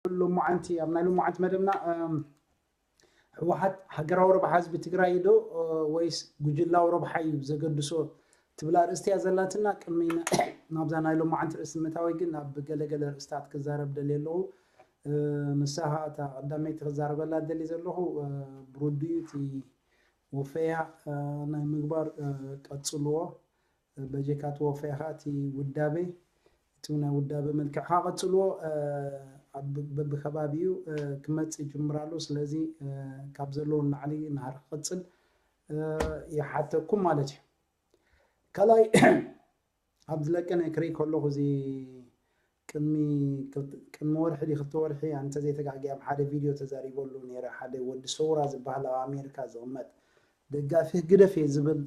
ሎማዓንቲ ኣብ ናይ ሎማዓንቲ መደብና ህወሓት ሃገራዊ ረብሓ ህዝቢ ትግራይ ዶ ወይስ ጉጅላዊ ረብሓ እዩ ዘገድሶ ትብል ኣርእስቲ እያ ዘላትና። ቅድሚ ናብዛ ናይ ሎማዓንቲ ርእሲ ምእታወይ ግን ኣብ ገለገለ ርእስታት ክዛረብ ደልየ ኣለኹ። ንሳ እታ ቀዳመይቲ ክዛረበላ ደልየ ዘለኹ ብሩድዩ እቲ ወፈያ ናይ ምግባር ቀፅልዎ። በጀካ ትወፈያ ከዓ እቲ ውዳቤ እቲ ናይ ውዳቤ መልክዕ ከዓ ቀፅልዎ። በብከባቢኡ ክመፅእ ይጅምር ኣሎ። ስለዚ ካብ ዘለዎ ንላዕሊ ናሃር ክቅፅል ይሓተኩም ማለት እዩ። ካልኣይ ኣብዚ ለቀነ ክርኢ ከለኹ እዚ ቅድሚ ቅድሚ ወርሒ ዲ ክልተ ወርሒ ኣንተ ዘይተጋጊ ኣብ ሓደ ቪድዮ ተዛሪበሉ ነረ። ሓደ ወዲ ሰውራ ዝበሃል ኣብ ኣሜሪካ ዝቕመጥ ደጋፊ ህግደፍ እየ ዝብል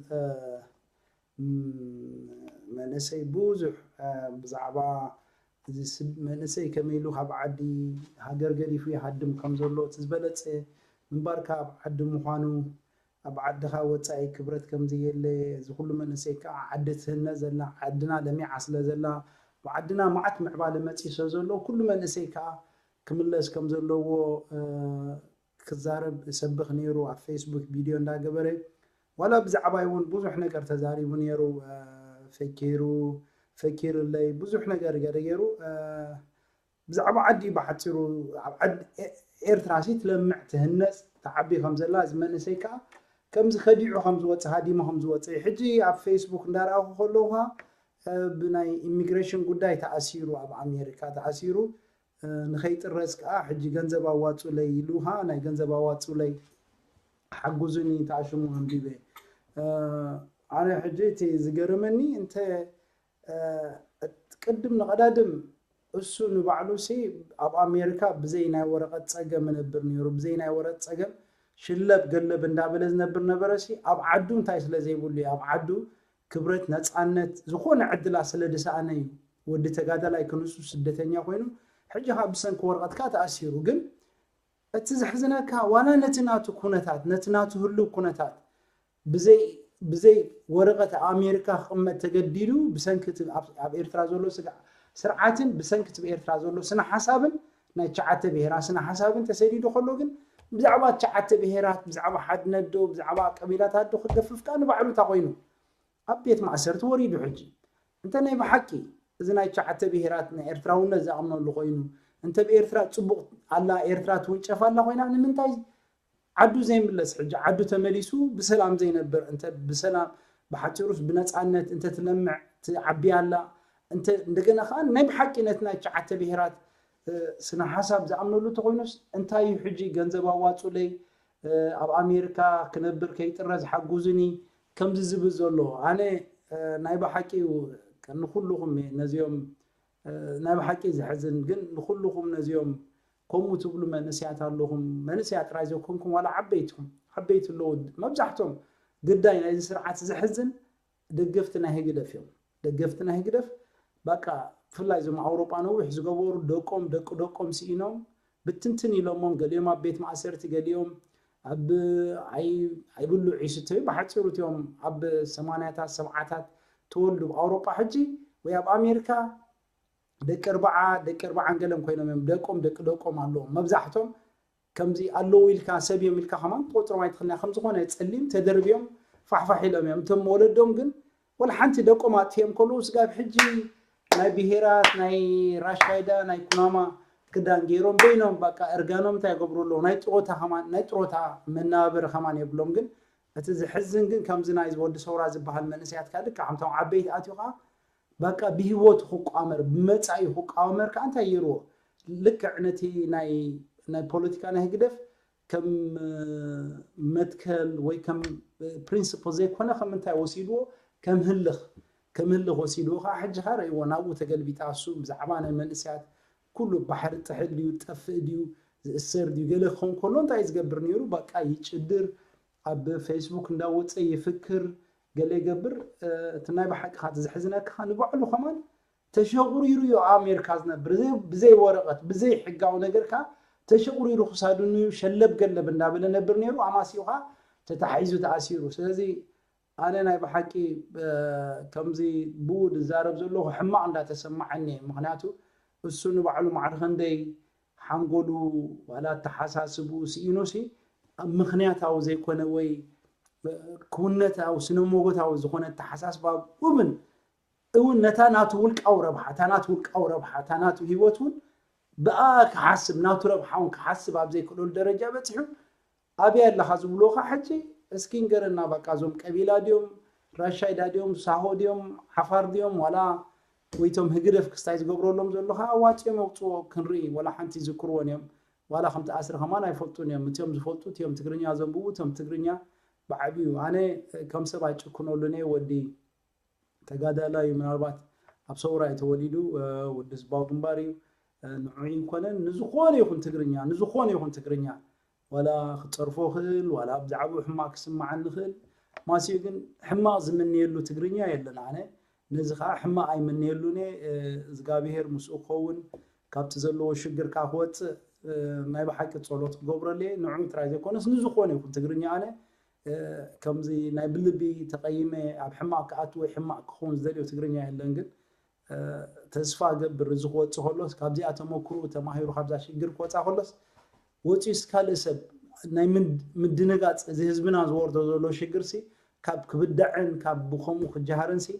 መንእሰይ ብዙሕ ብዛዕባ እዚ መንእሰይ ከመይ ኢሉ ካብ ዓዲ ሃገር ገዲፉ ይሃድም ከም ዘሎ እቲ ዝበለፀ ምንባርካ ኣብ ዓዲ ምዃኑ ኣብ ዓድኻ ወፃኢ ክብረት ከም ዘየለ እዚ ኩሉ መንእሰይ ከዓ ዓዲ ትህነ ዘላ ዓድና ለሚዓ ስለ ዘላ ብዓድና መዓት ምዕባለ መፂ ስለ ዘሎ ኩሉ መንእሰይ ከዓ ክምለስ ከም ዘለዎ ክዛረብ ሰብኽ ነይሩ ኣብ ፌስቡክ ቪድዮ እንዳገበረ ዋላ ብዛዕባይ እውን ብዙሕ ነገር ተዛሪቡ ነይሩ። ፈኪሩ ፈኪርለይ ብዙሕ ነገር ገረ ገይሩ ብዛዕባ ዓዲ ብሓፂሩ ኣብ ዓዲ ኤርትራ ሲ ትለምዕ ትህነፅ ትዓቢ ከም ዘላ እዚ መንእሰይ ከዓ ከምዚ ከዲዑ ከም ዝወፅእ ሃዲሙ ከም ዝወፅእ ሕጂ ኣብ ፌስቡክ እንዳረኣኹ ከለኹ ብናይ ኢሚግሬሽን ጉዳይ ተኣሲሩ ኣብ ኣሜሪካ ተኣሲሩ ንኸይጥረዝ ከዓ ሕጂ ገንዘብ ኣዋፁለይ ኢሉ ካ ናይ ገንዘብ ኣዋፁለይ ሓጉዙኒ ተኣሽሙ ኣንቢበ። ኣነ ሕጂ እቲ ዝገርመኒ እንተ ቅድም ንቐዳድም እሱ ንባዕሉ ሲ ኣብ ኣሜሪካ ብዘይ ናይ ወረቐት ፀገም ነብር ነይሩ። ብዘይ ናይ ወረቐት ፀገም ሽለብ ገለብ እንዳበለ ዝነብር ነበረ ሲ ኣብ ዓዱ እንታይ ስለ ዘይብሉ እዩ ኣብ ዓዱ ክብረት ነፃነት ዝኾነ ዕድላ ስለ ድሰኣነ እዩ። ወዲ ተጋዳላይ ክንሱ ስደተኛ ኮይኑ ሕጂ ካብ ብሰንኪ ወረቐትካ ተኣሲሩ ግን እቲ ዘሕዝነካ ዋላ ነቲ ናቱ ኩነታት ነቲ ናቱ ህልው ኩነታት ብዘይ ብዘይ ወረቐት ኣብ ኣሜሪካ ክቕመጥ ተገዲዱ ብሰንኪ እቲ ኣብ ኣብ ኤርትራ ዘሎ ስጋ ስርዓትን ብሰንኪ እቲ ኤርትራ ዘሎ ስነ ሓሳብን ናይ ትሽዓተ ብሄራት ስነ ሓሳብን ተሰዲዱ ከሎ ግን ብዛዕባ ትሽዓተ ብሄራት ብዛዕባ ሓድነት ዶ ብዛዕባ ቀቢላታት ዶ ክገፍፍ ከዓ ንባዕሉ እንታይ ኮይኑ ኣብ ቤት ማእሰርቲ ወሪዱ ሕጂ እንተ ናይ ብሓቂ እዚ ናይ ትሽዓተ ብሄራት ናይ ኤርትራውነት ዝኣምነሉ ኮይኑ እንተ ብኤርትራ ፅቡቕ ኣላ ኤርትራ ትውንጨፍ ኣላ ኮይና ንምንታይ ዓዱ ዘይምለስ ሕጂ ዓዱ ተመሊሱ ብሰላም ዘይነብር እንተ ብሰላም ብሓፂሩስ ብነፃነት እንተ ትለምዕ ትዓቢ ኣላ እንተ እንደገና ከዓ ናይ ብሓቂ ነቲ ናይ ትሽዓተ ብሄራት ስነ ሓሳብ ዝኣምነሉ እንተኮይኑስ እንታይ እዩ ሕጂ ገንዘብ ኣዋፁለይ ኣብ ኣሜሪካ ክነብር ከይጥረዝ ሓጉዝኒ ከምዚ ዝብል ዘሎ ኣነ ናይ ብሓቂ ንኩልኹም ነዚኦም ናይ ብሓቂ ዘሕዝን ግን ንኩልኹም ነዚኦም ከምኡ ትብሉ መንእስያት ኣለኹም መንእስያት ጥራይ ዘይኮንኩም ዋላ ዓበይትኹም ዓበይቲ ኣለዉ መብዛሕቶም ግዳይ ናይዚ ስርዓት ዘሕዝን ደገፍቲ ናይ ህግደፍ እዮም ደገፍቲ ናይ ህግደፍ በቃ ብፍላይ እዞም ኣውሮጳ ነዊሕ ዝገበሩ ደቆም ደቂ ደቆም ስኢኖም ብትንትን ኢሎሞም ገሊኦም ኣብ ቤት ማእሰርቲ ገሊኦም ኣብ ኣይብሉ ይስተዩ ብሓፂሩ እቲኦም ኣብ ሰማንያታት ሰብዓታት ተወልዱ ኣውሮጳ ሕጂ ወይ ኣብ ኣሜሪካ ደቂ ኣርባዓ ደቂ ኣርባዓን ገለን ኮይኖም እዮም ደቆም ደቂ ደቆም ኣለዎም መብዛሕቶም ከምዚ ኣለዉ ኢልካ ሰብ እዮም ኢልካ ከማን ትቆፅሮም ኣይትኽእልና ከም ዝኾነ ፀሊም ተደርብዮም ፋሕፋሕ ኢሎም እዮም እቶም ወለዶም ግን ወላ ሓንቲ ደቆም ኣጥፍዮም ከለዉ ስጋብ ሕጂ ናይ ብሄራት ናይ ራሻይዳ ናይ ኩናማ ክዳን ገይሮም በይኖም በቃ እርጋኖም እንታይ ይገብሩ ኣለዉ ናይ ጥሮታ ከማን ናይ ጥሮታ መናባበሪ ከማን የብሎም ግን እቲ ዝሕዝን ግን ከምዚ ናይ ወዲ ሰውራ ዝበሃል መንእሰያት ካልእ ከምቶም ዓበይቲ ኣትዩ ከዓ በቃ ብሂወቱ ክቋመር ብመፃኢ ክቋመር ከዓ እንታይ ይርዎ ልክዕ ነቲ ናይ ናይ ፖለቲካ ናይ ህግደፍ ከም መትከል ወይ ከም ፕሪንስፕል ዘይኮነ ከም እንታይ ወሲድዎ ከም ህልኽ ከም ህልኽ ወሲድዎ ከዓ ሕጂ ከዓ ረእይዎ ናብኡ ተገልቢጣ እሱ ብዛዕባ ናይ መንእሰያት ኩሉ ባሕሪ ጥሕል ድዩ ጠፍእ ድዩ ዝእሰር ድዩ ገለ ክኸውን ከሎ እንታይ ዝገብር ነይሩ በቃ ይጭድር ኣብ ፌስቡክ እንዳወፀ ይፍክር ገለ ይገብር እቲ ናይ ብሓቂ ካቲ ዘሕዝነካ ንባዕሉ ከማን ተሸቑሪሩ እዩ ኣብ ኣሜሪካ ዝነብር ብዘይ ወረቐት ብዘይ ሕጋዊ ነገር ከዓ ተሸቑሪሩ ክሳዱ ሸለብ ገለብ እንዳበለ ነብር ነይሩ ኣማሲኡ ከዓ ተታሒዙ ተኣሲሩ ስለዚ ኣነ ናይ ብሓቂ ከምዚ ብኡ ዝዛረብ ዘለኹ ሕማቕ እንዳተሰማዓኒ ምክንያቱ እሱ ንባዕሉ ማዕረ ክንደይ ሓንጎሉ ዋላ ኣተሓሳስቡ ስኢኑሲ ኣብ ምኽንያታዊ ዘይኮነ ወይ ክውነታዊ ስነ ሞጎታዊ ዝኾነ ኣተሓሳስባ እውን እውን ነታ ናቱ ውልቃዊ ረብሓ እታ ናቱ ውልቃዊ ረብሓ እታ ናቱ ህይወት እውን ብኣ ክሓስብ ናቱ ረብሓ እውን ክሓስብ ኣብ ዘይክእለሉ ደረጃ በፂሑ ኣበይ ኣለኻ ዝብልዎ ኸዓ ሕጂ እስኪ ንገረና በቃ እዞም ቀቢላ ድዮም ራሻይዳ ድዮም ሳሆ ድዮም ዓፋር ድዮም ዋላ ወይቶም ህግደፍ ክስታይ ዝገብረሎም ዘሎ ኸዓ ኣዋፂኦም የውፅዎ ክንርኢ ወላ ሓንቲ ይዝክርዎን እዮም ዋላ ከም ተኣስረ ከማን ኣይፈልጡን እዮም እቲኦም ዝፈልጡ እቲኦም ትግርኛ ዘንብቡ እቶም ትግርኛ ብዓብዩ ኣነ ከም ሰብ ኣይጭክነሉን እየ ወዲ ተጋዳላይ እዩ ምናልባት ኣብ ሰውራ እዩ ተወሊዱ ወዲ ህዝባዊ ግንባር እዩ ንዑ ይኮነን ንዝኾነ ይኹን ትግርኛ ንዝኾነ ይኹን ትግርኛ ዋላ ክፀርፎ ክእል ዋላ ብዛዕባኡ ሕማቅ ክስማዓኒ ክእል ማሲኡ ግን ሕማቅ ዝምንየሉ ትግርኛ የለን ኣነ ነዚ ከዓ ሕማቅ ኣይምንየሉን እየ እግዚኣብሄር ምስኡ ክኸውን ካብቲ ዘለዎ ሽግር ከዓ ክወፅእ ናይ ብሓቂ ፀሎት ክገብረሉ እየ ንዑ ጥራይ ዘይኮነስ ንዝኾነ ይኹን ትግርኛ ኣነ ከምዚ ናይ ብልቢ ተቐይመ ኣብ ሕማቕ ክኣቱ ወይ ሕማቕ ክኸውን ዝደልዮ ትግርኛ የለን ግን ተስፋ ገብር እዚ ክወፅእ ከሎስ ካብዚኣ ተመክርኡ ተማሂሩ ካብዛ ሽግር ክወፃ ከሎስ ወፂኡስ ካልእ ሰብ ናይ ምድንጋፅ እዚ ህዝብና ዝወርዶ ዘሎ ሽግር ሲ ካብ ክብዳዕን ካብ ብከምኡ ክጀሃርን ሲ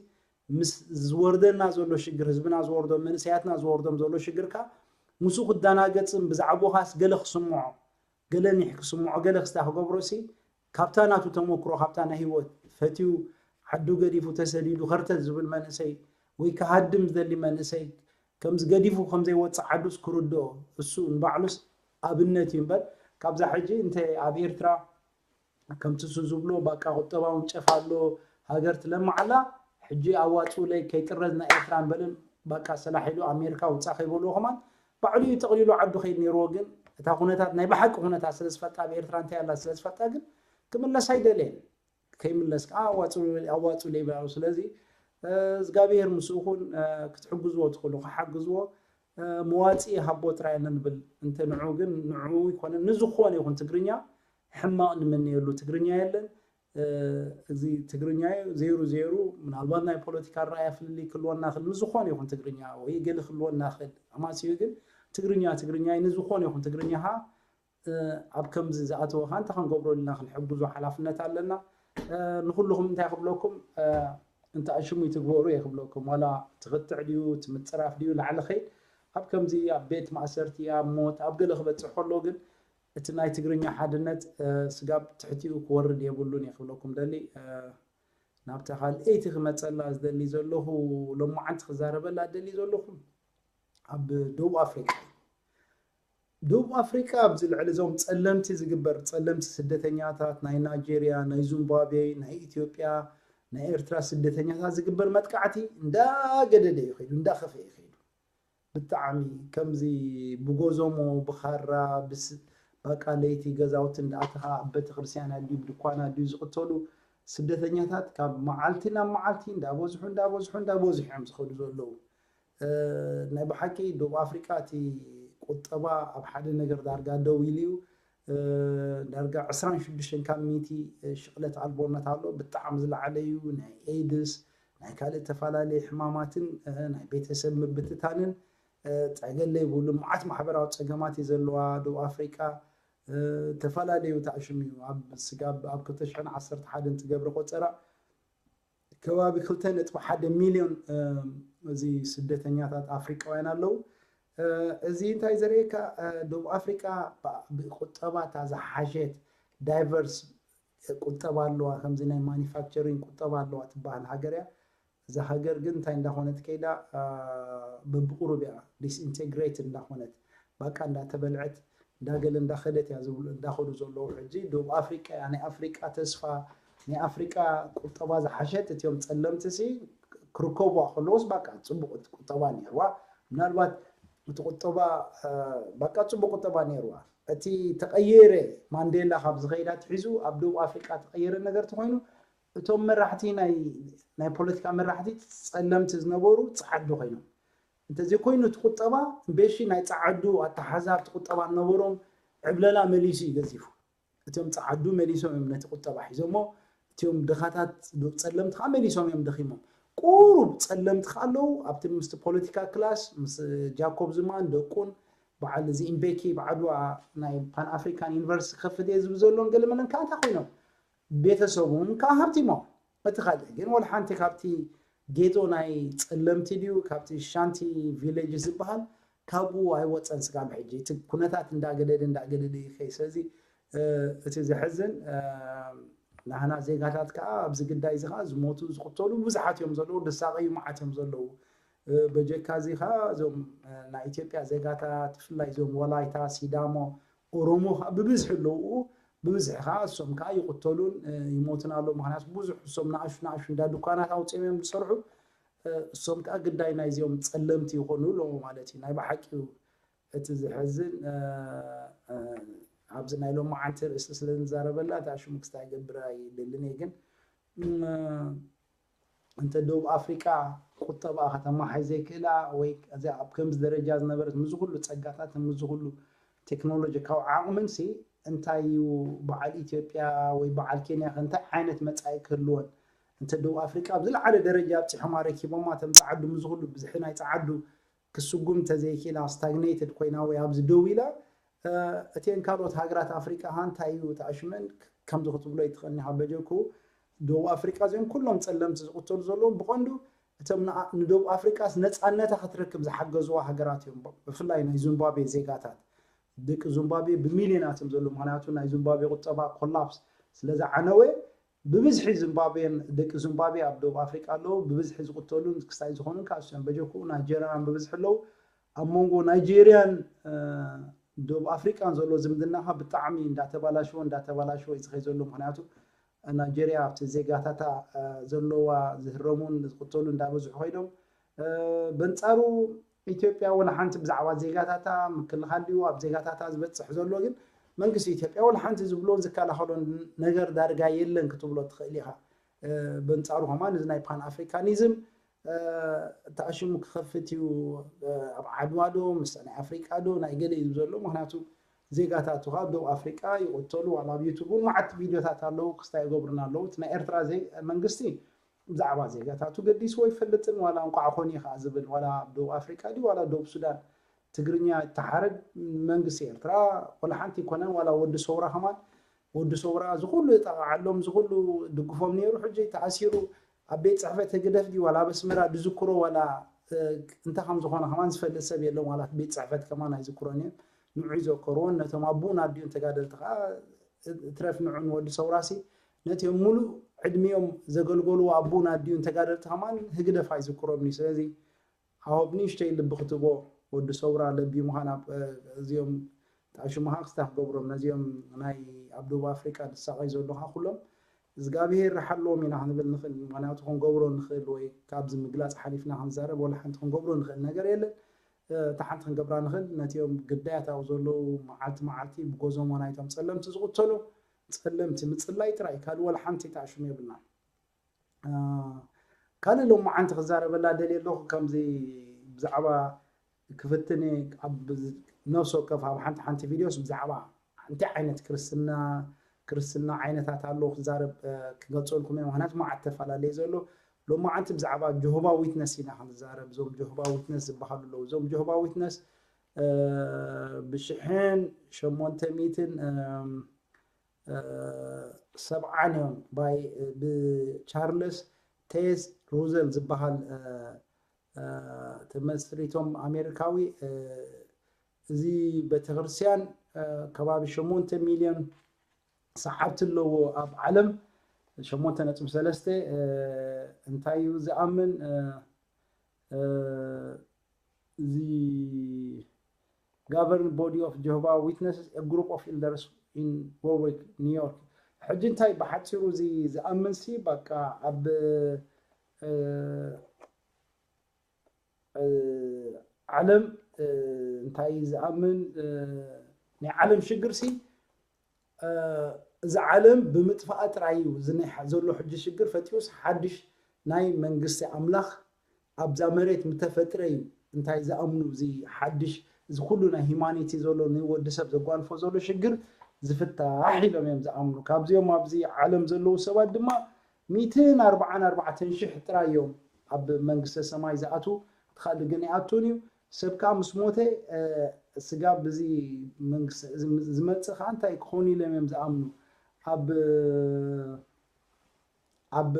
ምስ ዝወርደና ዘሎ ሽግር ህዝብና ዝወርዶ መንእሰያትና ዝወርዶም ዘሎ ሽግር ካ ምስኡ ክደናገፅን ብዛዕባኻስ ገለ ክስምዖ ገለ ኒሕ ክስምዖ ገለ ክስታ ክገብሮ ሲ ካብታ ናቱ ተመክሮ ካብታ ናይ ህይወት ፈትዩ ዓዱ ገዲፉ ተሰዲዱ ከርተት ዝብል መንእሰይ ወይ ክሃድም ዝደሊ መንእሰይ ከምዚ ገዲፉ ከምዘይወፅእ ዓዱስ ክርድኦ እሱ ንባዕሉስ ኣብነት እዩ እምበር ካብዛ ሕጂ እንተ ኣብ ኤርትራ ከምቲ እሱ ዝብሎ ባቃ ቁጠባ ውንጨፍ ኣሎ ሃገር ትለምዓላ ሕጂ ኣዋፅኡለይ ከይጥረዝ ናይ ኤርትራ ንበልን ባቃ ሰላሕ ኢሉ ኣሜሪካ ውፃእ ከይበልዎ ከማን ባዕሉ እዩ ጠቕሊሉ ዓዱ ከይድ ነይርዎ ግን እታ ኩነታት ናይ ብሓቂ ኩነታት ስለ ዝፈልጣ ኣብ ኤርትራ እንታይ ኣላ ስለ ዝፈልጣ ግን ክምለስ ኣይደለየን ከይምለስ ከዓ ኣዋፅኡለይ ይበላሉ ስለዚ እግዚኣብሔር ምስ ይኹን ክትሕግዝዎ ትኽእሉ ክሓግዝዎ መዋፅኢ ሃቦ ጥራይ ንብል እንተ ንዑ ግን ንዑ ይኮነ ንዝኾነ ይኹን ትግርኛ ሕማቕ ንምንየሉ ትግርኛ የለን እዚ ትግርኛ ዜሩ ዜሩ ምናልባት ናይ ፖለቲካ ራእያ ፍልልይ ክልወና ክል ንዝኾነ ይኹን ትግርኛ ወይ ገለ ክልወና ክል ኣማሲዩ ግን ትግርኛ ትግርኛ ንዝኾነ ይኹን ትግርኛ ካ ኣብ ከምዚ ዝኣተወ ካ እንታይ ክንገብሮ ኢልና ክንሕግዞ ሓላፍነት ኣለና ንኩልኹም እንታይ ክብለኩም እንተ ኣሽሙ ይትግበሩ እየ ክብለኩም ዋላ ትኽትዕ ድዩ ትምፅራፍ ድዩ ላዕሊ ኸይድ ኣብ ከምዚ ኣብ ቤት ማእሰርቲ ኣብ ሞት ኣብ ገለ ክበፅሕ ከሎ ግን እቲ ናይ ትግርኛ ሓድነት ስጋብ ትሕቲኡ ክወርድ የብሉን እየ ክብለኩም ደሊ ናብታ ካልኣይቲ ክመፀላ ዝደሊ ዘለኹ ሎማዓንቲ ክዛረበላ ደሊ ዘለኹ ኣብ ደቡብ ኣፍሪቃ ደቡብ ኣፍሪቃ ኣብዚ ልዕሊ እዞም ፀለምቲ ዝግበር ፀለምቲ ስደተኛታት ናይ ናይጀርያ ናይ ዙምባብዌ ናይ ኢትዮጵያ ናይ ኤርትራ ስደተኛታት ዝግበር መጥቃዕቲ እንዳገደደ እዩ ከይዱ እንዳኸፈ እዩ ከይዱ ብጣዕሚ ከምዚ ብጎዞሞ ብኻራ ብስ በቃ ለይቲ ገዛውቲ እንዳኣተኻ ኣብ ቤተክርስትያን ኣድዩ ብድኳን ኣድዩ ዝቕተሉ ስደተኛታት ካብ መዓልቲ ናብ መዓልቲ እንዳበዝሑ እንዳበዝሑ እንዳበዝሑ እዮም ዝኸዱ ዘለዉ ናይ ብሓቂ ደቡብ ኣፍሪቃ እቲ ቁጠባ ኣብ ሓደ ነገር ዳርጋ ደው ኢሉ እዩ ዳርጋ ዕስራን ሽዱሽተን ካብ ሚእቲ ሽቕለት ኣልቦነት ኣሎ ብጣዕሚ ዝለዓለ እዩ ናይ ኤድስ ናይ ካልእ ተፈላለየ ሕማማትን ናይ ቤተሰብ ምብትታንን ፀገለ ይብሉ መዓት ማሕበራዊ ፀገማት እዩ ዘለዋ ደቡብ ኣፍሪቃ ተፈላለዩ ተኣሽሙ እዩ ኣብ ስጋብ ኣብ ክልተ ሽሕን ዓሰርተ ሓደን ትገብረ ቆፀራ ከባቢ ክልተ ነጥቢ ሓደ ሚልዮን እዚ ስደተኛታት ኣፍሪቃውያን ኣለዉ እዚ እንታይ ዘርእየካ ደቡብ ኣፍሪቃ ብቁጠባ እታ ዝሓሸት ዳይቨርስ ቁጠባ ኣለዋ ከምዚ ናይ ማኒፋክቸሪንግ ቁጠባ ኣለዋ ትበሃል ሃገር እያ እዛ ሃገር ግን እንታይ እንዳኾነት ከይዳ በብቁሩብ እያ ዲስኢንቴግሬት እንዳኾነት ባቃ እንዳተበልዐት እንዳገለ እንዳኸደት እያ ዝብሉ እንዳኸዱ ዘለዉ ሕጂ ደቡብ ኣፍሪቃ እያ ናይ ኣፍሪቃ ተስፋ ናይ ኣፍሪቃ ቁጠባ ዝሓሸት እቲኦም ፀለምቲ ሲ ክርከቡዋ ከለዎስ ባቃ ፅቡቅ ቁጠባ ነይርዋ ምናልባት እቲ ቁጠባ ባቃ ፅቡቅ ቁጠባ ነይርዋ እቲ ተቀየረ ማንዴላ ካብ ዝኸይዳ ትሒዙ ኣብ ደቡብ ኣፍሪቃ ተቀየረ ነገር ተኮይኑ እቶም መራሕቲ ናይ ናይ ፖለቲካ መራሕቲ ፀለምቲ ዝነበሩ ፀዓዱ ኮይኖም እንተዘይኮይኑ እቲ ቁጠባ እምበሺ ናይ ፀዓዱ ኣተሓዛ ኣብቲ ቁጠባ ዝነበሮም ዕብለላ መሊሱ እዩ ገዚፉ እቶም ፀዓዱ መሊሶም እዮም ነቲ ቁጠባ ሒዞሞ እቲኦም ድኻታት ፀለምቲ ከዓ መሊሶም እዮም ደኺሞም ቁሩብ ፀለምቲ ከዓ ኣለዉ ኣብቲ ምስቲ ፖለቲካ ክላስ ምስ ጃኮብ ዝማን ደቁን በዓል እዚ ኢምቤኪ ብዓድዋ ናይ ፓን ኣፍሪካን ዩኒቨርሲቲ ክኸፍት እየ ዝብል ዘሎን ገለ መለን ከዓ እንታይ ኮይኖም? ቤተሰቡን ከዓ ሃብቲሞም። እቲ ካልእ ግን ወላ ሓንቲ ካብቲ ጌጦ ናይ ጸለምቲ ድዩ ካብቲ ሻንቲ ቪሌጅ ዝበሃል ካብኡ ኣይወፀን። ስጋብ ሕጂ እቲ ኩነታት እንዳገደደ እንዳገደደ ይኸይ። ስለዚ እቲ ዘሕዝን ናህና ዜጋታት ከዓ ኣብዚ ግዳይ እዚ ከዓ ዝሞቱ ዝቕተሉ ብዙሓት እዮም ዘለዉ፣ ዝሳቐዩ መዓት እዮም ዘለዉ። በጀካ እዚ ከዓ እዞም ናይ ኢትዮጵያ ዜጋታት ብፍላይ እዞም ወላይታ፣ ሲዳሞ፣ ኦሮሞ ከዓ ብብዝሒ ኣለዉ። ብብዝሒ ከዓ እሶም ከዓ ይቕተሉን ይሞቱን ኣለዉ። ምክንያቱ ብዙሕ እሶም ንኣሹ ንኣሹ እንዳ ድኳናት ኣውፅኦም እዮም ዝሰርሑ። እሶም ከዓ ግዳይ ናይዚኦም ጸለምቲ ይኾኑ ኣለዉ ማለት እዩ። ናይ ብሓቂ እዩ እቲ ዝሕዝን። ኣብዚ ናይ ሎማዓንቲ ርእሲ ስለ ንዛረበላ እታ ሽሙ ክስታይ ገብር ኣይደልን እየ። ግን እንተ ደቡብ ኣፍሪቃ ቁጠባ ከተማሓይ ዘይክእላ ወይ እዚኣ ኣብ ከምዚ ደረጃ ዝነበረት ምዚ ኩሉ ጸጋታት ምዚ ኩሉ ቴክኖሎጂካዊ ዓቕምን ሲ እንታይ እዩ በዓል ኢትዮጵያ ወይ በዓል ኬንያ ከ እንታይ ዓይነት መጻኢ ክህልወን? እንተ ደቡብ ኣፍሪቃ ኣብ ዝለዓለ ደረጃ ኣብፂሖማ ረኪቦማ እቶም ጸዓዱ ምዚ ኩሉ ብዝሒ ናይ ጸዓዱ ክስጉም እንተዘይክእላ ስታግኔትድ ኮይና ወይ ኣብዚ ደው ኢላ እተን ካልኦት ሃገራት ኣፍሪቃ ከ እንታይ እዩ ተኣሽመን ከምዚ ክትብሎ ይትኽእልኒ ካብ በጀኩ ደቡብ ኣፍሪቃ እዚኦም ኩሎም ጸለምቲ ዝቕተሉ ዘለዉ ብቐንዱ እቶም ንደቡብ ኣፍሪቃስ ነፃነታ ክትረክብ ዝሓገዝዋ ሃገራት እዮም። ብፍላይ ናይ ዚምባብዌ ዜጋታት ደቂ ዚምባብዌ ብሚልዮናት እዮም ዘለዉ። ምክንያቱ ናይ ዚምባብዌ ቁጠባ ኮላፕስ ስለ ዝዓነወ ብብዝሒ ዚምባብዌን ደቂ ዚምባብዌ ኣብ ደቡብ ኣፍሪቃ ኣለዉ። ብብዝሒ ዝቕተሉን ክስታይ ዝኾኑን ከዓ እሶም በጀኩ ናይጀርያን ብብዝሒ ኣለዉ። ኣብ መንጎ ናይጀርያን ደቡብ ኣፍሪቃን ዘሎ ዝምድና ከዓ ብጣዕሚ እንዳተባላሸወ እንዳተባላሸወ እዩ ዝኸይ ዘሎ። ምክንያቱ ናይጀርያ ኣብቲ ዜጋታታ ዘለዋ ዝህረሙን ዝቕተሉ እንዳበዝሑ ከይዶም በንጻሩ ኢትዮጵያ ወላ ሓንቲ ብዛዕባ ዜጋታታ ምክልኻል ድዩ ኣብ ዜጋታታ ዝበፅሕ ዘሎ ግን መንግስቲ ኢትዮጵያ ወላ ሓንቲ ዝብሎን ዝከላኸሎን ነገር ዳርጋ የለን ክትብሎ ትኽእል ኢኻ። በንጻሩ ከማን እዚ ናይ ፓን ኣፍሪካኒዝም ተኣሽሙ ክኸፍት እዩ ኣብ ዓድዋ ዶ ምስ ናይ ኣፍሪቃ ዶ ናይ ገለ እዩ ዘሎ። ምክንያቱ ዜጋታቱ ካብ ደቡብ ኣፍሪቃ ይቕተሉ ዋላ ኣብ ዩቱብ እውን መዓት ቪድዮታት ኣለዉ ክስታይ ይገብሩና ኣለዉ። እቲ ናይ ኤርትራ መንግስቲ ብዛዕባ ዜጋታቱ ገዲስዎ ይፈልጥን ዋላ እንቋዕ ኮን እዩ ከዓ ዝብል ዋላ ኣብ ደቡብ ኣፍሪቃ ድዩ ዋላ ደቡብ ሱዳን ትግርኛ ይተሓረድ መንግስቲ ኤርትራ ወላ ሓንቲ ይኮነን ዋላ ወዲ ሰውራ ከማን ወዲ ሰውራ ዝኩሉ ይጠቃዓሎም ዝኩሉ ድግፎም ነይሩ ሕጂ ተኣሲሩ ኣብ ቤት ፅሕፈት ህግደፍ ድዩ ዋላ ኣብ ኣስመራ ድዝክሮ ዋላ እንታይ ከም ዝኾነ ከማን ዝፈልጥ ሰብ የለን ዋላ ቤት ፅሕፈት ከማን ኣይዝክሮን እዮም ንዑ ይዘከርዎን ነቶም ኣቡኡን ኣዲኡን ተጋደልቲ ከዓ ትረፍ ንዑን ወዲ ሰውራሲ ነቲኦም ሙሉእ ዕድሚኦም ዘገልገሉ ኣቡኡን ኣዲኡን ተጋደልቲ ከማን ህግደፍ ኣይዝክሮም እዩ ስለዚ ሃወብ ንእሽተይ ልቢ ክትቦ ወዲ ሰውራ ለቢ ምዃን እዚኦም ጣሽሙሃ ክስታ ክገብሮም ነዚኦም ናይ ኣብ ደቡብ ኣፍሪቃ ዝሳቐይ ዘለኻ ኩሎም እግዚኣብሄር ርሓሎም ኢና ክንብል ንኽእል ምክንያቱ ክንገብሮ ንኽእል ወይ ካብዚ ምግላፅ ሓሊፍና ክንዛረብ ወላ ሓንቲ ክንገብሮ ንኽእል ነገር የለን እታ ሓንቲ ክንገብራ ንኽእል ነቲኦም ግዳያት ኣብኡ ዘለዉ መዓልቲ መዓልቲ ብጎዞሞ ናይቶም ፀለምቲ ዝቕተሉ ፀለምቲ ምፅላይ ጥራይ ካልእ ወላ ሓንቲ ጣሽሙ የብልናን ካልእ ሎማዓንቲ ክዛረበላ ደልየ ኣለኹ ከምዚ ብዛዕባ ክፍትን ኣብ ነፍሲ ወከፍ ኣብ ሓንቲ ሓንቲ ቪድዮስ ብዛዕባ እንታይ ዓይነት ክርስትና ክርስትና ዓይነታት ኣለዉ ክዛረብ ክገልፀልኩም እየ ምክንያቱ መዓት ተፈላለየ ዘሎ ሎማዓንቲ ብዛዕባ ጆሆባ ዊትነስ ኢና ክንዛረብ እዞም ጆሆባ ዊትነስ ዝበሃሉ ኣለዉ እዞም ጆሆባ ዊትነስ ብሽሕን ሸሞንተ ሚትን ሰብዓን እዮም ባይ ብቻርልስ ቴስ ሩዘል ዝበሃል ተመስሪቶም ኣሜሪካዊ እዚ ቤተክርስትያን ከባቢ ሸሞንተ ሚልዮን ሰዓብቲ ኣለዎ ኣብ ዓለም ሸሞንተ ነጥቢ ሰለስተ እንታይ እዩ ዝኣምን እዚ Governing Body of Jehovah Witnesses, a group of elders in Warwick, New York. ሕጂ እንታይ ብሓፂሩ እዚ ዝኣምን ሲ በቃ ኣብ ዓለም እንታይ ዝኣምን ናይ ዓለም ሽግር ሲ እዚ ዓለም ብምጥፋኣ ጥራይ እዩ እዚ ናይ ዘሎ ሕጂ ሽግር ፈጢሩስ ሓድሽ ናይ መንግስቲ ኣምላኽ ኣብዛ መሬት ምተፈጥረ እዩ እንታይ ዝኣምኑ እዚ ሓድሽ እዚ ኩሉ ናይ ሂማኒቲ ዘሎ ንወዲ ሰብ ዘጓንፎ ዘሎ ሽግር ዝፍታሕ ኢሎም እዮም ዝኣምኑ ካብዚኦም ኣብዚ ዓለም ዘለዉ ሰባት ድማ ሚትን ኣርባዓን ኣርባዕተን ሽሕ ጥራይ እዮም ኣብ መንግስተ ሰማይ ዝኣትዉ እቲ ካልእ ግን ኣይኣቱን እዩ ሰብ ከዓ ምስ ሞተ ስጋብ እዚ መንግስቲ እዚ ዝመፅእ ከዓ እንታይ ክኾኑ ኢሎም እዮም ዝኣምኑ? ኣብ ኣብ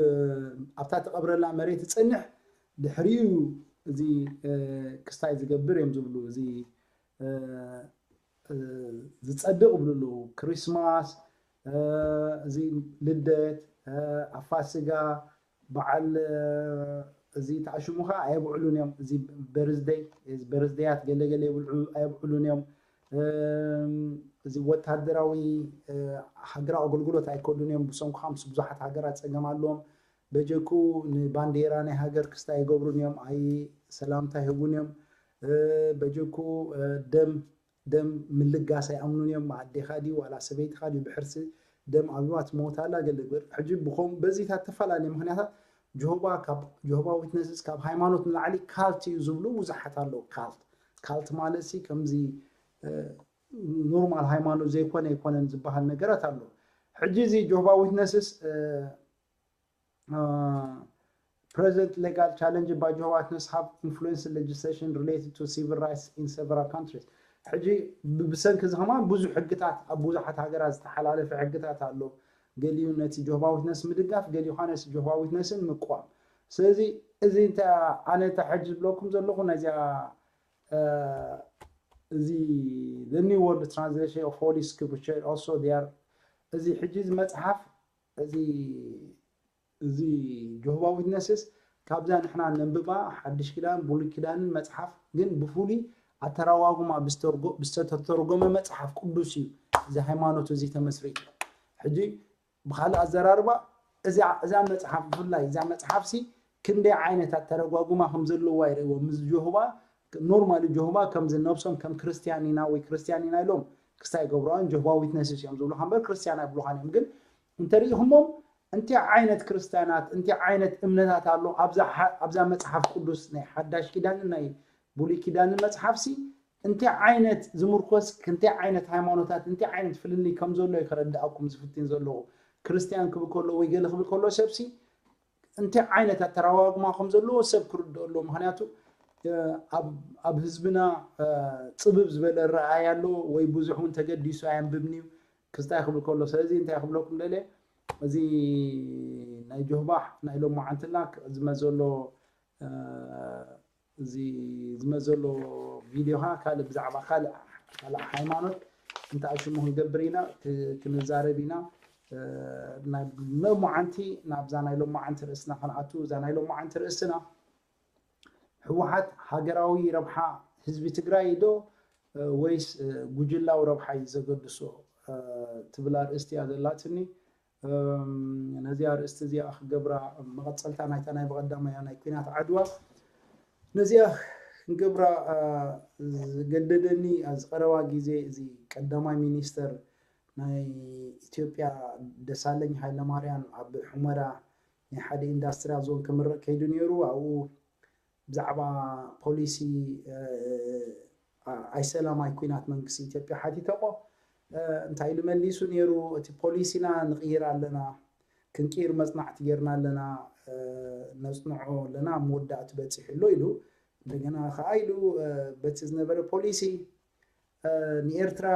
ኣብታ ተቐብረላ መሬት ዝፀንሕ ድሕሪኡ እዚ ክስታይ ዝገብር እዮም ዝብሉ። እዚ ዝፀድቕ ይብሉ ኣለዉ። ክሪስማስ፣ እዚ ልደት፣ ኣብ ፋሲጋ በዓል፣ እዚ ተኣሽሙ ከዓ ኣየብዕሉን እዮም። እዚ በርዝደይ በርዝደያት ገለገለ ኣየብዕሉን እዮም። እዚ ወታደራዊ ሃገራዊ ኣገልግሎት ኣይከዱን እዮም። ብሰንኩ ምስ ብዙሓት ሃገራት ፀገም ኣለዎም። በጀኩ ንባንዴራ ናይ ሃገር ክስታይ ኣይገብሩን እዮም። ኣይ ሰላምታ ኣይህቡን እዮም። በጀኩ ደም ደም ምልጋስ ኣይኣምኑን እዮም። ኣዴኻ ድዩ ዋላ ሰበይትኻ ድዩ ብሕርሲ ደም ኣቢባ ትመውት ኣላ ገለ ግበር። ሕጂ ብኸም በዚታት ተፈላለየ ምክንያታት ጆሆባ ካብ ጆሆባ ዊትነስስ ካብ ሃይማኖት ንላዕሊ ካልት እዩ ዝብሉ ብዙሓት ኣለዉ። ካልት ካልት ማለት ሲ ከምዚ ኖርማል ሃይማኖት ዘይኮነ ኣይኮነን ዝበሃል ነገራት ኣሎ። ሕጂ እዚ ጆሆባ ዊትነስስ present legal challenge by Jehovah Witness have influenced legislation related to civil rights in several countries። ሕጂ ብሰንኪ እዚ ከማን ብዙሕ ሕግታት ኣብ ብዙሓት ሃገራት ዝተሓላለፈ ሕግታት ኣሎ። ገሊኡ ነቲ ጆሆባ ዊትነስ ምድጋፍ፣ ገሊኡ ከዓ ነቲ ጆሆባ ዊትነስን ምቅዋም። ስለዚ እዚ እንታይ ኣነ እንታይ ሕጂ ዝብለኩም ዘለኹ ነዚኣ እዚ the new world translation of holy scripture also there እዚ ሕጂ እዚ መፅሓፍ እዚ እዚ ጆሆባ ዊትነስስ ካብዛ ንሕና ነንብባ ሓድሽ ኪዳን ብሉይ ኪዳንን መፅሓፍ ግን ብፍሉይ ኣተረጓጉማ ብዝተተርጎመ መፅሓፍ ቅዱስ እዩ እዚ ሃይማኖት እዚ ተመስሪቱ። ሕጂ ብካልእ ኣዘራርባ እዛ መፅሓፍ ብፍላይ እዛ መፅሓፍ ሲ ክንደይ ዓይነት ኣተረጓጉማ ከም ዘለዋ ይርእዎ ምስ ጆሆባ ኖርማሊ ጆሆባ ከምዚ ነብሶም ከም ክርስትያን ኢና ወይ ክርስትያን ኢና ኢሎም ክስታይ ይገብሮን ጆሆባ ዊትነስስ እዮም ዝብሉካ እምበር ክርስትያን ኣይብሉካን እዮም። ግን እንተሪኢኹሞም እንታይ ዓይነት ክርስትያናት እንታይ ዓይነት እምነታት ኣሎ ኣብዛ መፅሓፍ ቅዱስ ናይ ሓዳሽ ኪዳንን ናይ ብሉይ ኪዳንን መፅሓፍሲ እንታይ ዓይነት ዝምርኮስ እንታይ ዓይነት ሃይማኖታት እንታይ ዓይነት ፍልልይ ከም ዘሎ እዩ ከረድኣኩም ዝፍትን ዘለኹ። ክርስትያን ክብል ከሎ ወይ ገለ ክብል ከሎ ሰብሲ እንታይ ዓይነት ኣተረጓጉማ ከም ዘለዎ ሰብ ክርድኦ ኣለዎ። ምክንያቱ ኣብ ህዝብና ፅብብ ዝበለ ረኣይ ኣሎ ወይ ብዙሕ እውን ተገዲሱ ኣየንብብን እዩ ክስታይ ክብል ከሎ። ስለዚ እንታይ ክብለኩም ደልየ እዚ ናይ ጆህባ ናይ ሎማዓንትና ዝመዘሎ እዚ ዝመዘሎ ቪድዮ ከዓ ካልእ ብዛዕባ ካልእ ካልእ ሃይማኖት እንታይ ሽሙ ክንገብር ኢና ክንዛረብ ኢና። ናይ ሎማዓንቲ ናብዛ ናይ ሎማዓንቲ ርእስና ክንኣቱ እዛ ናይ ሎማዓንቲ ርእስና ህወሓት ሃገራዊ ረብሓ ህዝቢ ትግራይ ዶ ወይስ ጉጅላዊ ረብሓ እዩ ዘገድሶ ትብል ኣርእስቲ እያ ዘላትኒ። ነዚኣ ኣርእስቲ እዚኣ ክገብራ መቐፀልታ ናይታ ናይ ብቐዳማያ ናይ ኩናት ዓድዋ ነዚኣ ክንገብራ ዝገደደኒ ኣብዚ ቀረባ ግዜ እዚ ቀዳማይ ሚኒስተር ናይ ኢትዮጵያ ደሳለኝ ሃይለማርያም ኣብ ሑመራ ናይ ሓደ ኢንዳስትሪያል ዞን ክምረቕ ከይዱ ነይሩ። ኣብኡ ብዛዕባ ፖሊሲ ኣይሰላማይ ኩናት መንግስቲ ኢትዮጵያ ሓቲተቆ እንታይ ኢሉ መሊሱ ነይሩ? እቲ ፖሊሲና ንቕይር ኣለና፣ ክንቅይር መፅናዕቲ ጌርና ኣለና፣ ነፅንዖ ኣለና፣ ኣብ መወዳእቲ በፂሑ ኣሎ ኢሉ። እንደገና ከዓ ኢሉ በቲ ዝነበረ ፖሊሲ ንኤርትራ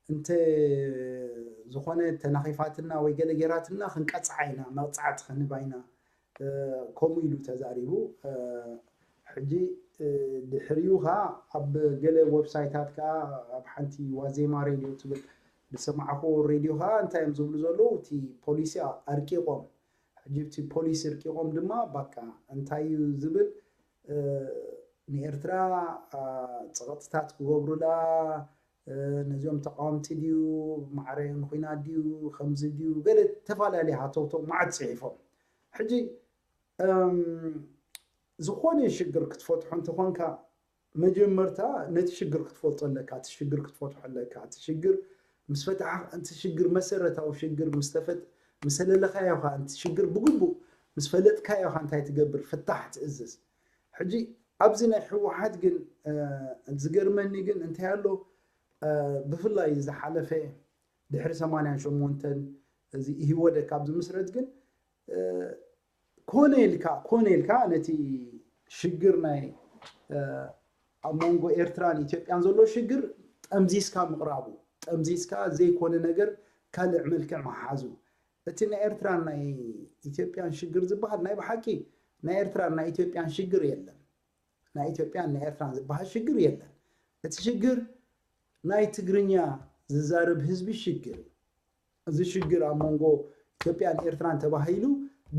እንተ ዝኾነ ተናኺፋትና ወይ ገለ ጌራትና ክንቀፅዓ ኢና፣ መቕፃዕቲ ክንህባ ኢና ከምኡ ኢሉ ተዛሪቡ። ሕጂ ድሕሪኡ ከዓ ኣብ ገለ ዌብሳይታት ከዓ ኣብ ሓንቲ ዋዜማ ሬድዮ ትብል ዝሰማዕኹ ሬድዮ ከዓ እንታይ እዮም ዝብሉ ዘለዉ እቲ ፖሊሲ ኣርቂቖም ሕጂ እቲ ፖሊሲ ኣርቂቖም ድማ ባቃ እንታይ እዩ ዝብል ንኤርትራ ፀቕጥታት ክገብሩላ ነዚኦም ተቃወምቲ ድዩ ማዕረ ንኩናት ድዩ ከምዚ ድዩ ገለ ተፈላለየ ሃተውተው መዓት ፅሒፎም ሕጂ ዝኾነ ሽግር ክትፈትሖ እንተኾንካ መጀመርታ ነቲ ሽግር ክትፈልጦ ኣለካ እቲ ሽግር ክትፈትሖ ኣለካ እቲ ሽግር ምስ ፈትሓ እቲ ሽግር መሰረታዊ ሽግር ምስ ተፈጥ ምስ ኣለለካዮ ከዓ እቲ ሽግር ብግቡእ ምስ ፈለጥካዮ ከዓ እንታይ ትገብር ፍታሕ ትእዝዝ ሕጂ ኣብዚ ናይ ህወሓት ግን ዝገርመኒ ግን እንታይ ኣሎ ብፍላይ ዝሓለፈ ድሕሪ ሰማንያን ሸሞንተን እዚ ኢህወደግ ካብ ዝምስረት ግን ኮነ ኢልካ ኮነ ኢልካ ነቲ ሽግር ናይ ኣብ መንጎ ኤርትራን ኢትዮጵያን ዘሎ ሽግር ጠምዚዝካ ምቕራቡ፣ ጠምዚዝካ ዘይኮነ ነገር ካልእ መልክዕ ምሓዙ፣ እቲ ናይ ኤርትራን ናይ ኢትዮጵያን ሽግር ዝበሃል ናይ ብሓቂ ናይ ኤርትራን ናይ ኢትዮጵያን ሽግር የለን። ናይ ኢትዮጵያን ናይ ኤርትራን ዝበሃል ሽግር የለን። እቲ ሽግር ናይ ትግርኛ ዝዛረብ ህዝቢ ሽግር እዩ። እዚ ሽግር ኣብ መንጎ ኢትዮጵያን ኤርትራን ተባሂሉ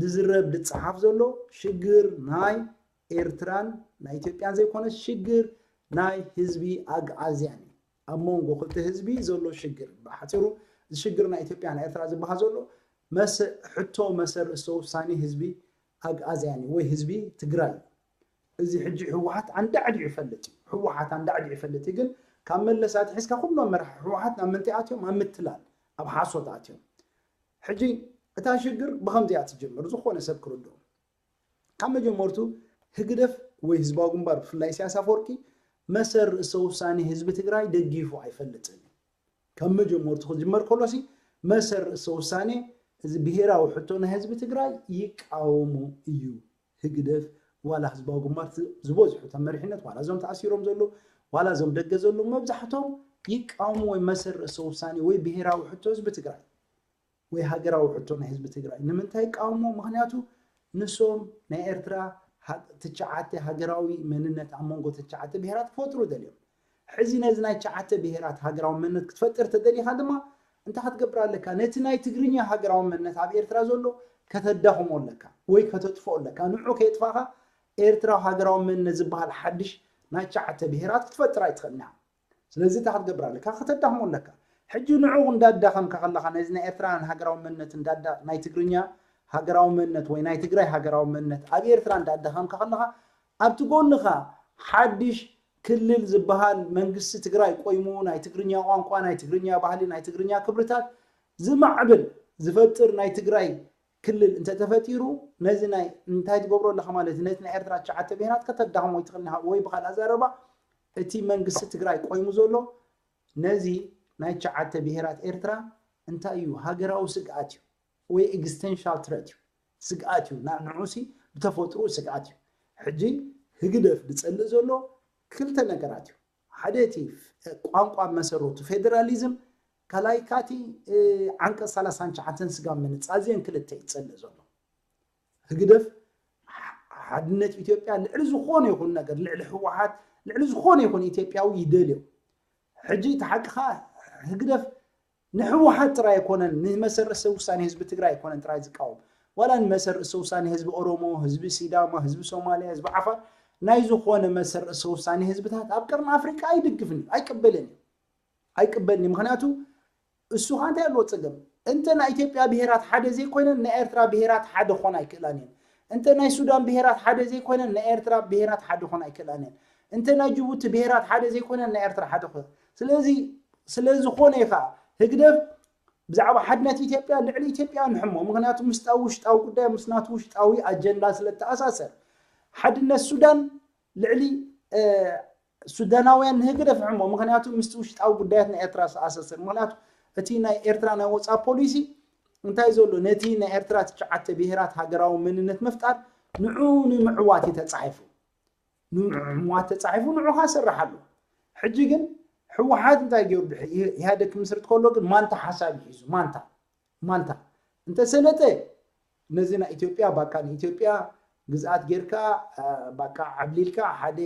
ዝዝረብ ዝጸሓፍ ዘሎ ሽግር ናይ ኤርትራን ናይ ኢትዮጵያን ዘይኮነ ሽግር ናይ ህዝቢ ኣግኣዝያን እዩ። ኣብ መንጎ ክልተ ህዝቢ ዘሎ ሽግር ብሓፂሩ እዚ ሽግር ናይ ኢትዮጵያ ናይ ኤርትራ ዝበሃል ዘሎ ሕቶ መሰል ርእሰ ውሳኔ ህዝቢ ኣግኣዝያን እዩ ወይ ህዝቢ ትግራይ እዩ። እዚ ሕጂ ህወሓት ኣንዳዕዲዑ ይፈልጥ እዩ። ህወሓት ኣንዳዕዲዑ ይፈልጥ እዩ። ግን ካብ መለስ ኣትሒዝካ ኩሎም መራሕቲ ህወሓት ናብ ምንታይ ኣትዮም? ኣብ ምትላል፣ ኣብ ሓሶት ኣትዮም። ሕጂ እታ ሽግር ብኸምዚኣ ትጅምር፣ ዝኾነ ሰብ ክርድኦ። ካብ መጀመርቱ ህግደፍ ወይ ህዝባዊ ግንባር ብፍላይ ኢሳያስ ኣፈወርቂ መሰል ርእሰ ውሳኔ ህዝቢ ትግራይ ደጊፉ ኣይፈልጥን እዩ። ካብ መጀመርቱ ክጅመር ከሎሲ መሰል ርእሰ ውሳኔ እዚ ብሄራዊ ሕቶ ናይ ህዝቢ ትግራይ ይቃወሙ እዩ። ህግደፍ ዋላ ህዝባዊ ግንባር ዝበዝሑ ተመሪሕነት ዋላ እዞም ተኣሲሮም ዘለዉ ዋላ እዞም ደገ ዘለዉ መብዛሕቶም ይቃወሙ ወይ መሰል ርእሰ ውሳኔ ወይ ብሄራዊ ሕቶ ህዝቢ ትግራይ ወይ ሃገራዊ ሕቶ ናይ ህዝቢ ትግራይ። ንምንታይ ይቃወሞ? ምክንያቱ ንሶም ናይ ኤርትራ ትሽዓተ ሃገራዊ መንነት ኣብ መንጎ ትሽዓተ ብሄራት ክፈጥሩ ደልዮም። ሕዚ ነዚ ናይ ትሽዓተ ብሄራት ሃገራዊ መንነት ክትፈጥር ተደሊኻ ድማ እንታይ ክትገብር ኣለካ? ነቲ ናይ ትግርኛ ሃገራዊ መንነት ኣብ ኤርትራ ዘሎ ከተዳኽሞ ኣለካ ወይ ከተጥፍኦ ኣለካ። ንዑ ከየጥፋኻ ኤርትራዊ ሃገራዊ መንነት ዝበሃል ሓድሽ ናይ ትሽዓተ ብሄራት ክትፈጥር ኣይትኽእልና። ስለዚ እንታይ ክትገብር ኣለካ? ከተዳኽሞ ኣለካ። ሕጂ ንዑ እንዳዳኸምካ ከለኻ ነዚ ናይ ኤርትራ ሃገራዊ መንነት እንዳዳ ናይ ትግርኛ ሃገራዊ መንነት ወይ ናይ ትግራይ ሃገራዊ መንነት ኣብ ኤርትራ እንዳዳኸምካ ከለኻ ኣብቲ ጎንኻ ሓድሽ ክልል ዝበሃል መንግስቲ ትግራይ ቆይሙ ናይ ትግርኛ ቋንቋ፣ ናይ ትግርኛ ባህሊ፣ ናይ ትግርኛ ክብርታት ዝማዕብል ዝፈጥር ናይ ትግራይ ክልል እንተተፈጢሩ ነዚ ናይ እንታይ ትገብሮ ኣለኻ ማለት እዩ? ነቲ ናይ ኤርትራ ትሽዓተ ብሄራት ከተዳኽሞ ይትኽእል ወይ ብኻልእ ኣዛረባ እቲ መንግስቲ ትግራይ ቆይሙ ዘሎ ነዚ ናይ ትሽዓተ ብሄራት ኤርትራ እንታይ እዩ? ሃገራዊ ስግኣት እዩ ወይ ኤግዚስተንሻል ትረት እዩ። ስግኣት እዩ። ንዑሲ ብተፈጥሮ ስግኣት እዩ። ሕጂ ህግደፍ ዝጸልእ ዘሎ ክልተ ነገራት እዩ። ሓደ እቲ ቋንቋ መሰረቱ ፌደራሊዝም፣ ካልኣይ ካቲ ዓንቀፅ ሰላሳን ትሽዓተን ስጋብ ምንጻል እዚአን ክልተ ይጸልእ ዘሎ። ህግደፍ ሓድነት ኢትዮጵያ ልዕሊ ዝኾነ ይኹን ነገር፣ ልዕሊ ህወሓት፣ ልዕሊ ዝኾነ ይኹን ኢትዮጵያዊ ይደልዮ። ሕጂ እቲ ሓቂ ኸዓ ህግደፍ ንህወሓት ጥራይ ኣይኮነን፣ ንመሰል ርእሰ ውሳኔ ህዝቢ ትግራይ ኣይኮነን ጥራይ ዝቃወም፣ ዋላ ንመሰል ርእሰ ውሳኔ ህዝቢ ኦሮሞ፣ ህዝቢ ሲዳማ፣ ህዝቢ ሶማሊያ፣ ህዝቢ ዓፋር፣ ናይ ዝኾነ መሰል ርእሰ ውሳኔ ህዝብታት ኣብ ቀርኒ ኣፍሪቃ ኣይድግፍን እዩ፣ ኣይቅበልን እዩ። ኣይቅበልኒ። ምክንያቱ እሱ ኸ እንታይ ኣለዎ ጸገም? እንተ ናይ ኢትዮጵያ ብሄራት ሓደ ዘይኮይነን ናይ ኤርትራ ብሄራት ሓደ ኾን ኣይክእላን እየን። እንተ ናይ ሱዳን ብሄራት ሓደ ዘይኮይነን ናይ ኤርትራ ብሄራት ሓደ ኾን ኣይክእላን እየን። እንተ ናይ ጅቡቲ ብሄራት ሓደ ዘይኮይነን ናይ ኤርትራ ሓደ ኾን። ስለዚ ስለ ዝኾነ እዩ ኸዓ ህግደፍ ብዛዕባ ሓድነት ኢትዮጵያ ልዕሊ ኢትዮጵያ ንሕሞ። ምክንያቱ ምስጣዊ ውሽጣዊ ጉዳይ ምስ ናቱ ውሽጣዊ ኣጀንዳ ስለ እተኣሳሰር ሓድነት ሱዳን ልዕሊ ሱዳናውያን ንህግደፍ ሕሞ። ምክንያቱ ምስቲ ውሽጣዊ ጉዳያት ናይ ኤርትራ ዝተኣሳሰር። ምክንያቱ እቲ ናይ ኤርትራ ናይ ወፃእ ፖሊሲ እንታይ ዘሎ ነቲ ናይ ኤርትራ ትሽዓተ ብሄራት ሃገራዊ መንነት ምፍጣር ንዑ ንምዕዋት እዩ ተፃሒፉ። ንምዕዋት ተፃሒፉ ንዑ ኸዓ ይሰርሕ ኣሎ። ሕጂ ግን ህወሓት እንታይ ገይሩ ድሕሪ ኢህኣደግ ክምስርት ከሎ ግን ማንታ ሓሳብ እዩ ሒዙ። ማንታ ማንታ እንተሰለጠ ነዚ ናይ ኢትዮጵያ ባቃ ንኢትዮጵያ ግዝኣት ጌርካ ባቃ ዓብሊልካ ሓደ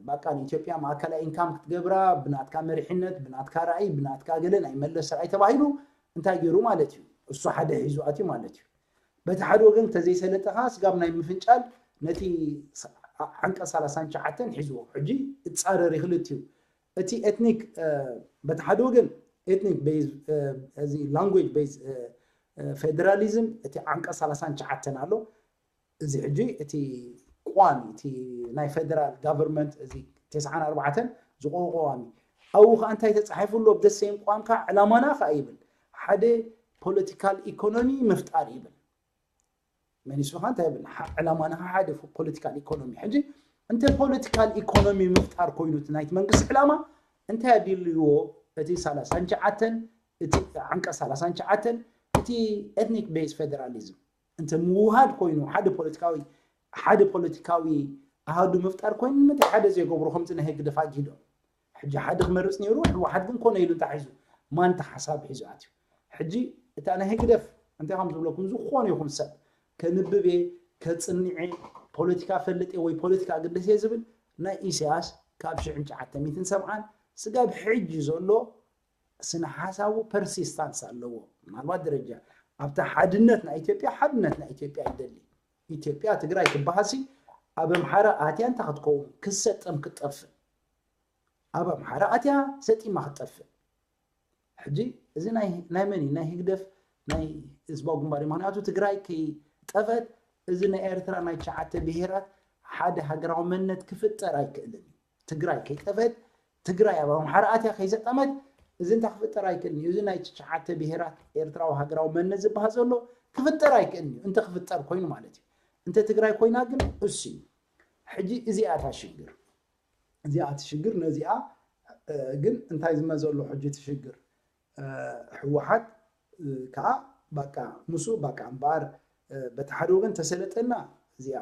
ባቃ ንኢትዮጵያ ማእከላይ ኢንካም ክትገብራ ብናትካ መሪሕነት ብናትካ ራእይ ብናትካ ገለ ናይ መለስ ራእይ ተባሂሉ እንታይ ገይሩ ማለት እዩ? እሱ ሓደ ሒዙ ኣትዩ ማለት እዩ። በቲ ሓደ ወገን እንተዘይሰለጠኻ ስጋብ ናይ ምፍንጫል ነቲ ዓንቀ ሰላሳን ትሽዓተን ሒዝዎ ሕጂ እጻረር ይኽልት እዩ። እቲ ኤትኒክ በቲ ሓደ ወገን ኤትኒክ ቤዝ እዚ ላንጉጅ ቤዝ ፌደራሊዝም እቲ ዓንቀ ሰላሳን ትሽዓተን ኣሎ። እዚ ሕጂ እቲ ቋሚ እቲ ናይ ፌደራል ጋቨርንመንት እዚ ተስዓን ኣርባዕተን ዝቆቆዋሚ ኣብኡ ከዓ እንታይ ተፃሒፉ ኣሎ? ብደሴም ቋንካ ዕላማና ከዓ ይብል ሓደ ፖለቲካል ኢኮኖሚ ምፍጣር ይብል። መኒስኻ እንታይ ይብል? ዕላማና ሓደ ፖለቲካል ኢኮኖሚ። ሕጂ እንተ ፖለቲካል ኢኮኖሚ ምፍጣር ኮይኑ እቲ ናይቲ መንግስቲ ዕላማ እንታይ ኣድልዎ? እቲ ሰላሳን ትሽዓተን እቲ ዓንቀ ሰላሳን ትሽዓተን እቲ ኤትኒክ ቤዝ ፌደራሊዝም እንተ ምውሃድ ኮይኑ ሓደ ፖለቲካዊ ሓደ ፖለቲካዊ ኣሃዱ ምፍጣር ኮይኑ ንምንታይ ሓደ ዘይገብሩ ከምዚ ናይ ህግደፍ ኣጊዶ? ሕጂ ሓደ ክመርፅ ነይሩ፣ ህወሓት ግን ኮነ ኢሉ እንታይ ሒዙ? ማንታ ሓሳብ ሒዙ ኣትዩ። ሕጂ እታ ናይ ህግደፍ እንታይ ከም ዝብለኩም፣ ዝኾነ ይኹን ሰብ ከንብብ እየ፣ ከፅንዕ እየ፣ ፖለቲካ ፈልጥ እየ ወይ ፖለቲካ ኣገደስ እየ ዝብል ናይ ኢሳያስ ካብ ሽሕን ትሽዓተ ሚእትን ሰብዓን ስጋብ ሕጂ ዘሎ ስነ ሓሳቡ ፐርሲስታንስ ኣለዎ። ምናልባት ደረጃ ኣብታ ሓድነት ናይ ኢትዮጵያ፣ ሓድነት ናይ ኢትዮጵያ ይደሊ። ኢትዮጵያ ትግራይ ትበሃልሲ ኣብ ኣምሓራ ኣትያ እንታይ ክትከውን? ክሰጠም ክትጠፍእ። ኣብ ኣምሓራ ኣትያ ሰጢማ ክትጠፍእ። ሕጂ እዚ ናይ ናይ መን እዩ? ናይ ህግደፍ ናይ ህዝባዊ ግንባር እዩ። ምክንያቱ ትግራይ ከይጠፈት እዚ ናይ ኤርትራ ናይ ትሽዓተ ብሄራት ሓደ ሃገራዊ መንነት ክፍጠር ኣይክእልን እዩ። ትግራይ ከይጠፈት፣ ትግራይ ኣብ ኣምሓራ ኣትያ ከይሰጠመት እዚ እንታይ ክፍጠር ኣይክእልን እዩ። እዚ ናይ ትሽዓተ ብሄራት ኤርትራዊ ሃገራዊ መንነት ዝበሃል ዘሎ ክፍጠር ኣይክእልን እዩ። እንተ ክፍጠር ኮይኑ ማለት እዩ። እንተ ትግራይ ኮይና ግን እሱ እዩ። ሕጂ እዚኣ እታ ሽግር፣ እዚኣ እቲ ሽግር። ነዚኣ እ፣ ግን እንታይ ዝመዘሎ ሕጂ እቲ ሽግር? እ፣ ህወሓት እ፣ ከዓ ባቃ ምስኡ ባቃ እምበኣር እ፣ በቲ ሓደ ወገን ተሰለጠና እዚኣ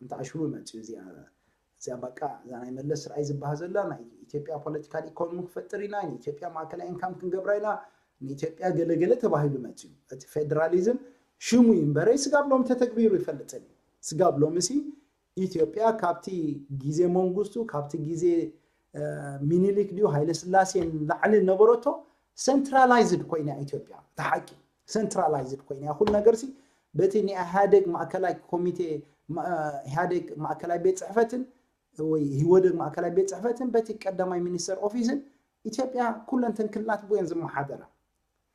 እንተ ኣሽሩ መፅዩ እዚኣ እዚኣ ባቃ እዛ ናይ መለስ ስርዓይ ዝበሃል ዘላ ናይ ኢትዮጵያ ፖለቲካል ኢኮኖሚ ክፈጥር ኢና፣ ንኢትዮጵያ ማእከላይ ኢንካም ክንገብራ ኢና፣ ንኢትዮጵያ ገለገለ ተባሂሉ መፅዩ። እቲ ፌደራሊዝም ሽሙ እዩ እምበረይ ስጋብ ሎም ተተግቢሩ ይፈልጥን እዩ። ስጋብ ሎምሲ ኢትዮጵያ ካብቲ ግዜ መንግስቱ፣ ካብቲ ግዜ እ፣ ሚኒሊክ ድዩ ሃይለ ስላሴን ላዕሊ ነበረቶ ሰንትራላይዝድ ኮይና ኢትዮጵያ። እቲ ሓቂ ሰንትራላይዝድ ኮይና እያ። ኩሉ ነገርሲ በቲ ናይ ኢህኣዴግ ማእከላይ ኮሚቴ፣ ማ-፣ ኢህኣዴግ ማእከላይ ቤት ጽሕፈትን ወይ ኢህወደግ ማእከላይ ቤት ጽሕፈትን በቲ ቀዳማይ ሚኒስተር ኦፊስን ኢትዮጵያ ኩለን ተንክልናት ብኡ እየን ዝመሓደራ።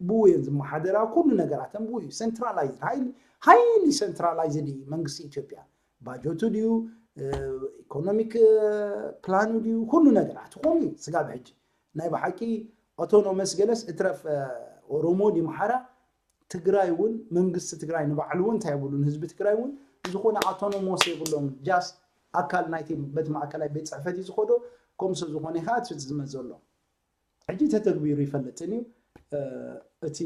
ብኡ እየን ዝመሓደራ። ኩሉ ነገራተን ብኡ እዩ። ሰንትራላይዝድ፣ ሃይሊ፣ ሃይሊ ሰንትራላይዝድ እዩ መንግስቲ ኢትዮጵያ። ባጀቱ ድዩ፣ እ፣ ኢኮኖሚክ፣ እ፣ ፕላኑ ድዩ፣ ኩሉ ነገራት ከምኡ እዩ። ስጋብ ሕጂ ናይ ብሓቂ ኣውቶኖመስ ገለስ እትረፍ፣ እ፣ ኦሮሞ ድዩ፣ ኣምሓራ፣ ትግራይ እውን መንግስቲ ትግራይ ንባዕሉ እውን እንታይ የብሉን። ህዝቢ ትግራይ እውን ዝኾነ ኣውቶኖሞስ የብሎም። ጃስት ኣካል ናይቲ በቲ ማእከላይ ቤት ጽሕፈት እዩ ዝኸዶ። ከምኡ ስለ ዝኾነ ከዓ እቲ ዝመዘሎም ሕጂ ተተግቢሩ ይፈልጥን እዩ። እ፣ እቲ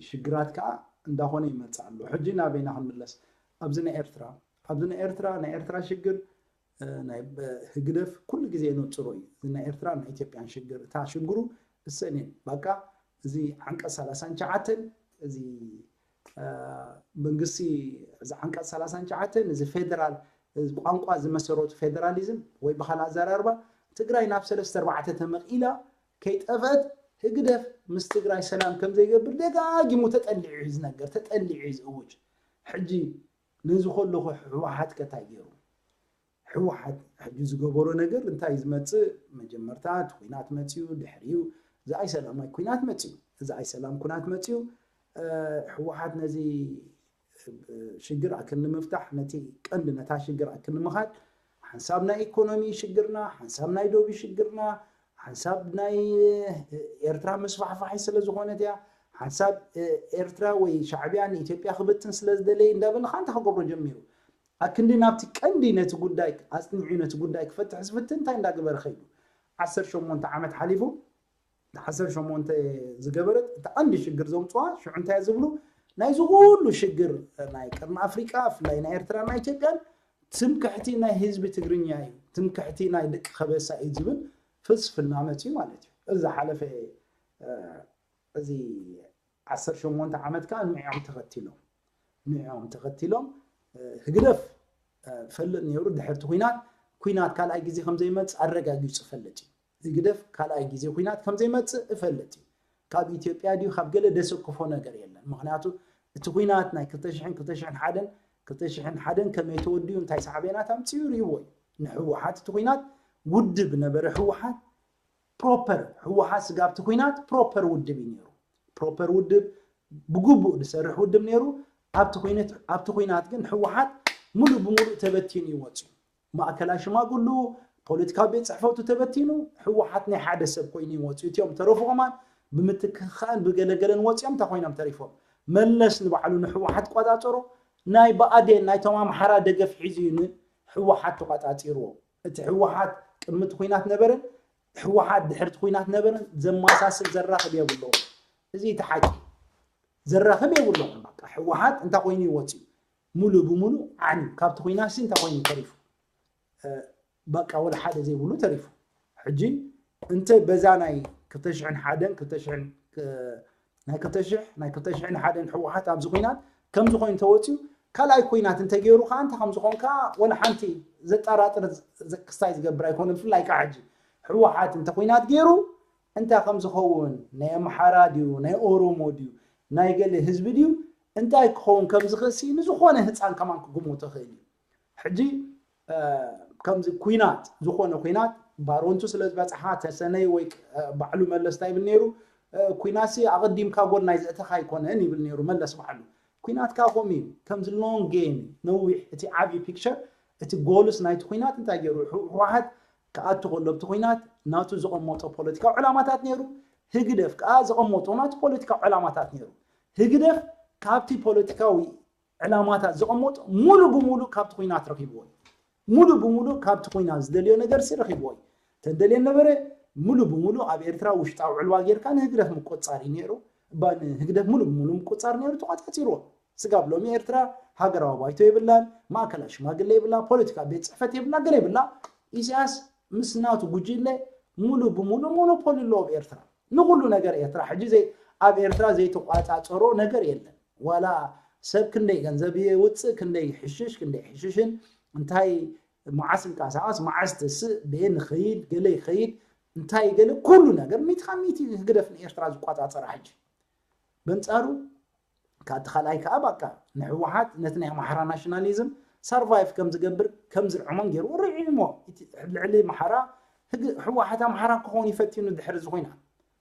ሽግራት ከዓ እንዳኾነ ይመጽእ ኣሎ። ሕጂ ናበይና ክንምለስ? ኣብዚ ናይ ኤርትራ፣ ኣብዚ ናይ ኤርትራ፣ ናይ ኤርትራ ሽግር፣ እ፣ ናይ በ-፣ ህግደፍ ኩሉ ግዜ የነጽሮ እዩ። እዚ ናይ ኤርትራ ናይ ኢትዮጵያን ሽግር፣ እታ ሽግሩ እሰን እየን። በቃ እዚ ዓንቀጽ ሰላሳን ትሽዓተን፣ እዚ፣ እ፣ መንግስቲ፣ እዚ ዓንቀጽ ሰላሳን ትሽዓተን፣ እዚ ፌደራል፣ እዚ ቋንቋ ዝመሰረቱ ፌደራሊዝም ወይ ብኻልእ ኣዘራርባ ትግራይ ናብ ሰለስተ ኣርባዕተ ተመቒላ ከይጠፈት ህግደፍ ምስ ትግራይ ሰላም ከም ዘይገብር ደጋጊሙ ተጠሊዑ እዩ ዝነገር፣ ተጠሊዑ እዩ ዝእውጅ። ሕጂ ነዚ ከለኹ ህወሓት ከ እንታይ ገይሩ? ህወሓት ሕጂ ዝገበሮ ነገር እንታይ እዩ ዝመጽእ? መጀመርታ እቲ ኲናት መጽዩ፣ ድሕሪኡ እዚ ኣይሰላማይ ኲናት መጽዩ። እዚ ኣይሰላም ኲናት መጽዩ፣ እ፣ ህወሓት ነዚ ሽግር ኣክንምፍታሕ፣ ነቲ ቀንዲ ነታ ሽግር ኣክንምኻድ፣ ሓንሳብ ናይ ኢኮኖሚ ሽግርና፣ ሓንሳብ ናይ ዶብ ሽግርና፣ ሓንሳብ ናይ ኤርትራ ምስፋሕፋሒ ስለ ዝኾነት እያ፣ ሓንሳብ ኤርትራ ወይ ሻዕብያ ንኢትዮጵያ ክብትን ስለ ዝደለየ እንዳበለ ኻንታ ክገብሮ ጀሚሩ። ኣክንዲ ናብቲ ቀንዲ ነቲ ጉዳይ ኣጽኒዑ ነቲ ጉዳይ ክፈትሕ ዝፍትን እንታይ እንዳገበረ ኸይዱ? ዓሰርተ ሸሞንተ ዓመት ሓሊፉ። ዓሰርተ ሸሞንተ ዝገበረት እቲ ቀንዲ ሽግር ዘምፅዋ ሽዑ እንታይ ዝብሉ ናይዚ ኩሉ ሽግር ናይ ቀርኒ ኣፍሪቃ ብፍላይ ናይ ኤርትራ ናይ ኢትዮጵያን ትምክሕቲ ናይ ህዝቢ ትግርኛ እዩ ትምክሕቲ ናይ ደቂ ከበሳ እዩ ዝብል ፍልስፍና መፅዩ ማለት እዩ። እዚ ሓለፈ እዚ ዓሰርተ ሸሞንተ ዓመት ከዓ ንዕኦም ተኸቲሎም ንዕኦም ተኸቲሎም ህግደፍ ፈልጥ ነይሩ ድሕርቲ ኩናት ኩናት ካልኣይ ግዜ ከምዘይመፅእ ኣረጋጊፁ ፈልጥ እዩ። ህግደፍ ካልኣይ ግዜ ኩናት ከምዘይመፅእ እፈልጥ እዩ። ካብ ኢትዮጵያ ድዩ ካብ ገለ ደሰክፎ ነገር የለን። ምክንያቱ እቲ ኩናት ናይ ክልተ ሽሕን ክልተ ሽሕን ሓደን ክልተ ሽሕን ሓደን ከመይ ተወዲኡ እንታይ ሳዕቤናት ኣምፅኡ ሪእዎ እዩ። ንህወሓት እቲ ኩናት ውድብ ነበረ ህወሓት ፕሮፐር ህወሓት ስጋብቲ ኩናት ፕሮፐር ውድብ እዩ ነይሩ። ፕሮፐር ውድብ ብግቡእ ዝሰርሕ ውድብ ነይሩ። ኣብቲ ኩናት ግን ህወሓት ሙሉእ ብሙሉእ ተበቲኑ እዩ ወፂኡ። ማእከላይ ሽማግሉ ፖለቲካዊ ቤት ፅሕፈቱ ተበቲኑ ህወሓት ናይ ሓደ ሰብ ኮይኑ እዩ ወፂኡ። እቲኦም ተረፉ ከማን ብምትክኻእን ብገለገለን ወፂኦም እንታይ ኮይኖም ተሪፎም? መለስ ንባዕሉ ንህወሓት ቆፃፀሮ። ናይ ብኣዴን ናይቶም ኣምሓራ ደገፍ ሒዙ እዩ ንህወሓት ተቆፃፂርዎ። እቲ ህወሓት ቅድሚ እቲ ኩናት ነበረን ህወሓት ድሕርቲ ኩናት ነበረን ዘመሳስል ዘራኽብ የብለዎም። እዚ እቲ ሓቂ ዘራኽብ የብለዎም። በቃ ህወሓት እንታይ ኮይኑ እዩ ወፂኡ? ሙሉ ብሙሉ ዓንዩ ካብቲ ኩናት ሲ እንታይ ኮይኑ ተሪፉ? በቃ ወላ ሓደ ዘይብሉ ተሪፉ። ሕጂ እንተ በዛ ናይ ክልተ ሽሕን ሓደን ክልተ ሽሕን ናይ ክልተ ሽሕ ናይ ክልተ ሽሕን ሓደን ህወሓት ኣብዚ ኩናት ከምዚ ኮይኑ ተወፅዩ ካልኣይ ኩናት እንተገይሩ ከዓ እንታይ ከምዝኾን ከዓ ወላ ሓንቲ ዘጠራጥር ክስታይ ዝገብር ኣይኮነ። ብፍላይ ከዓ ሕጂ ህወሓት እንተ ኩናት ገይሩ እንታይ ከምዝኸውን ናይ ኣምሓራ ድዩ ናይ ኦሮሞ ድዩ ናይ ገለ ህዝቢ ድዩ እንታይ ክኸውን ከምዝኽእልሲ ንዝኾነ ህፃን ከማን ክግምቶ ይኽእል እዩ። ሕጂ ከምዚ ኩናት ዝኾነ ኩናት ባሮንቱ ስለ ዝበፅሓ ተሰነይ ወይ ባዕሉ መለስ እንታይ ይብል ነይሩ? ኩናትሲ ኣቐዲምካ ጎል ናይ ዘእተኻ ኣይኮነን ይብል ነይሩ መለስ ባዕሉ። ኩናት ከዓ ከምኡ እዩ። ከምዚ ሎንግ ጌም ነዊሕ እቲ ዓብዪ ፒክቸር እቲ ጎልስ ናይቲ ኩናት እንታይ ገይሩ? ህወሓት ክኣቱ ከሎ ኣብቲ ኩናት ናቱ ዘቐመጦ ፖለቲካዊ ዕላማታት ነይሩ። ህግደፍ ከዓ ዘቐመጦ ናቱ ፖለቲካዊ ዕላማታት ነይሩ። ህግደፍ ካብቲ ፖለቲካዊ ዕላማታት ዘቐመጦ ሙሉ ብሙሉ ካብቲ ኩናት ረኺብዎ እዩ። ሙሉ ብሙሉ ካብቲ ኩናት ዝደልዮ ነገር ሲ ረኺብዎ እዩ። ተደልየ ነበረ ሙሉ ብሙሉ ኣብ ኤርትራ ውሽጣዊ ዕልዋ ጌርካ ንህግደፍ ምቆጻር እዩ ነይሩ። እባ ንህግደፍ ሙሉ ብሙሉ ምቆጻር ነይሩ ተቆጻጺርዎ። ስጋብ ሎሚ ኤርትራ ሃገራዊ ባይቶ የብላን፣ ማእከላይ ሽማግለ የብላ፣ ፖለቲካ ቤት ጽሕፈት የብላ፣ ገለ የብላ። ኢሳያስ ምስ ናቱ ጉጅለ ሙሉ ብሙሉ ሞኖፖሊ ኣለዎ ኣብ ኤርትራ። ንኹሉ ነገር ኤርትራ ሕጂ ዘይ ኣብ ኤርትራ ዘይተቋጻጸሮ ነገር የለን። ዋላ ሰብ ክንደይ ገንዘብ የውፅእ ክንደይ ይሕሽሽ ክንደይ ይሕሽሽን እንታይ መዓስ እንቀሳቐስ መዓስ ተስእ በየ ንኸይድ ገለ ይኸይድ እንታይ ገለ ኩሉ ነገር ሚትኻ ሚት ህግደፍ ንኤርትራ ዝቋጻጸራ ሕጂ በንጻሩ ካብቲ ካልኣይ ከዓ በቃ ንህወሓት ነቲ ናይ ኣምሓራ ናሽናሊዝም ሰርቫይቭ ከም ዝገብር ከም ዝርዕሞን ገይሩ ርዒሞ ልዕሊ ኣምሓራ ህወሓት ኣምሓራ ክኸውን ይፈትኑ ድሕሪ ዝኾይና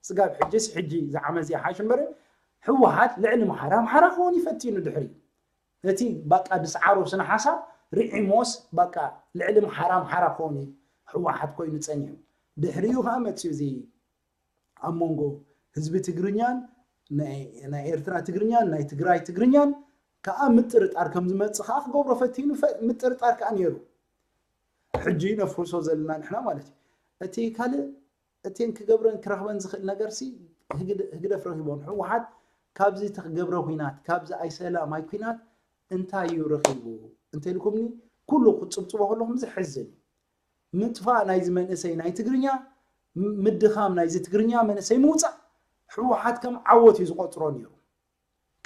ስጋብ ሕጅስ ሕጂ ዝዓመዚ ይሓሽ እምበር ህወሓት ልዕሊ ኣምሓራ ኣምሓራ ክኸውን ይፈትኑ ድሕሪ ነቲ በቃ ድስዓሮ ስነ ሓሳብ ርዒሞስ በቃ ልዕሊ ኣምሓራ ኣምሓራ ክኸውን ህወሓት ኮይኑ ፀኒሑ ድሕሪኡ ከዓ መፅኡ እዚ ኣብ መንጎ ህዝቢ ትግርኛን ናይ ኤርትራ ትግርኛን ናይ ትግራይ ትግርኛን ከዓ ምጥርጣር ከም ዝመፅእ ከዓ ክገብሮ ፈቲኑ ምጥርጣር ከዓ ነይሩ ሕጂ ነፍርሶ ዘለና ንሕና ማለት እዩ እቲ ካልእ እቲን ክገብረን ክረኽበን ዝኽእል ነገር ሲ ህግደፍ ረኺቦን ህወሓት ካብዚ ተክገብረ ኩናት ካብዚ ኣይሰላም ኣይ ኩናት እንታይ እዩ ረኺቡ እንተልኩምኒ ኩሉ ክፅብፅቦ ከለኹም ዝሕዝን እዩ ምጥፋእ ናይዚ መንእሰይ ናይ ትግርኛ ምድኻም ናይዚ ትግርኛ መንእሰይ ምውፃእ ህወሓት ከም ዓወት እዩ ዝቆፅሮ ነይሩ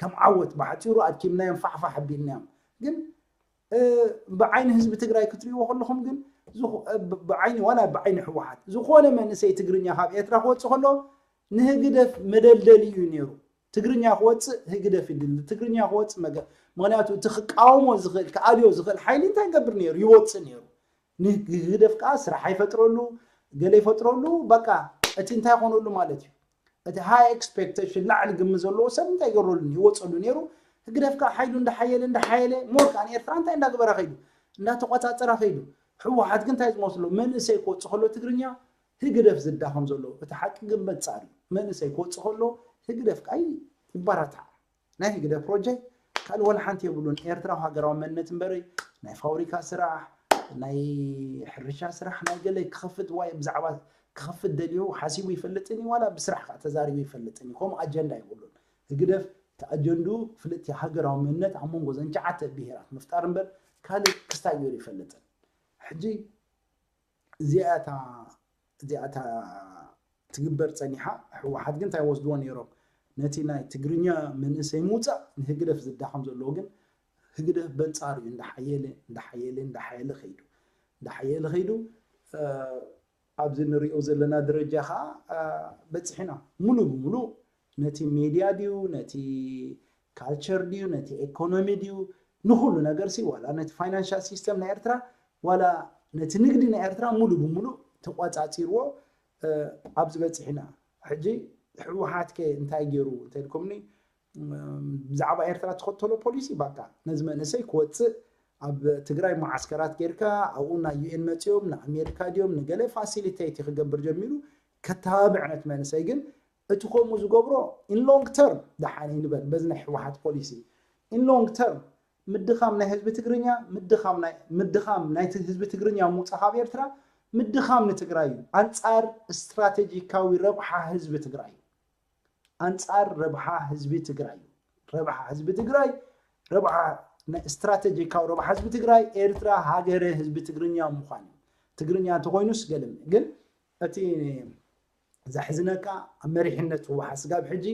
ከም ዓወት ብሓፂሩ ኣድኪምናዮም ፋሕፋሕ ኣቢልናዮም ግን ብዓይኒ ህዝቢ ትግራይ ክትሪእዎ ከለኹም ግን ብዓይኒ ዋላ ብዓይኒ ህወሓት ዝኾነ መንእሰይ ትግርኛ ካብ ኤርትራ ክወፅእ ከሎ ንህግደፍ መደልደሊ እዩ ነይሩ ትግርኛ ክወፅእ ህግደፍ ይድሊ ትግርኛ ክወፅእ መገ ምክንያቱ እቲ ክቃወሞ ዝኽእል ክኣልዮ ዝኽእል ሓይሊ እንታይ ይገብር ነይሩ ይወፅእ ነይሩ ንህግደፍ ከዓ ስራሕ ይፈጥረሉ ገለ ይፈጥረሉ በቃ እቲ እንታይ ይኾነሉ ማለት እዩ እቲ ሃይ ኤክስፔክቴሽን ላዕሊ ግምት ዘለዎ ሰብ እንታይ ይገብረሉ ይወፀሉ ነይሩ ህግደፍ ከዓ ሓይሉ እንዳሓየለ እንዳሓየለ ሞር ከዓ ንኤርትራ እንታይ እንዳግበረ ከይዱ እንዳተቆፃፀረ ከይዱ ህወሓት ግን እንታይ ዝመስሎ መንእሰይ ክወፅእ ከሎ ትግርኛ ህግደፍ ዝዳኸም ዘሎ እቲ ሓቂ ግን በንፃር እዩ መንእሰይ ክወፅእ ከሎ ህግደፍ ከዓ ይበረታዕ ናይ ህግደፍ ፕሮጀክት ካልእ ወላ ሓንቲ የብሉን ኤርትራዊ ሃገራዊ መንነት እምበሪ ናይ ፋብሪካ ስራሕ ናይ ሕርሻ ስራሕ ናይ ገለ ክኸፍት ዋይ ብዛዕባ ክኸፍት ደልዩ ሓሲቡ ይፈልጥን እዩ ዋላ ብስራሕ ከዓ ተዛሪቡ ይፈልጥን እዩ ከምኡ ኣጀንዳ የብሉን ህግደፍ እቲ ኣጀንድኡ ፍልጥቲ ሃገራዊ መንነት ኣብ መንጎ ዘን ትሽዓተ ብሄራት ምፍጣር እምበር ካልእ ክስታይ ገይሩ ይፈልጥን ሕጂ እዚኣታ እዚኣታ ትግበር ፀኒሓ ህወሓት ግን እንታይ ወስድዎ ነይሮም ነቲ ናይ ትግርኛ መንእሰይ ምውፃእ ንህግደፍ ዝዳኸም ዘለዎ ግን ህግደፍ በንፃሩ እዩ እንዳሓየለ እንዳሓየለ እንዳሓየለ ከይዱ እንዳሓየለ ከይዱ ኣብዚ ንሪኦ ዘለና ደረጃ ከዓ በፂሕና ሙሉ ብሙሉ ነቲ ሜድያ ድዩ ነቲ ካልቸር ድዩ ነቲ ኤኮኖሚ ድዩ ንኩሉ ነገር ሲ ዋላ ነቲ ፋይናንሻል ሲስተም ናይ ኤርትራ ዋላ ነቲ ንግዲ ናይ ኤርትራ ሙሉ ብሙሉ ተቋፃፂርዎ ኣብዚ በፂሕና ሕጂ ህወሓት ከ እንታይ ገይሩ እንተልኩምኒ ብዛዕባ ኤርትራ ትኸተሎ ፖሊሲ ባካ ነዚ መንእሰይ ክወፅእ ኣብ ትግራይ መዓስከራት ጌርካ ኣብኡ ናይ ዩኤን መፅኦም ንኣሜሪካ ድዮም ንገለ ፋሲሊቴት ክገብር ጀሚሩ ከተባብዕ ነቲ መንእሰይ ግን እቲ ከምኡ ዝገብሮ in long term ደሓን ንበል በዚ ናይ ህወሓት ፖሊሲ in long term ምድኻም ናይ ህዝቢ ትግርኛ ምድኻም ናይ ምድኻም ናይ ህዝቢ ትግርኛ ምውፃእ ካብ ኤርትራ ምድኻም ንትግራይ እዩ ኣንፃር ስትራቴጂካዊ ረብሓ ህዝቢ ትግራይ እዩ ኣንፃር ረብሓ ህዝቢ ትግራይ እዩ ረብሓ ህዝቢ ትግራይ ረብሓ ስትራቴጂካዊ ረብሓ ህዝቢ ትግራይ ኤርትራ ሃገረ ህዝቢ ትግርኛ ምዃን እዩ። ትግርኛ እንተኮይኑስ ገለም ግን እቲ ዘሕዝነካ ኣብ መሪሕነት ህወሓት ስጋብ ሕጂ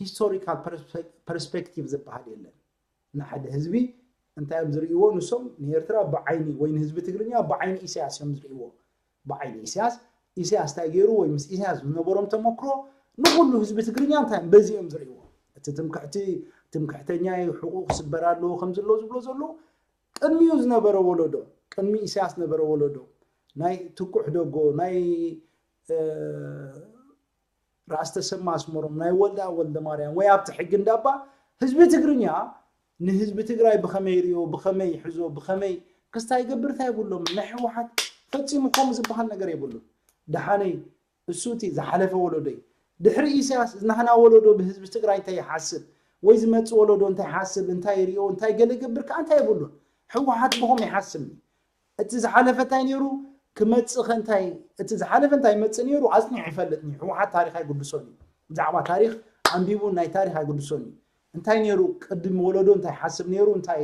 ሂስቶሪካል ፐርስፔክቲቭ ዝበሃል የለን። ንሓደ ህዝቢ እንታይ እዮም ዝርእይዎ ንሶም ንኤርትራ ብዓይኒ ወይ ንህዝቢ ትግርኛ ብዓይኒ ኢሳያስ እዮም ዝርእይዎ። ብዓይኒ ኢሳያስ ኢሳያስ እንታይ ገይሩ ወይ ምስ ኢሳያስ ዝነበሮም ተመክሮ ንኩሉ ህዝቢ ትግርኛ እንታይ በዚ እዮም ዝርእይዎ። እቲ ትምክሕቲ ትምክሕተኛ እዩ፣ ሕቁ ክስበር ኣለዎ ከም ዘለዎ ዝብሎ ዘሎ ቅድሚኡ ዝነበረ ወለዶ ቅድሚ ኢሳያስ ነበረ ወለዶ ናይ ትኩሕ ደጎ ናይ ራእሲ ተሰማ ኣስመሮም ናይ ወልዳ ወልደ ማርያም ወይ ኣብቲ ሕጊ እንዳባ ህዝቢ ትግርኛ ንህዝቢ ትግራይ ብኸመይ ሪኦ ብኸመይ ይሕዞ ብኸመይ ክስታይ ይገብር እንታይ የብሎም። ናይ ህወሓት ፈፂሙ ከምኡ ዝበሃል ነገር የብሉን። ደሓነይ እሱ እቲ ዝሓለፈ ወለዶ እዩ። ድሕሪ ኢሳያስ ናህና ወለዶ ብህዝቢ ትግራይ እንታይ ይሓስብ ወይ ዝመፅእ ወለዶ እንታይ ይሓስብ እንታይ ይሪኦ እንታይ ገለ ይገብር ከዓ እንታይ የብሉን። ህወሓት ብኸም ይሓስብ እቲ ዝሓለፈ እንታይ ነይሩ ክመፅእ ከ እንታይ እቲ ዝሓለፈ እንታይ ይመፅእ ነይሩ ኣፅኒዑ ይፈልጥ ኒ ህወሓት ታሪክ ኣይግድሶን እዩ። ብዛዕባ ታሪክ ኣንቢቡ ናይ ታሪክ ኣይግድሶን እዩ። እንታይ ነይሩ ቅድሚ ወለዶ እንታይ ሓስብ ነይሩ እንታይ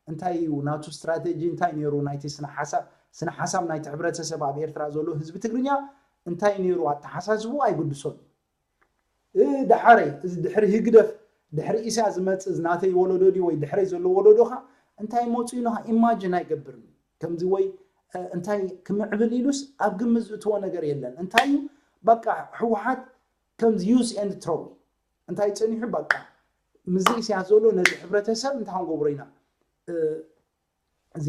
እንታይ እዩ ናቱ ስትራቴጂ እንታይ ነይሩ ናይቲ ስነ ሓሳብ ስነ ሓሳብ ናይቲ ሕብረተሰብ ኣብ ኤርትራ ዘሎ ህዝቢ ትግርኛ እንታይ ነይሩ ኣተሓሳስቡ ኣይግድሶን እዩ። እ፣ ደሓረይ እዚ ድሕሪ ህግደፍ ድሕሪ ኢሳያስ ዝመፅእ እዚ ናተይ ወለዶ ድዩ ወይ ድሕረይ ዘሎ ወለዶኻ እንታይ መፁ ኢሉኻ ኢማጅን ኣይገብርን ከምዚ ወይ እ፣ እንታይ ክምዕብል ኢሉስ ኣብ ግምት ዝእትዎ ነገር የለን እንታይ እዩ በቃ ህወሓት ከምዚ use and throw እንታይ ፀኒሑ በቃ ምዚ ኢሳያስ ዘሎ ነዚ ሕብረተሰብ እንታይ ክንገብሮ ኢና እ፣ እዚ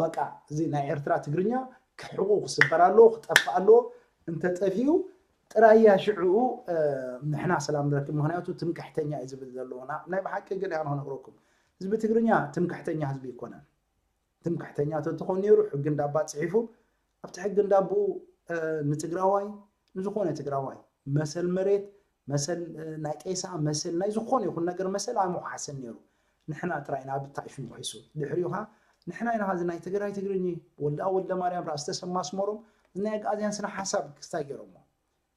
በቃ እዚ ናይ ኤርትራ ትግርኛ ክሕቁ ክስበር ኣለዎ ክጠፍእ ኣለዎ እንተጠፊኡ ጥራያ ሽዕኡ ንሕና ሰላም ንረክብ ምክንያቱ ትምክሕተኛ እዩ ዝብል ዘለዎና ናይ ብሓቂ ግን ያ ንክነግረኩም ህዝቢ ትግርኛ ትምክሕተኛ ህዝቢ ይኮነን ትምክሕተኛ ተትኾን ነይሩ ሕጊ እንዳባ ፅሒፉ ኣብቲ ሕጊ እንዳብኡ ንትግራዋይ ንዝኾነ ትግራዋይ መሰል መሬት መሰል ናይ ጤሳ መሰል ናይ ዝኾነ ይኹን ነገር መሰል ኣይምውሓሰን ነይሩ ንሕና ጥራይ ኢና ብታይ ሽሙ ሒሱ ድሕሪኡ ኸዓ ንሕና ኢና ኸዚ ናይ ትግራይ ትግርኝ ወልዳ ወልደ ማርያም ራስ ተሰማ ኣስመሮም እዚ ናይ ኣግኣዝያን ስነ ሓሳብ ክስታይ ገይሮሞ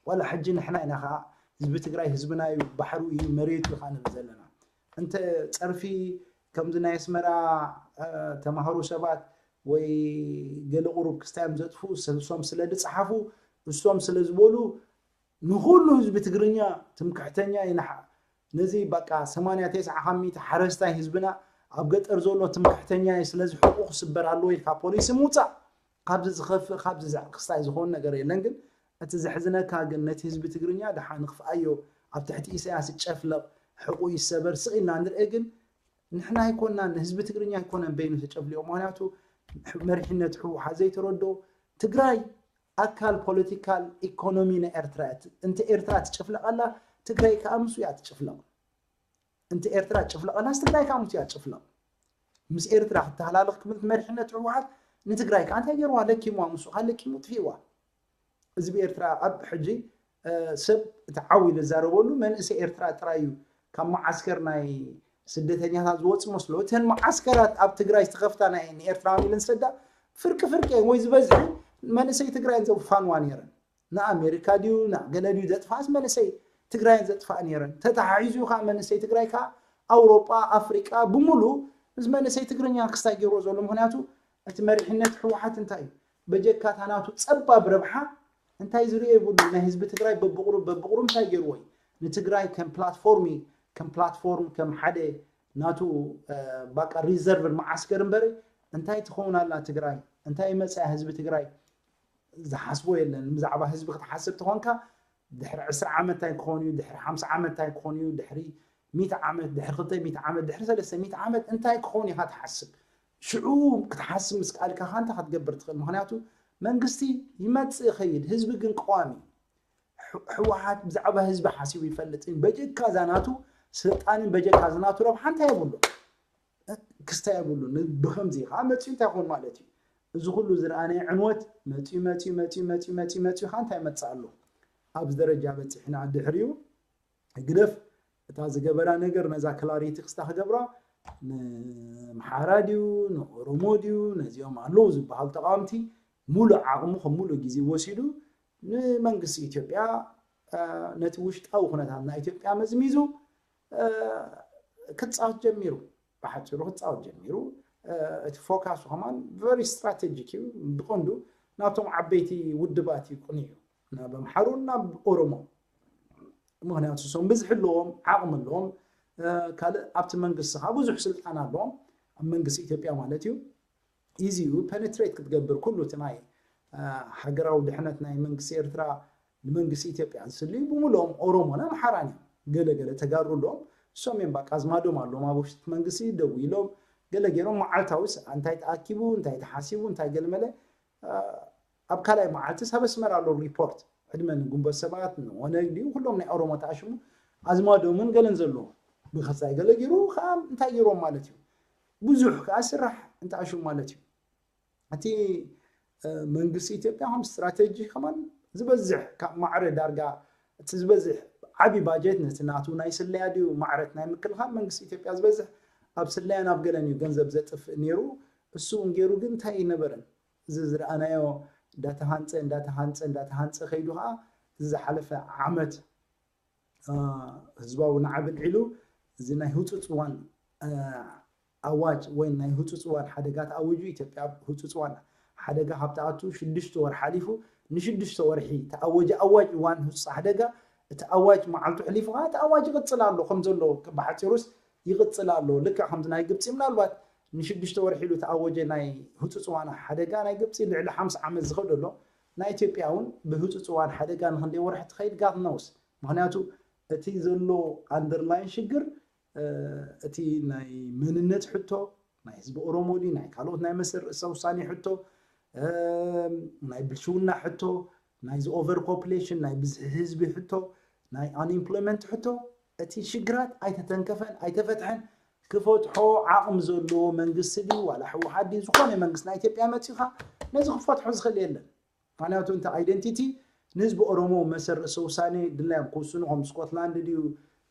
ዋላ ሕጂ ንሕና ኢና ኸዓ ህዝቢ ትግራይ ህዝብና እዩ ባሕሩ እዩ መሬቱ እዩ ኸዓ ንብል ዘለና እንተ ፀርፊ ከምዚ ናይ ኣስመራ ተማሃሩ ሰባት ወይ ገለ ቁሩብ ክስታዮም ዘጥፍኡ እሶም ስለ ዝፀሓፉ እሶም ስለ ዝበሉ ንኹሉ ህዝቢ ትግርኛ ትምክሕተኛ እዩ ንሓ ነዚ በቃ ሰማንያ ተስዓ ካብ ሚእቲ ሓረስታይ ህዝብና ኣብ ገጠር ዘሎ ትምክሕተኛ እዩ ስለዚ ሕቁ ክስበር ኣለዎ ኢልካ ፖሊሲ ምውፃእ ካብዚ ዝኸፍእ ካብዚ ዘዕክስታይ ዝኸውን ነገር የለን ግን እቲ ዘሕዝነካ ግን ነቲ ህዝቢ ትግርኛ ደሓን ክፍኣዮ ኣብ ትሕቲ ኢሳያስ ይጨፍለቕ ሕቁ ይሰበር ስቕ ኢልና ንርአ ግን ንሕና ኣይኮናን ህዝቢ ትግርኛ ኣይኮነን በይኑ ተጨፍሊቑ ምክንያቱ መሪሕነት ህወሓት ዘይተረድኦ ትግራይ ኣካል ፖለቲካል ኢኮኖሚ ናይ ኤርትራ እያ እንተ ኤርትራ ትጭፍለቕ ኣላ ትግራይ ከዓ ምስ እያ ትጭፍለቕ እንተ ኤርትራ ትጭፍለቕ ኣላስ ትግራይ ከዓ ምስ እያ ትጭፍለቕ ምስ ኤርትራ ክተሃላለኽ ክብል መሪሕነት ህወሓት ንትግራይ ከዓ እንታይ ገይርዋ ለኪምዋ ምስ ከዓ ለኪሙ ጥፊእዋ እዚ ብኤርትራ ኣብ ሕጂ ሰብ እቲ ዓው ኢለ ዝዛረበሉ መንእሰይ ኤርትራ ጥራይ እዩ ካብ መዓስከር ናይ ስደተኛታት ዝወፅ መስሎ እተን መዓስከራት ኣብ ትግራይ ዝተኸፍታ ናይ ንኤርትራውያን ኢለን ዝሰዳ ፍርቂ ፍርቂ ወይ ዝበዝሒ መንእሰይ ትግራይ ዘውፋንዋ ነይረን ንኣሜሪካ ድዩ ንገለ ድዩ ዘጥፋእስ መንእሰይ ትግራይን ዘጥፋእ ነይረን ተተሓሒዙ ከዓ መንእሰይ ትግራይ ከዓ ኣውሮጳ ኣፍሪቃ ብምሉ ምስ መንእሰይ ትግርኛ ክስታይ ገይርዎ ዘሎ ምክንያቱ እቲ መሪሕነት ህወሓት እንታይ እዩ በጀካ ታናቱ ፀባብ ረብሓ እንታይ ዝርኦ ይብሉ ናይ ህዝቢ ትግራይ በብቁሩብ በብቁሩብ እንታይ ገይርዎ እዩ ንትግራይ ከም ፕላትፎርም እዩ ከም ፕላትፎርም ከም ሓደ ናቱ ባቃ ሪዘርቭ መዓስከር እምበሪ እንታይ ትኸውን ኣላ ትግራይ እንታይ ይመፅኣ ህዝቢ ትግራይ ዝሓስቦ የለን ብዛዕባ ህዝቢ ክትሓስብ ተኾንካ ድሕሪ ዕስራ ዓመት እንታይ ክኾን እዩ ድሕሪ ሓምሳ ዓመት እንታይ ክኾን እዩ ድሕሪ ሚእቲ ዓመት ድሕሪ ክልተ ሚእቲ ዓመት ድሕሪ ሰለስተ ሚእቲ ዓመት እንታይ ክኾን ኢኻ ትሓስብ ሽዑ ክትሓስብ ምስ ካልካ ኻ እንታይ ክትገብር ትኽእል ምክንያቱ መንግስቲ ይመፅእ ይኸይድ ህዝቢ ግን ቀዋሚ ህወሓት ብዛዕባ ህዝቢ ሓሲቡ ይፈልጥ በጀካ ዛናቱ ስልጣንን በጀካ ዝናቱ ረብሓ እንታይ የብሉ ክስታይ የብሉ ብከምዚ ከዓ መፅኡ እንታይ ይኾን ማለት እዩ እዚ ኩሉ ዝረኣናዮ ዕንወት መፅኡ መፅኡ መፅኡ መፅኡ መፅኡ መፅኡ ከዓ እንታይ መፅእ ኣሎ ኣብዚ ደረጃ በፂሕና ድሕሪኡ ህግደፍ እታ ዝገበራ ነገር ነዛ ክላሪቲ ክስታ ክገብራ ንምሓራ ድዩ ንኦሮሞ ድዩ ነዚኦም ኣለዉ ዝበሃሉ ተቃወምቲ ሙሉእ ዓቕሙ ከም ሙሉእ ግዜ ወሲዱ ንመንግስቲ ኢትዮጵያ ነቲ ውሽጣዊ ኩነታት ናይ ኢትዮጵያ መዝሚዙ ክፃወት ጀሚሩ ብሓፂሩ ክፃወት ጀሚሩ እቲ ፎካሱ ከማን very strategic እዩ። ብቐንዱ ናብቶም ዓበይቲ ውድባት እዩ ቅንዩ፣ ናብ ኣምሓሩን ናብ ኦሮሞ። ምክንያቱ እሶም ብዝሒ ኣለዎም፣ ዓቕሚ ኣለዎም፣ ካልእ ኣብቲ መንግስቲ ከዓ ብዙሕ ስልጣን ኣለዎም፣ ኣብ መንግስቲ ኢትዮጵያ ማለት እዩ። ኢዚ እዩ ፐነትሬት ክትገብር ኩሉ እቲ ናይ ሃገራዊ ድሕነት ናይ መንግስቲ ኤርትራ ንመንግስቲ ኢትዮጵያ ዝስልዩ ብምልኦም ኦሮሞን ኣምሓራን እዮም። ገለገለ ተጋሩ ኣለዎም፣ እሶም እዮም በቃ ኣዝማዶም ኣለዎም ኣብ ውሽጢ መንግስቲ ደው ኢሎም ገለ ገይሮም መዓልታዊ እንታይ ተኣኪቡ እንታይ ተሓሲቡ እንታይ ገልመለ ኣብ ካልኣይ መዓልቲ ሰብ ኣስመራ ኣሎ ሪፖርት ዕድመ ንግንቦት ሰባት ንኦነግ ድዩ ኩሎም ናይ ኦሮሞ ተኣሽሙ ኣዝማዶምን ገለን ዘለዎ ብኸሳይ ገለ ገይሩ ከዓ እንታይ ገይሮም ማለት እዩ። ብዙሕ ከዓ ስራሕ እንተኣሽሙ ማለት እዩ። እቲ መንግስቲ ኢትዮጵያ ከም ስትራቴጂ ከማን ዝበዝሕ ካብ ማዕረ ዳርጋ እቲ ዝበዝሕ ዓብዪ ባጀት ነቲ ናቱ ናይ ስለያ ድዩ ማዕረት ናይ ምክልኻል መንግስቲ ኢትዮጵያ ዝበዝሕ ኣብ ስለያ ናብ ገለን እዩ ገንዘብ ዘጥፍእ ነይሩ። እሱ እውን ገይሩ ግን እንታይ ኣይነበረን። እዚ ዝረኣናዮ እንዳተሃንፀ እንዳተሃንፀ እንዳተሃንፀ ከይዱ ከዓ እዚ ዝሓለፈ ዓመት ህዝባዊ ናዕቢ ኣልዒሉ እዚ ናይ ህፁፅ እዋን ኣዋጅ ወይ ናይ ህፁፅ እዋን ሓደጋ ተኣዊጁ። ኢትዮጵያ ኣብ ህፁፅ እዋን ሓደጋ ካብ ትኣቱ ሽዱሽተ ወር ሓሊፉ፣ ንሽዱሽተ ወርሒ ተኣወጀ ኣዋጅ እዋን ህፁፅ ሓደጋ። እቲ ኣዋጅ መዓልቱ ሕሊፉ ከዓ እቲ ኣዋጅ ይቕፅል ኣሎ ከም ዘሎ ብሓፂሩስ ይቕፅል ኣሎ። ልክዕ ከምዚ ናይ ግብፂ ምናልባት ንሽዱሽተ ወርሒ ኢሉ ተኣወጀ ናይ ህፁፅ እዋን ሓደጋ ናይ ግብፂ ልዕሊ ሓምሳ ዓመት ዝኸደሎ ናይ ኢትዮጵያ እውን ብህፁፅ እዋን ሓደጋ ንክንደይ ወርሒ ትኸይድ ጋት ነውስ። ምክንያቱ እቲ ዘሎ ኣንደርላይን ሽግር እቲ ናይ መንነት ሕቶ ናይ ህዝቢ ኦሮሞ ድዩ ናይ ካልኦት ናይ መሰል ርእሰ ውሳኔ ሕቶ ናይ ብልሽውና ሕቶ ናይዚ ኦቨር ፖፕሌሽን ናይ ብዝሒ ህዝቢ ሕቶ ናይ ኣንኤምፕሎይመንት ሕቶ እቲ ሽግራት ኣይተተንከፈን ኣይተፈትሐን። ክፈትሖ ዓቕሚ ዘለዎ መንግስቲ ድዩ ዋላ ህወሓት ድዩ ዝኾነ መንግስቲ ናይ ኢትዮጵያ መፂኻ ነዚ ክፈትሖ ዝኽእል የለን። ምክንያቱ እንተ ኣይደንቲቲ ንህዝቢ ኦሮሞ መሰል ርእሰ ውሳኔ ድላዮም ክውስኑ ከም ስኮትላንድ ድዩ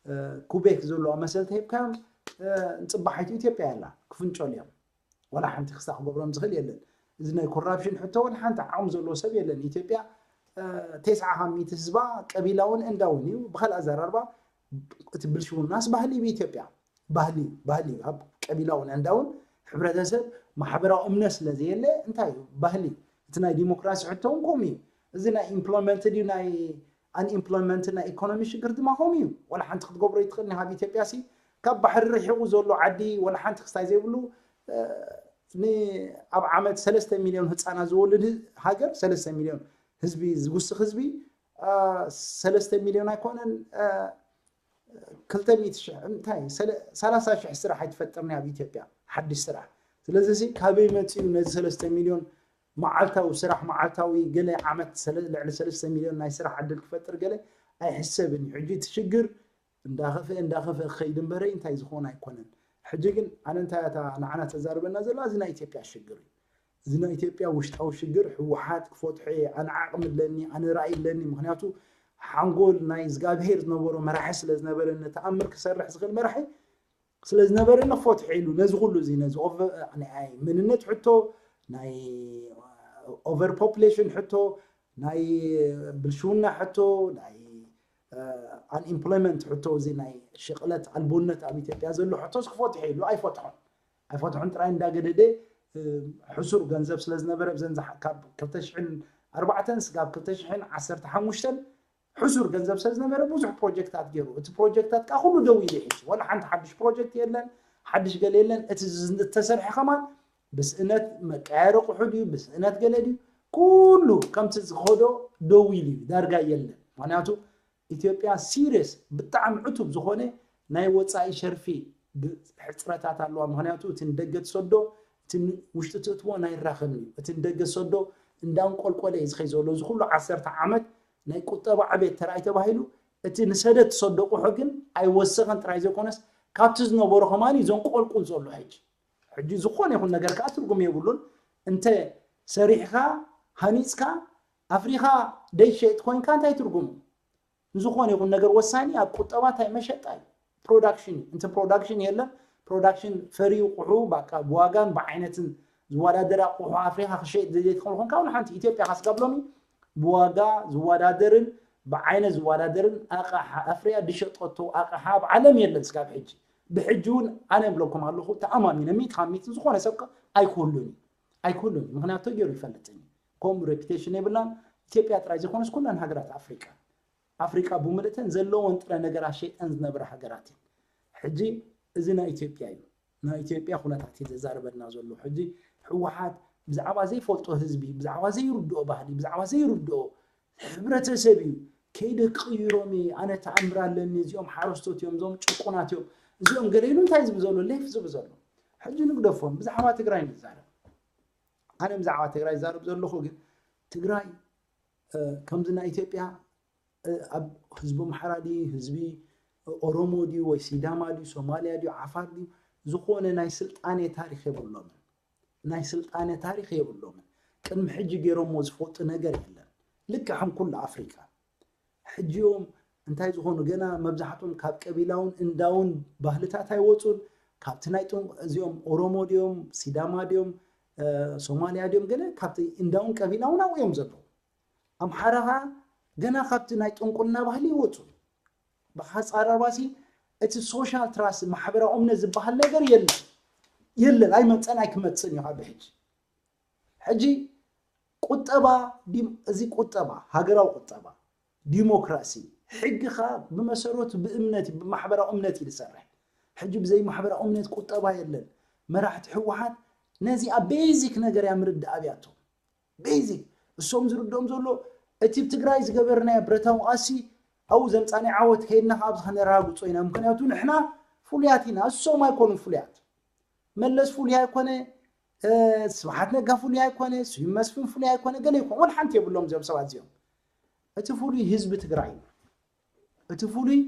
ኩቤክ ዘለዋ መሰል ተሂብካዮም ንፅባሒቱ ኢትዮጵያ የላ ክፍንጨሉ እዮም። ዋላ ሓንቲ ክስታ ክገብሮም ዝኽእል የለን። እዚ ናይ ኮራፕሽን ሕቶ ዋላ ሓንቲ ዓቕሚ ዘለዎ ሰብ የለን። ኢትዮጵያ ተስዓ ካብ ሚእቲ ህዝባ ቀቢላውን እንዳውን እዩ። ብካልእ ኣዘራርባ እቲ ብልሽውናስ ባህሊ እዩ ብኢትዮጵያ ባህሊ ባህሊ ኣብ ቀቢላውን እንዳውን ሕብረተሰብ ማሕበራዊ እምነት ስለ ዘየለ እንታይ እዩ ባህሊ እቲ ናይ ዲሞክራሲ ሕቶ እውን ከምኡ እዩ። እዚ ናይ ኢምፕሎይመንት ድዩ ናይ ኣንኢምፕሎይመንት ናይ ኢኮኖሚ ሽግር ድማ ከምኡ እዩ። ዋላ ሓንቲ ክትገብሮ ይትኽእል ካብ ኢትዮጵያ ሲ ካብ ባሕሪ ርሒቑ ዘሎ ዓዲ ዋላ ሓንቲ ክስታይ ዘይብሉ ኣብ ዓመት ሰለስተ ሚልዮን ህፃናት ዝወልድ ሃገር ሰለስተ ሚልዮን ህዝቢ ዝውስኽ ህዝቢ ሰለስተ ሚልዮን ኣይኮነን ክልተ ሚእቲ ሽሕ እንታይ ሰላሳ ሽሕ ስራሕ ኣይትፈጥርኒ ኣብ ኢትዮጵያ ሓድሽ ስራሕ። ስለዚ ሲ ካበይ መፂኡ ነዚ ሰለስተ ሚልዮን መዓልታዊ ስራሕ መዓልታዊ ገለ ዓመት ልዕሊ ሰለስተ ሚልዮን ናይ ስራሕ ዕድል ክፈጥር ገለ ኣይሕሰብን እዩ። ሕጂ እቲ ሽግር እንዳኸፍአ እንዳኸፍአ ክኸይድ እምበረ እንታይ ዝኾን ኣይኮነን። ሕጂ ግን ኣነ እንታይ እታ ንዓና ተዛርበና ዘላ እዚ ናይ ኢትዮጵያ ሽግር እዩ። እዚ ናይ ኢትዮጵያ ውሽጣዊ ሽግር ህወሓት ክፈትሖ እየ ኣነ ዓቕሚ ኣለኒ ኣነ ራእይ ኣለኒ። ምክንያቱ ሓንጎል ናይ እግዚኣብሄር ዝነበሮ መራሒ ስለ ዝነበረ ነተኣምር ክሰርሕ ዝኽእል መራሒ ስለ ዝነበረ ነፈትሖ ኢሉ ነዚ ኩሉ እዚ ነዚ መንነት ሕቶ ናይ ኦቨር ፖፕሌሽን ሕቶ ናይ ብልሽውና ሕቶ ናይ ኣንኢምፕሎይመንት ሕቶ እዚ ናይ ሽቕለት ኣልቦነት ኣብ ኢትዮጵያ ዘሎ ሕቶስ ክፈትሖ ኢሉ ኣይፈትሖን ኣይፈትሖን ጥራይ እንዳገደደ ሕሱር ገንዘብ ስለ ዝነበረ ብዘን ካብ ክልተ ሽሕን ኣርባዕተን ስጋብ ክልተ ሽሕን ዓሰርተ ሓሙሽተን ሕሱር ገንዘብ ስለ ዝነበረ ብዙሕ ፕሮጀክታት ገይሩ እቲ ፕሮጀክታት ከዓ ኩሉ ደው ኢሉ ሕጂ ወላ ሓንቲ ሓድሽ ፕሮጀክት የለን ሓድሽ ገለ የለን እቲ ዝተሰርሐ ከማን ብስእነት መቀያየሪ ቁሑ ድዩ ብስእነት ገለ ድዩ ኩሉ ከምቲ ዝኸዶ ደው ኢሉ እዩ ዳርጋ የለን ምክንያቱ ኢትዮጵያ ሲሪየስ ብጣዕሚ ዕቱብ ዝኾነ ናይ ወፃኢ ሸርፊ ሕፅረታት ኣለዋ ምክንያቱ እቲ ንደገ ትሰዶ እቲ ውሽጢ ትእትዎ ናይ ራኸብ እዩ እቲ ንደገ ሰዶ እንዳንቆልቆለ እዩ ዝኸይ ዘሎ እዚ ኩሉ ዓሰርተ ዓመት ናይ ቁጠባ ዕቤት ተራእይ ተባሂሉ እቲ ንሰደት ትሰዶ ቁሑ ግን ኣይወሰኸን ጥራይ ዘይኮነስ ካብቲ ዝነበሮ ከማን እዩ ዘንቆልቁል ዘሎ ሕጂ ሕጂ ዝኾነ ይኹን ነገር ከዓ ትርጉም የብሉን እንተ ሰሪሕኻ ሃኒፅካ ኣፍሪኻ ደይሸጥ ኮይንካ እንታይ ትርጉሙ ንዝኾነ ይኹን ነገር ወሳኒ ኣብ ቁጠባ እንታይ መሸጣ እዩ ፕሮዳክሽን እዩ እንተ ፕሮዳክሽን የለን ፕሮዳክሽን ፈርዩ ቁሑ ባቃ ብዋጋን ብዓይነትን ዝወዳደር ኣቁሑ ኣፍሪኻ ክሸጥ ዘይትኽእል ኮንካ እውን ሓንቲ ኢትዮጵያ ካስጋብ ሎሚ ብዋጋ ዝወዳደርን ብዓይነት ዝወዳደርን ኣቕሓ ኣፍርያ ድሸጠቶ ኣቕሓ ኣብ ዓለም የለን ስጋብ ሕጂ ብሕጂ እውን ኣነ እብለኩም ኣለኹ፣ ተኣማሚነ ሚእቲ ካብ ሚእቲ ዝኾነ ሰብ ከ ኣይክህሉን እዩ። ኣይክህሉን እዩ። ምኽንያቱ ተገይሩ ይፈልጥን እዩ። ከምኡ ሬፒቴሽን የብላን። ኢትዮጵያ ጥራይ ዘይኮነስ ኩለን ሃገራት ኣፍሪቃ፣ ኣፍሪቃ ብምልእተን ዘለወን ጥረ ነገራት ሸይጠን ዝነብራ ሃገራት እየን። ሕጂ እዚ ናይ ኢትዮጵያ እዩ። ናይ ኢትዮጵያ ኩነታት እዩ ዘዛርበና ዘሎ። ሕጂ ህወሓት ብዛዕባ ዘይፈልጦ ህዝቢ፣ ብዛዕባ ዘይርድኦ ባህሊ፣ ብዛዕባ ዘይርድኦ ሕብረተሰብ እዩ። ከይደ ክቕይሮም እየ፣ ኣነ ተኣምር ኣለኒ፣ እዚኦም ሓረስቶት እዮም፣ እዞም ጭቁናት እዮም፣ እዚኦም ገለ ኢሉ እንታይ ዝብል ዘሎ፣ ሌፍ ዝብል ዘሎ። ሕጂ ንግደፎም፣ ብዛዕባ ትግራይ ንዛረብ። ኣነ ብዛዕባ ትግራይ ዝዛረብ ዘለኹ ግን ትግራይ፣ እ፣ ከምዚ ናይ ኢትዮጵያ፣ እ፣ ኣብ ህዝቢ ኣምሓራ ድዩ፣ ህዝቢ ኦሮሞ ድዩ፣ ወይ ሲዳማ ድዩ፣ ሶማልያ ድዩ፣ ዓፋር ድዩ፣ ዝኾነ ናይ ስልጣኔ ታሪኽ የብሎምን። ናይ ስልጣኔ ታሪኽ የብሎምን። ቅድሚ ሕጂ ገይሮምዎ ዝፈልጡ ነገር የለን። ልክዕ ከም ኩሉ ኣፍሪቃ። ሕጂኦም እንታይ ዝኾኑ፣ ገና መብዛሕትኦም ካብ ቀቢላውን እንዳውን ባህልታት ኣይወፁን። ካብቲ ናይ ጥን-፣ እዚኦም ኦሮሞ ድዮም፣ ሲዳማ ድዮም፣ እ፣ ሶማልያ ድዮም፣ ገለ ካብቲ እንዳውን ቀቢላውን ኣብኡ እዮም ዘለዉ። ኣምሓራ ኸዓ ገና ካብቲ ናይ ጥንቁልና ባህሊ ይወፁ። ብሓፃራባሲ እቲ ሶሻል ትራስት፣ ማሕበራዊ እምነት ዝበሃል ነገር የለን። የለን፣ ኣይመፀን፣ ኣይክመፅን እዩ ካብ ሕጂ። ሕጂ ቁጠባ፣ ዲም-፣ እዚ ቁጠባ፣ ሃገራዊ ቁጠባ፣ ዲሞክራሲ፣ ሕጊ ኸዓ ብመሰረቱ ብእምነት እዩ፣ ብማሕበራዊ እምነት እዩ ዝሰርሕ። ሕጂ ብዘይ ማሕበራዊ እምነት ቁጠባ የለን። መራሕቲ ህወሓት ነዚ ኣብ ቤዚክ ነገር እያ ምርዳእ ኣብያቶም። ቤዚክ እሶም ዝርድኦም ዘሎ እቲ ኣብ ትግራይ ዝገበርናዮ ብረታዊ ቃልሲ ኣብኡ ዘምፃናዮ ዓወት ከይድና ካብ ኣብዚ ከነረጋግፆ ኢና። ምክንያቱ ንሕና ፍሉያት ኢና፣ እሶም ኣይኮኑን ፍሉያት። መለስ ፍሉይ ኣይኮነ፣ እ፣ ስብሓት ነጋ ፍሉይ ኣይኮነ፣ ስዩም መስፍን ፍሉይ ኣይኮነ፣ ገለ ይኮን፣ ወላ ሓንቲ የብሎም እዚኦም ሰባት እዚኦም። እቲ ፍሉይ ህዝቢ ትግራይ እዩ። እቲ ፍሉይ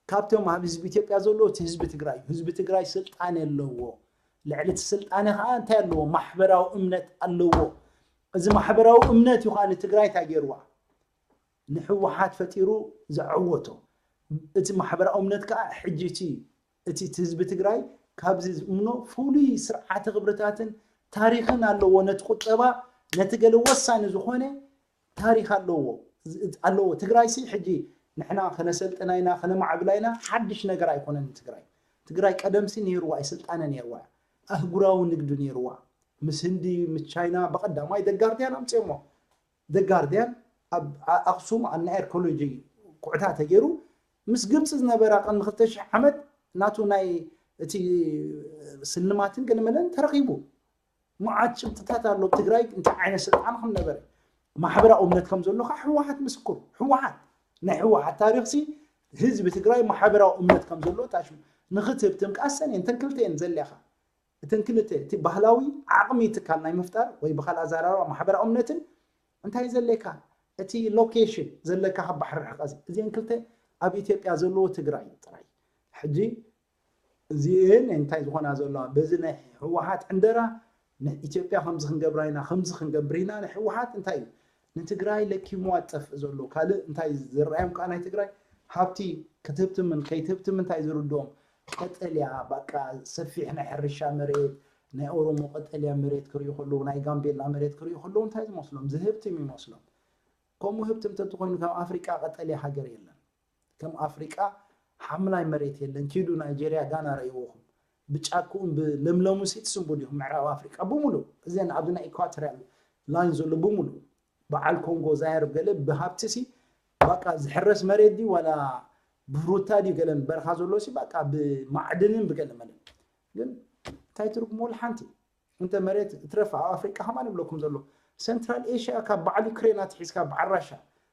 ካብቶም ኣብ ህዝቢ ኢትዮጵያ ዘሎ እቲ ህዝቢ ትግራይ እዩ። ህዝቢ ትግራይ ስልጣን ኣለዎ። ልዕሊ እቲ ስልጣነ ከዓ እንታይ ኣለዎ? ማሕበራዊ እምነት ኣለዎ። እዚ ማሕበራዊ እምነት እዩ ከዓ ንትግራይ እንታይ ገይርዋ? ንህወሓት ፈጢሩ ዘዐወቶ። እቲ ማሕበራዊ እምነት ከዓ ሕጂ እቲ፣ እቲ ህዝቢ ትግራይ ካብዚ ዝእምኖ ፍሉይ ስርዓተ ክብርታትን ታሪኽን ኣለዎ። ነቲ ቁጠባ፣ ነቲ ገለ ወሳኒ ዝኾነ ታሪኽ ኣለዎ፣ ኣለዎ። ትግራይ ሲ ሕጂ ንሕና ከነሰልጥና ኢና፣ ከነማዕብላ ኢና፣ ሓድሽ ነገር ኣይኮነን ንትግራይ። ትግራይ ቀደምሲ ነይርዋ እዩ፣ ስልጣነ ነይርዋ እያ። ኣህጉራዊ ንግዲ ነይርዋ። ምስ ህንዲ፣ ምስ ቻይና ብቐዳማይ ደጋርዲያን ኣምፅኦሞ። ደጋርዲያን ኣብ ኣ-፣ ኣኽሱም ኣብ ናይ ኣርኪኦሎጂ ኩዕታ ተገይሩ ምስ ግብፂ ዝነበራ ቅድሚ ክልተ ሽሕ ዓመት ናቱ ናይ እቲ ስልማትን ገለመለን ተረኺቡ። መዓት ጭብጥታት ኣሎ ኣብ ትግራይ እንታይ ዓይነት ስልጣን ከም ነበረ። ማሕበራዊ እምነት ከም ዘሎ ከዓ ህወሓት ምስክሩ። ህወሓት፣ ናይ ህወሓት ታሪኽሲ ህዝቢ ትግራይ ማሕበራዊ እምነት ከም ዘሎ ታሽሙ ንኽትህብትም ከዓ ሰን እየን፣ እተን ክልተ እየን ዘድልያኻ። እተን ክልተ፣ እቲ ባህላዊ ዓቕሚ ትካል ናይ ምፍጣር ወይ ብኻልእ ኣዘራርባ ማሕበራዊ እምነትን እንታይ ዘድልየካ፣ እቲ ሎኬሽን ዘለካ ካብ ባሕሪ ርሕቀት፣ እዚአን ክልተ ኣብ ኢትዮጵያ ዘለዎ ትግራይ ጥራይ። ሕጂ እዚአን እንታይ ዝኾና ዘለዋ፣ በዚ ናይ ህወሓት ዕንደራ ንኢትዮጵያ ከምዚ ክንገብራ ኢና፣ ከምዚ ክንገብር ኢና፣ ንህወሓት እንታይ እዩ ንትግራይ ለኪምዋ ዝጠፍእ ዘሎ። ካልእ እንታይ ዝረኣዮም ከዓ ናይ ትግራይ ሃብቲ ክትህብትምን ከይትህብትም እንታይ ዝርድኦም፣ ቀጠልያ፣ በቃ፣ ሰፊሕ ናይ ሕርሻ መሬት፣ ናይ ኦሮሞ ቀጠልያ መሬት ክርእዩ ከለዉ፣ ናይ ጋምቤላ መሬት ክርእዩ ከለዉ እንታይ ዝመስሎም? ዝህብትም ይመስሎም። ከምኡ ህብትም ተትኾይኑ ካብ ኣፍሪቃ ቀጠልያ ሃገር የለን። ከም ኣፍሪቃ ሓምላይ መሬት የለን። ኪዱ ናይጄርያ፣ ጋና ረእይዎኹም። ብጫክኡን ብለምለሙ ሲ ትስንቡ ዲኹም? ምዕራብ ኣፍሪቃ ብምሉእ፣ እዘን ኣብዚ ናይ ኢኳቶሪያል ላይን ዘሎ ብምሉእ፣ በዓል ኮንጎ፣ ዛየር ገለ ብሃብቲ ሲ በቃ ዝሕረስ መሬት ድዩ ዋላ ብፍሩታ ድዩ ገለን በረኻ ዘሎ ሲ በቃ ብማዕድንን ብገለ መለን። ግን እንታይ ትርጉም ወላ ሓንቲ? እንተ መሬት እትረፍ ኣብ ኣፍሪቃ ከማን ይብለኩም ዘሎ። ሰንትራል ኤሽያ ካብ በዓል ዩክሬን ኣትሒዝካ በዓል ራሻ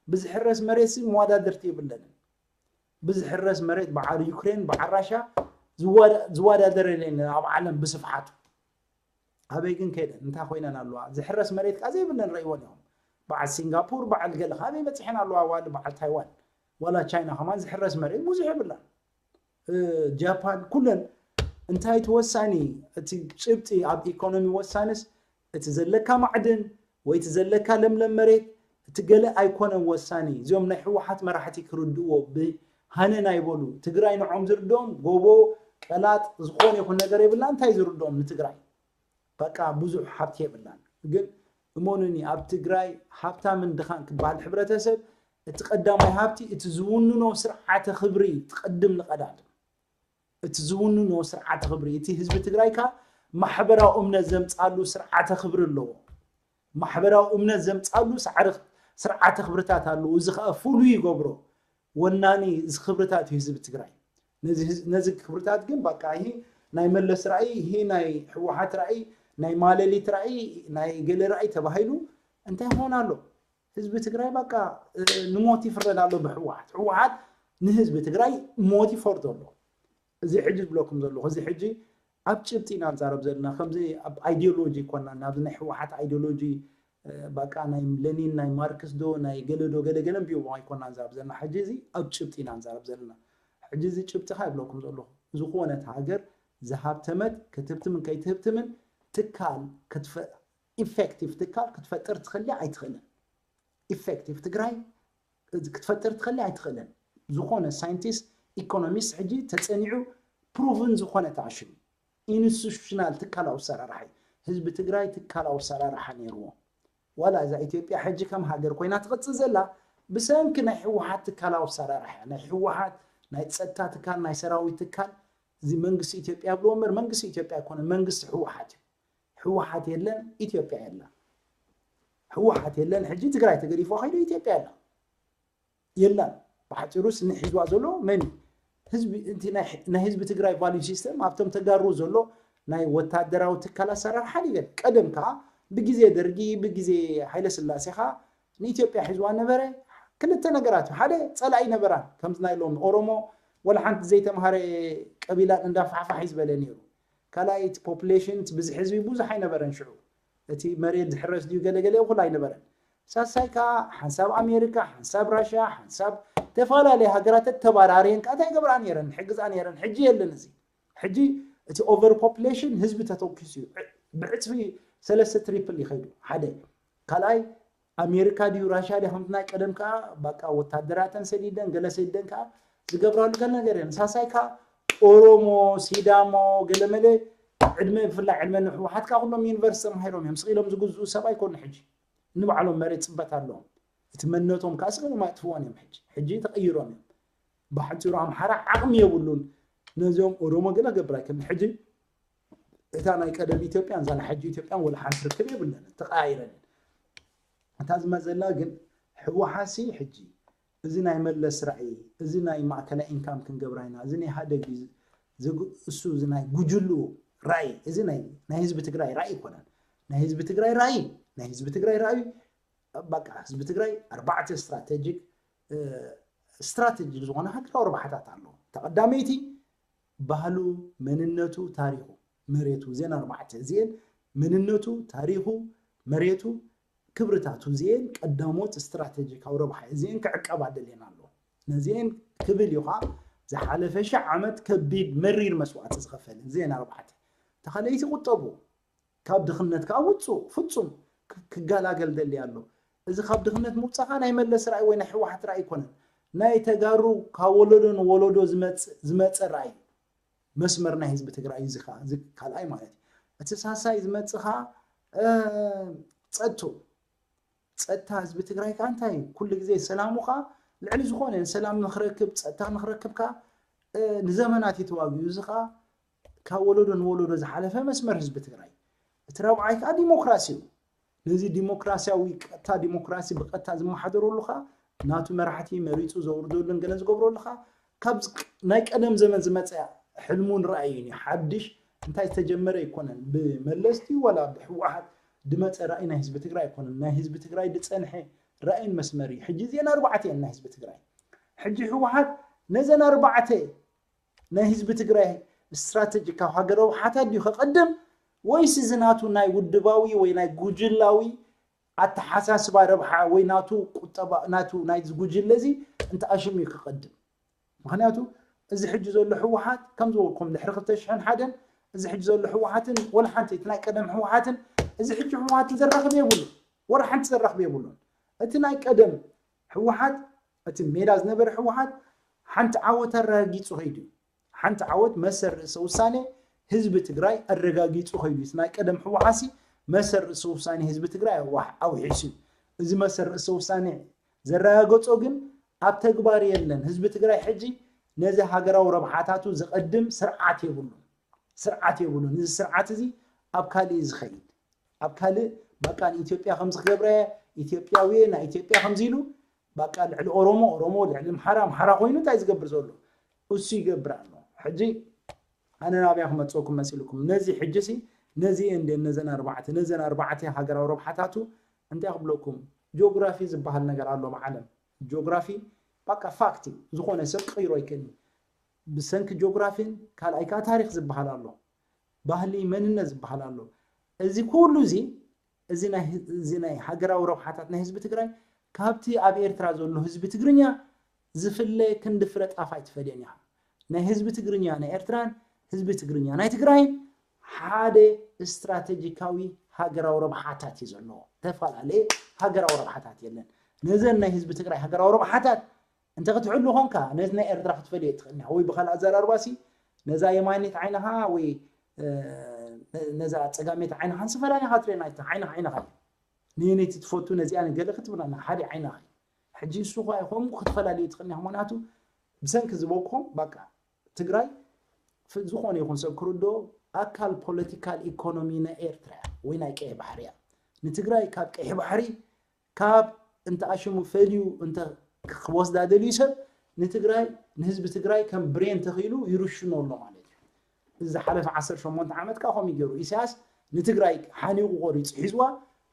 ብዝሕረስ መሬት ሲ መወዳድርቲ የብለንን። ብዝሕረስ መሬት በዓል ዩክሬን በዓል ራሻ ዝወዳ-፣ ዝወዳደር የለን ኣብ ዓለም ብስፍሓቱ። ኣበይ ግን ከይደን እንታይ ኮይነን ኣለዋ? ዝሕረስ መሬት ከዓ ዘይብለን ረእይወን ኢኹም። በዓል ሲንጋፖር፣ በዓል ገለ ካበይ በፂሐን ኣለዋ? ዋላ በዓል ታይዋን ዋላ ቻይና ከማን ዝሕረስ መሬት ብዙሕ የብላን። እ፣ ጃፓን፣ ኩለን። እንታይ እቲ ወሳኒ? እቲ ጭብጢ ኣብ ኢኮኖሚ ወሳንስ እቲ ዘለካ ማዕድን ወይ እቲ ዘለካ ለምለም መሬት፣ እቲ ገለ ኣይኮነን ወሳኒ። እዚኦም ናይ ህወሓት መራሕቲ ክርድእዎ ብሃነን ኣይበሉ። ትግራይ ንዖም ዝርድኦም ጎቦ፣ ቀላጥ፣ ዝኾነ ይኹን ነገር የብላ። እንታይ ዝርድኦም ንትግራይ? በቃ ብዙሕ ሃብቲ የብላን። ግን እመኑኒ፣ ኣብ ትግራይ ሃብታምን ድኻን ክበሃል ሕብረተሰብ፣ እቲ ቀዳማይ ሃብቲ እቲ ዝውንኖ ስርዓተ ክብሪ ትቐድም ንቐዳድም። እቲ ዝውንኖ ስርዓተ ክብሪ፣ እቲ ህዝቢ ትግራይ ከኣ ማሕበራዊ እምነት ዘምጻሉ ስርዓተ ክብሪ ኣለዎ። ማሕበራዊ እምነት ዘምጻሉ ሳዕሪ-፣ ስርዓተ ክብርታት ኣለዎ። እዚ ከኣ ፍሉይ ይገብሮ። ወናኒ እዚ ክብርታት እዩ ህዝቢ ትግራይ። ነዚ ህዝ-፣ ነዚ ክብርታት ግን በቃ ይሄ ናይ መለስ ራእይ፣ ይሄ ናይ ህወሓት ራእይ፣ ናይ ማለሊት ራእይ፣ ናይ ገለ ራእይ ተባሂሉ እንታይ ይኾን ኣሎ? ህዝቢ ትግራይ በቃ፣ እ፣ ንሞት ይፍረድ ኣሎ ብህወሓት። ህወሓት ንህዝቢ ትግራይ ሞት ይፈርዶ ኣሎ። እዚ ሕጂ ዝብለኩም ዘለኹ፣ እዚ ሕጂ ኣብ ጭብጢ ኢና ንዛረብ ዘለና። ከምዚ ኣብ ኣይዲዮሎጂ ይኮና፣ ናብዚ ናይ ህወሓት ኣይዲዮሎጂ፣ እ፣ በቃ ናይ ሌኒን፣ ናይ ማርክስ ዶ፣ ናይ ገለ ዶ፣ ገለ ገለ እንብዮ ኣይኮና ንዛረብ ዘለና። ሕጂ እዚ ኣብ ጭብጢ ኢና ንዛረብ ዘለና። ሕጂ እዚ ጭብጢ ከ ይብለኩም ዘለኹ፣ ዝኾነት ሃገር ዝሃብተመት ክትህብትምን ከይትህብትምን ትካል ክትፈ-፣ ኢፌክቲቭ ትካል ክትፈጥር ትኽእል ኣይትኽእልን። ኢፌክቲቭ ትግራይ ክትፈጥር ትኽእል ኣይትኽእልን። ዝኾነ ሳይንቲስት፣ ኢኮኖሚስት ሕጂ ተጸኒዑ ፕሩቭን ዝኾነ ተኣሽሙ። ኢንስቲቱሽናል ትካላዊ ኣሰራርሓ እዩ። ህዝቢ ትግራይ ትካላዊ ኣሰራርሓ ነይርዎ። ዋላ እዛ ኢትዮጵያ ሕጂ ከም ሃገር ኮይና ትቕጽል ዘላ ብሰንኪ ናይ ህወሓት ትካላዊ ኣሰራርሓ እያ። ናይ ህወሓት ናይ ጸጥታ ትካል፣ ናይ ሰራዊት ትካል፣ እዚ መንግስቲ ኢትዮጵያ ይብልዎ እምበር መንግስቲ ኢትዮጵያ ኣይኮነን፣ መንግስቲ ህወሓት እዩ። ህወሓት የለን፣ ኢትዮጵያ የላ። ህወሓት የለን፣ ሕጂ ትግራይ ተገዲፎ ከይዱ ኢትዮጵያ የላ። የላን። ብሓፂሩ ስኒ ሒዝዋ ዘሎ መን እዩ? ህዝቢ፣ እቲ ናይ፣ ናይ ህዝቢ ትግራይ ቫልዩ ሲስተም ኣብቶም ተጋሩ ዘሎ ናይ ወታደራዊ ትካል ኣሰራርሓ ይገል። ቀደም ከዓ ብግዜ ደርጊ፣ ብግዜ ሃይለ ስላሴ ከዓ ንኢትዮጵያ ሒዝዋ ነበረ። ክልተ ነገራት እዩ። ሓደ ፀላኢ ነበራን፣ ከምዚ ናይ ሎሚ ኦሮሞ ወላ ሓንቲ ዘይተምሃረ ቀቢላን እንዳፋሕፋሕ እዩ ዝበለ ነይሩ። ካልኣይ እቲ ፖፑሌሽን፣ እቲ ብዝሒ ህዝቢ ብዙሕ ኣይነበረን ሽዑ። እቲ መሬት ዝሕረስ ድዩ ገለ ገለ እኹል ኣይነበረን። ሳሳይ ከዓ ሓንሳብ ኣሜሪካ፣ ሓንሳብ ራሽያ፣ ሓንሳብ ተፈላለየ ሃገራት ተተባራርየን ከዓ እንታይ ይገብራ ነይረን? ሕግዛ ነይረን። ሕጂ የለን እዚ። ሕጂ እቲ ኦቨር ፖፑሌሽን ህዝቢ ተተኪሱ እዩ። ዕ-፣ ብዕፅፊ ሰለስተ ትሪፕል ይኸይዱ። ሓደ። ካልኣይ ኣሜሪካ ድዩ ራሽያ ድዩ ከምቲ ናይ ቀደም ከዓ በቃ ወታደራተን ሰዲደን ገለ ሰዲደን ከዓ ዝገብራሉ ገለ ነገር የለን። ሳሳይ ከዓ ኦሮሞ፣ ሲዳሞ፣ ገለመለ ዕድመ፣ ብፍላይ ዕድመ ንህወሓት ከዓ ኩሎም ዩኒቨርሲቲ ተማሂሮም እዮም። ስቕ ኢሎም ዝግዝኡ ሰብ ኣይኮኑ ሕጂ። ንባዕሎም መሬት ፅበት ኣለዎም። እቲ መንነቶም ከዓ ስቕ ኢሎም ኣጥፍዎን እዮም ሕጂ። ሕጂ ተቐይሮም እዮም። ብሓፂሩ ኣምሓራ ዓቕሚ የብሉን ነዚኦም ኦሮሞ ገለ ገብር ኣይክእልን። ሕጂ እታ ናይ ቀደም ኢትዮጵያን እዛ ናይ ሕጂ ኢትዮጵያን ወላ ሓንቲ ርክብ የብለን፣ ተቐያይረን። እታ ዝመዘላ ግን ህወሓሲ ሕጂ እዚ ናይ መለስ ራእይ፣ እዚ ናይ ማእከላይ ኢንካም ክንገብራ ኢና፣ እዚ ናይ ኢህኣደግ እዩ፣ ዝግ-፣ እሱ እዚ ናይ ጉጅሉ ራእይ፣ እዚ ናይ፣ ናይ ህዝቢ ትግራይ ራእይ ኣይኮነን። ናይ ህዝቢ ትግራይ ራእይ፣ ናይ ህዝቢ ትግራይ ራእይ፣ በቃ ህዝቢ ትግራይ ኣርባዕተ ስትራቴጂክ፣ እ፣ ስትራቴጂ ዝኾነ ሃገራዊ ረብሓታት ኣለዎ። እታ ቀዳመይቲ ባህሉ፣ መንነቱ፣ ታሪኹ፣ መሬቱ፣ እዚአን ኣርባዕተ እዚአን መንነቱ፣ ታሪኹ፣ መሬቱ፣ ክብርታቱ እዚአን ቀዳሞት ስትራቴጂካዊ ረብሓ እዚአን ክዕቀባ ደልየን ኣለዎ። ነዚአን ክብል እዩ ከዓ ዝሓለፈ ሽሕ ዓመት ከቢድ መሪር መስዋእቲ ዝኸፈለ እዚአን ኣርባዕተ። ተኻለይቲ ቁጠቡ፣ ካብ ድኽነት ከዓ ውፁ፣ ፍፁም ክ-፣ ክገላገል ደሊ ኣሎ። እዚ ካብ ድኽነት ምውፃእ ከዓ ናይ መለስ ራእይ ወይ ናይ ህወሓት ራእይ ኣይኮነን። ናይ ተጋሩ ካብ ወለዶ ንወለዶ ዝመፅ-፣ ዝመፀ ራእይ እዩ። መስመር ናይ ህዝቢ ትግራይ እዚ ከዓ፣ እዚ ካልኣይ ማለት እዩ። እቲ ሳሳይ ዝመፅእ ከዓ፣ እ፣ ፀጥቱ፣ ጸጥታ ህዝቢ ትግራይ ከዓ እንታይ እዩ? ኩሉ ግዜ ሰላሙ ከዓ ልዕሊ ዝኾነ ሰላም ንኽረክብ፣ ጸጥታ ንኽረክብ ከዓ፣ እ፣ ንዘመናት እዩ ተዋጊኡ። እዚ ከዓ ካብ ወለዶ ንወለዶ ዝሓለፈ መስመር ህዝቢ ትግራይ። እቲ ራብዓይ ከዓ ዲሞክራሲ እዩ። ነዚ ዲሞክራሲያዊ፣ ቀጥታ ዲሞክራሲ ብቀጥታ ዝመሓደረሉ ከዓ ናቱ መራሕቲ መሪፁ ዘውርደሉን ገለን ዝገብረሉ ከዓ ካብ ዝ-፣ ናይ ቀደም ዘመን ዝመፀ ሕልሙን ራእዩን እዩ። ሓድሽ እንታይ ዝተጀመረ ኣይኮነን። ብመለስ ድዩ ዋላ ብህወሓት ዝመፀ ራእይ ናይ ህዝቢ ትግራይ ኣይኮነን። ናይ ህዝቢ ትግራይ ዝፀንሐ ራእይን መስመር እዩ። ሕጂ እዚአን ኣርባዕተ እየን ናይ ህዝቢ ትግራይ። ሕጂ ህወሓት ነዘን ኣርባዕተ ናይ ህዝቢ ትግራይ ስትራተጂ ካብ ሃገራዊ ሓታት ድዩ ከቐድም ወይስ እዚ ናቱ ናይ ውድባዊ ወይ ናይ ጉጅላዊ ኣተሓሳስባ ረብሓ ወይ ናቱ ቁጠባ፣ ናቱ ናይ ጉጅለ እዚ እንተኣሽም እዩ ክቐድም? ምኽንያቱ እዚ ሕጂ ዘሎ ህወሓት ከም ዝበልኩም ድሕሪ ክልተ ሽሕን ሓደን እዚ ሕጂ ዘሎ ህወሓትን ወላ ሓንቲ እቲ ናይ ቀደም ህወሓትን እዚ ሕጂ ህወሓትን ዘራኽብ የብሉ፣ ወላ ሓንቲ ዘራኽብ የብሉን። እቲ ናይ ቀደም ህወሓት፣ እቲ ሜዳ ዝነበረ ህወሓት ሓንቲ ዓወት ኣረጋጊፁ ከይዱ እዩ። ሓንቲ ዓወት መሰል ርእሰ ውሳኔ ህዝቢ ትግራይ ኣረጋጊፁ ከይዱ እዩ። እቲ ናይ ቀደም ህወሓሲ መሰል ርእሰ ውሳኔ ህዝቢ ትግራይ ኣዋሕ-፣ ኣውሒሱ እዩ። እዚ መሰል ርእሰ ውሳኔ ዘረጋገጾ ግን ኣብ ተግባር የለን። ህዝቢ ትግራይ ሕጂ ነዚ ሃገራዊ ረብሓታቱ ዘቐድም ስርዓት የብሉን። ስርዓት የብሉን። እዚ ስርዓት እዚ ኣብ ካልእ እዩ ዝኸይድ። ኣብ ካልእ በቃ ንኢትዮጵያ ከምዚ ክገብረ፣ ኢትዮጵያዊ ናይ ኢትዮጵያ ከምዚ ኢሉ በቃ ልዕሊ ኦሮሞ ኦሮሞ፣ ልዕሊ ኣምሓራ ኣምሓራ ኮይኑ እንታይ ዝገብር ዘሎ እሱ ይገብር ኣሎ። ሕጂ ኣነ ናብያ ክመፅእኩም መሲልኩም ነዚ ሕጂ ሲ ነዚ እንደ ነዘን ኣርባዕተ ነዘን ኣርባዕተ ሃገራዊ ረብሓታቱ እንታይ ክብለኩም ጂኦግራፊ ዝበሃል ነገር ኣሎ ብዓለም ጂኦግራፊ በቃ ፋክት እዩ። ዝኾነ ሰብ ክቕይሮ ኣይክእልን። ብሰንኪ ጂኦግራፊን ካልኣይ ከዓ ታሪክ ዝበሃል ኣሎ፣ ባህሊ መንነት ዝበሃል ኣሎ። እዚ ኩሉ እዚ እዚ ናይ እዚ ናይ ሃገራዊ ረብሓታት ናይ ህዝቢ ትግራይ ካብቲ ኣብ ኤርትራ ዘሎ ህዝቢ ትግርኛ ዝፍለ ክንዲ ፍረ ጣፍ ኣይትፈልዮን ኢኻ። ናይ ህዝቢ ትግርኛ ናይ ኤርትራን ህዝቢ ትግርኛ ናይ ትግራይን ሓደ ስትራቴጂካዊ ሃገራዊ ረብሓታት እዩ ዘለዎ። ተፈላለየ ሃገራዊ ረብሓታት የለን። ነዘን ናይ ህዝቢ ትግራይ ሃገራዊ ረብሓታት እንተ ክትሕሉ ኾንካ ነዚ ናይ ኤርትራ ክትፈልዮ ትኽእል ኢኻ። ወይ ብኻልእ ኣዘራርባ ሲ ነዛ የማነይቲ ዓይንኻ ወይ ነዛ ፀጋመይቲ ዓይንኻ ንስፈላለኻ ትሪኦ ናይታ ዓይንኻ ዓይንኻ እዩ። ንየነይቲ ትፈቱ ነዚኣ ንገለ ክትብላና ሓደ ዓይንኻ እዩ። ሕጂ ንሱ ኸ ከምኡ ክትፈላለዩ ትኽእል ኢኻ። ምኽንያቱ ብሰንኪ ዝበልኩኹም በቃ ትግራይ ፍ- ዝኾነ ይኹን ሰብ ክርድኦ ኣካል ፖለቲካል ኢኮኖሚ ናይ ኤርትራ እያ ወይ ናይ ቀይሕ ባሕሪ እያ። ንትግራይ ካብ ቀይሕ ባሕሪ ካብ እንተ ኣሽሙ ፈልዩ እንተ ክወስዳ ደልዩ ሰብ ንትግራይ ንህዝቢ ትግራይ ከም ብሬን ተኽኢሉ ይርሽኖ ኣሎ ማለት እዩ። እዚ ዝሓለፈ ዓሰርተ ሸሞንተ ዓመት ከዓ ከምኡ ገይሩ ኢሳያስ ንትግራይ ሓኒቑ ቆሪፁ ሒዝዋ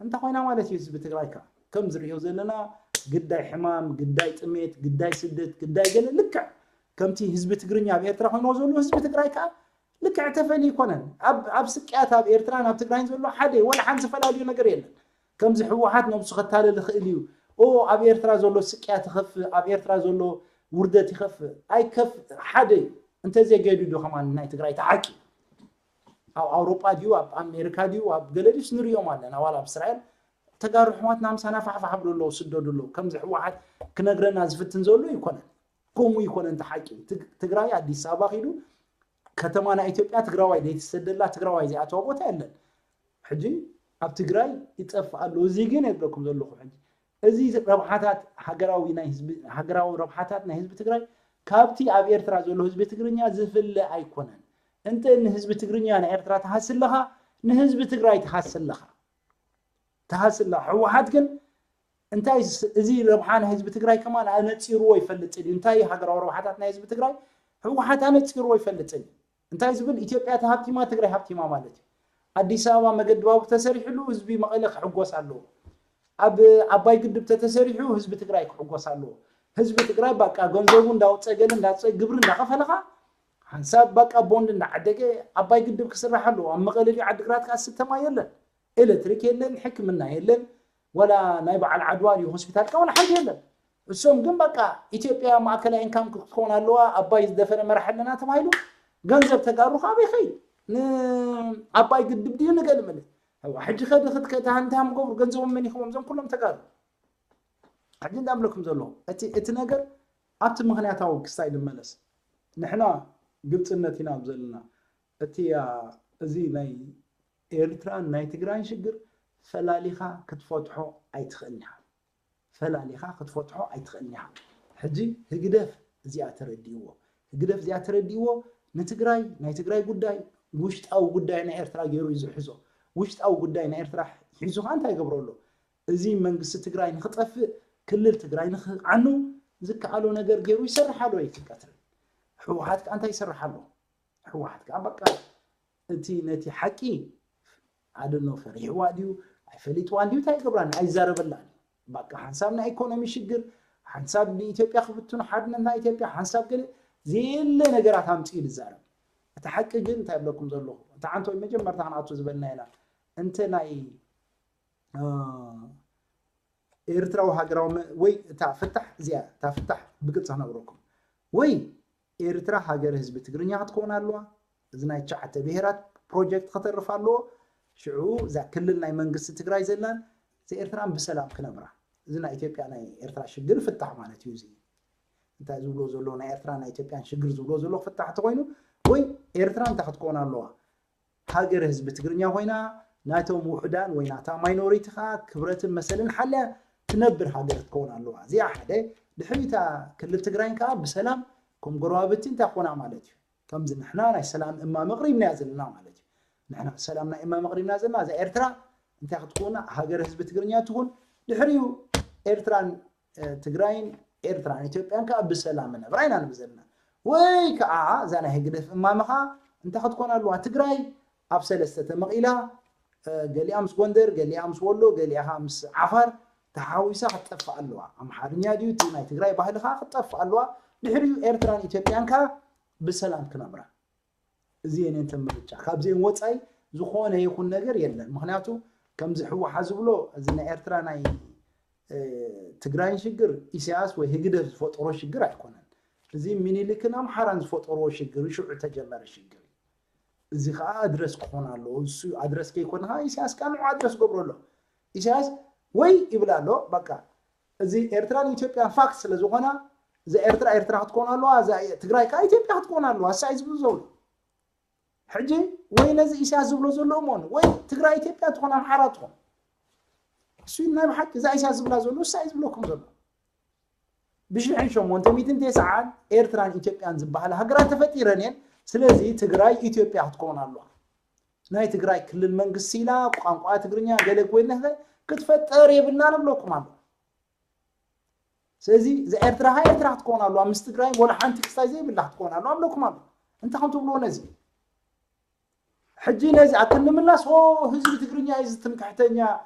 እንተ ኮይና ማለት እዩ። ህዝቢ ትግራይ ከዓ ከም ዝሪኦ ዘለና ግዳይ ሕማም፣ ግዳይ ጥሜት፣ ግዳይ ስደት፣ ግዳይ ገለ ልክዕ ከምቲ ህዝቢ ትግርኛ ኣብ ኤርትራ ኮይንዎ ዘሎ ህዝቢ ትግራይ ከዓ ልክዕ ተፈልዩ ይኮነን። ኣብ ኣብ ስቅያት ኣብ ኤርትራን ኣብ ትግራይን ዘሎ ሓደ ወላ ሓንቲ ዝፈላለዩ ነገር የለን። ከምዚ ህወሓት ነብሱ ከታልል ይኽእል እዩ። ኦ ኣብ ኤርትራ ዘሎ ስቅያት ይኸፍእ፣ ኣብ ኤርትራ ዘሎ ውርደት ይኸፍእ ኣይከፍእ ሓደ እዩ። እንተዘይገዱ ዶ ከማን ናይ ትግራይ ተሓቂ ኣብ ኣውሮጳ ድዩ ኣብ ኣሜሪካ ድዩ ኣብ ገለ ድዩስ ንሪኦም ኣለና ዋላ ኣብ እስራኤል ተጋሩ ኣሕዋትና ምሳና ፋሕፋሕ ብሎ ኣለዉ ስደዱ ኣለዉ ከምዚ ህወሓት ክነግረና ዝፍትን ዘሎ ይኮነን። ከምኡ ይኮነን ተሓቂ ትግራይ ኣዲስ ኣበባ ኪዱ ከተማ ናይ ኢትዮጵያ ትግራዋይ ዘይትሰደላ ትግራዋይ ዘይኣተዋ ቦታ የለን። ሕጂ ኣብ ትግራይ ይጠፍእ ኣሎ። እዚ ግን የብለኩም ዘለኹ ሕጂ እዚ ረብሓታት ሃገራዊ ናይ ህዝቢ ሃገራዊ ረብሓታት ናይ ህዝቢ ትግራይ ካብቲ ኣብ ኤርትራ ዘሎ ህዝቢ ትግርኛ ዝፍለ ኣይኮነን። እንተ ንህዝቢ ትግርኛ ንኤርትራ ትሃሲ ኣለኻ ንህዝቢ ትግራይ ትሃሲ ኣለኻ ትሃሲ ኣለኻ። ህወሓት ግን እንታይ እዚ ረብሓ ናይ ህዝቢ ትግራይ ከማን ኣነፂርዎ ይፈልጥን እዩ። እንታይ ሃገራዊ ረብሓታት ናይ ህዝቢ ትግራይ ህወሓት ኣነፂርዎ ይፈልጥን እዩ። እንታይ ዝብል ኢትዮጵያ ተሃብቲማ ትግራይ ሃብቲማ ማለት እዩ። ኣዲስ ኣበባ መገዲ ባቡር ተሰሪሕሉ ህዝቢ መቐለ ክሕጎስ ኣለዎ። ኣብ ኣባይ ግድብ ተተሰሪሑ ህዝቢ ትግራይ ክሕጎስ ኣለዎ። ህዝቢ ትግራይ በቃ ገንዘቡ እንዳውፀ ገለ እንዳውፀ ግብሪ እንዳኸፈለኻ ሓንሳብ በቃ ቦንድ እንዳዓደገ ኣባይ ግድብ ክስራሕ ኣለዎ። ኣብ መቐለ ድዩ ዓድግራት ከዓ ዝስተ ማይ የለን፣ ኤሌክትሪክ የለን፣ ሕክምና የለን፣ ወላ ናይ በዓል ዓድዋ ድዩ ሆስፒታል ከዓ ወላ ሓንቲ የለን። እሶም ግን በቃ ኢትዮጵያ ማእከላይ ኢንካም ክትኮን ኣለዋ ኣባይ ዝደፈነ መራሕ ኣለና ተባሂሉ ገንዘብ ተጋሩ ካብ ይኸይድ ንኣባይ ግድብ ድዩ ንገለ መለ ሕጂ ከዲ ክትከታንታም ገብሩ ገንዘቦም መን ይኽቦም እዞም ኩሎም ተጋሩ ሕጂ እንዳብለኩም ዘሎ እቲ እቲ ነገር ኣብቲ ምክንያታዊ ክስታይ ልመለስ ንሕና ግብፅነት ኢና ኣብ ዘለና እቲ እዚ ናይ ኤርትራን ናይ ትግራይን ሽግር ፈላሊኻ ክትፈትሖ ኣይትኽእልን ኢኻ። ፈላሊኻ ክትፈትሖ ኣይትኽእልን ኢኻ። ሕጂ ህግደፍ እዚኣ ተረዲእዎ። ህግደፍ እዚኣ ተረዲእዎ ንትግራይ ናይ ትግራይ ጉዳይ ውሽጣዊ ጉዳይ ናይ ኤርትራ ገይሩ እዩ ዝሕዞ። ውሽጣዊ ጉዳይ ናይ ኤርትራ ሒዙ ኸዓ እንታይ ይገብሮ ኣሎ? እዚ መንግስቲ ትግራይ ንኽጠፍእ ክልል ትግራይ ንኽዓኑ ዝከኣሎ ነገር ገይሩ ይሰርሕ ኣሎ። ይትቀትል ህወሓት ከዓ እንታይ ይሰርሕ ኣሎ? ህወሓት ከዓ በቃ እቲ ነቲ ሓቂ ኣደኖ ፈሪሕዋ ድዩ ኣይፈሊጥዋን ድዩ እንታይ ይገብራን ኣይዛረበላን በቃ ሓንሳብ ናይ ኢኮኖሚ ሽግር ሓንሳብ ንኢትዮጵያ ክብትኑ ሓድነት ናይ ኢትዮጵያ ሓንሳብ ገለ ዘየለ ነገራት ኣምፅኡ ዝዛረብ እቲ ሓቂ ግን እንታይ ብለኩም ዘለኹ እቲ ዓንቶ መጀመርታ ክንኣቱ ዝበልና ኢና እንተ ናይ ኤርትራዊ ሃገራዊ ወይ እታ ፍታሕ እዚኣ እታ ፍታሕ ብግልፂ ክነግረኩም ወይ ኤርትራ ሃገር ህዝቢ ትግርኛ ክትከውን ኣለዋ። እዚ ናይ ትሽዓተ ብሄራት ፕሮጀክት ከተርፍ ኣለዎ። ሽዑ እዛ ክልል ናይ መንግስቲ ትግራይ ዘላን እዚ ኤርትራን ብሰላም ክነብራ እዚ ናይ ኢትዮጵያ ናይ ኤርትራ ሽግር ፍታሕ ማለት እዩ። እዚ እንታይ ዝብሎ ዘሎ ናይ ኤርትራ ናይ ኢትዮጵያን ሽግር ዝብሎ ዘሎ ፍታሕ ተኮይኑ ወይ ኤርትራ እንታይ ክትከውን ኣለዋ ሃገር ህዝቢ ትግርኛ ኮይና ናቶም ውሑዳን ወይ ናታ ማይኖሪቲ ከዓ ክብረትን መሰልን ሓልያ ትነብር ሃገር ክትከውን ኣለዋ። እዚኣ ሓደ ድሕሪታ ክልል ትግራይን ከዓ ብሰላም ከም ጎረባብቲ እንታይ ኮና ማለት እዩ። ከምዚ ንሕና ናይ ሰላም እማመ ኣቕሪብናያ ዘለና ማለት እዩ። ንሕና ሰላም ናይ እማመ ኣቕሪብና ዘለና፣ እዛ ኤርትራ እንታይ ክትኮና፣ ሃገር ህዝቢ ትግርኛ ትኹን፣ ድሕሪኡ ኤርትራን ትግራይን ኤርትራን ኢትዮጵያን ከዓ ብሰላም ነብራ ኢና ንብል ዘለና። ወይ ከዓ እዛ ናይ ህግደፍ እማመኻ እንታይ ክትኮን ኣለዋ፣ ትግራይ ኣብ ሰለስተ ተመቒላ፣ ገሊኣ ምስ ጎንደር፣ ገሊኣ ምስ ወሎ፣ ገሊኣ ከዓ ምስ ዓፋር ተሓዊሳ ክትጠፍእ ኣለዋ። ኣምሓርኛ ድዩ እቲ ናይ ትግራይ ባህሊ ከዓ ክትጠፍእ ኣለዋ። ድሕሪኡ ኤርትራን ኢትዮጵያን ከዓ ብሰላም ክነብራ። እዚአን እየን እተን ምርጫ። ካብዚአን ወፃኢ ዝኾነ ይኹን ነገር የለን። ምኽንያቱ ከምዚ ህወሓት ዝብሎ፣ እዚ ናይ ኤርትራ ናይ ትግራይን ሽግር ኢሳያስ ወይ ህግደፍ ዝፈጠሮ ሽግር ኣይኮነን። እዚ ሚኒሊክን ኣምሓራን ዝፈጠርዎ ሽግር፣ ሽዑ ተጀመረ ሽግር እዩ። እዚ ከዓ ኣድረስ ክኾን ኣለዎ። እሱ ኣድረስ ከይኮነ ከዓ ኢሳያስ ከዓ ንዑ ኣድረስ ገብሮ ኣሎ። ኢሳያስ ወይ ይብል ኣሎ፣ በቃ እዚ ኤርትራን ኢትዮጵያን ፋክት ስለ ዝኾና፣ እዛ ኤርትራ ኤርትራ ክትኮን ኣለዋ፣ እዛ ትግራይ ከዓ ኢትዮጵያ ክትኮን ኣለዋ። እሳ እዩ ዝብል ዘሎ። ሕጂ ወይ ነዚ ኢሳያስ ዝብሎ ዘሎ እሞን ወይ ትግራይ ኢትዮጵያ ትኾን ኣምሓራ ትኾን፣ እሱ ናይ ብሓቂ እዛ ኢሳያስ ዝብላ ዘሎ እሳ እዩ ዝብለኩም ዘሎ። ብሽሕን ሸሞንተ ሚእትን ተስዓን ኤርትራን ኢትዮጵያን ዝበሃላ ሃገራት ተፈጢረን እየን። ስለዚ ትግራይ ኢትዮጵያ ክትከውን ኣለዋ። ናይ ትግራይ ክልል መንግስቲ ኢላ ቋንቋ ትግርኛ ገለ ኮይነ ክትፈጠር የብልና ንብለኩም ኣሎ። ስለዚ እዛ ኤርትራ ሃ ኤርትራ ክትከውን ኣለዋ፣ ምስ ትግራይ ወላ ሓንቲ ክስታይ ዘይብላ ክትከውን ኣለዋ ንብለኩም ኣሎ። እንታይ ከም ትብልዎ ነዚ? ሕጂ ነዚ ኣክንምላስ ሆ ህዝቢ ትግርኛ እዩ ዝትምክሕተኛ፣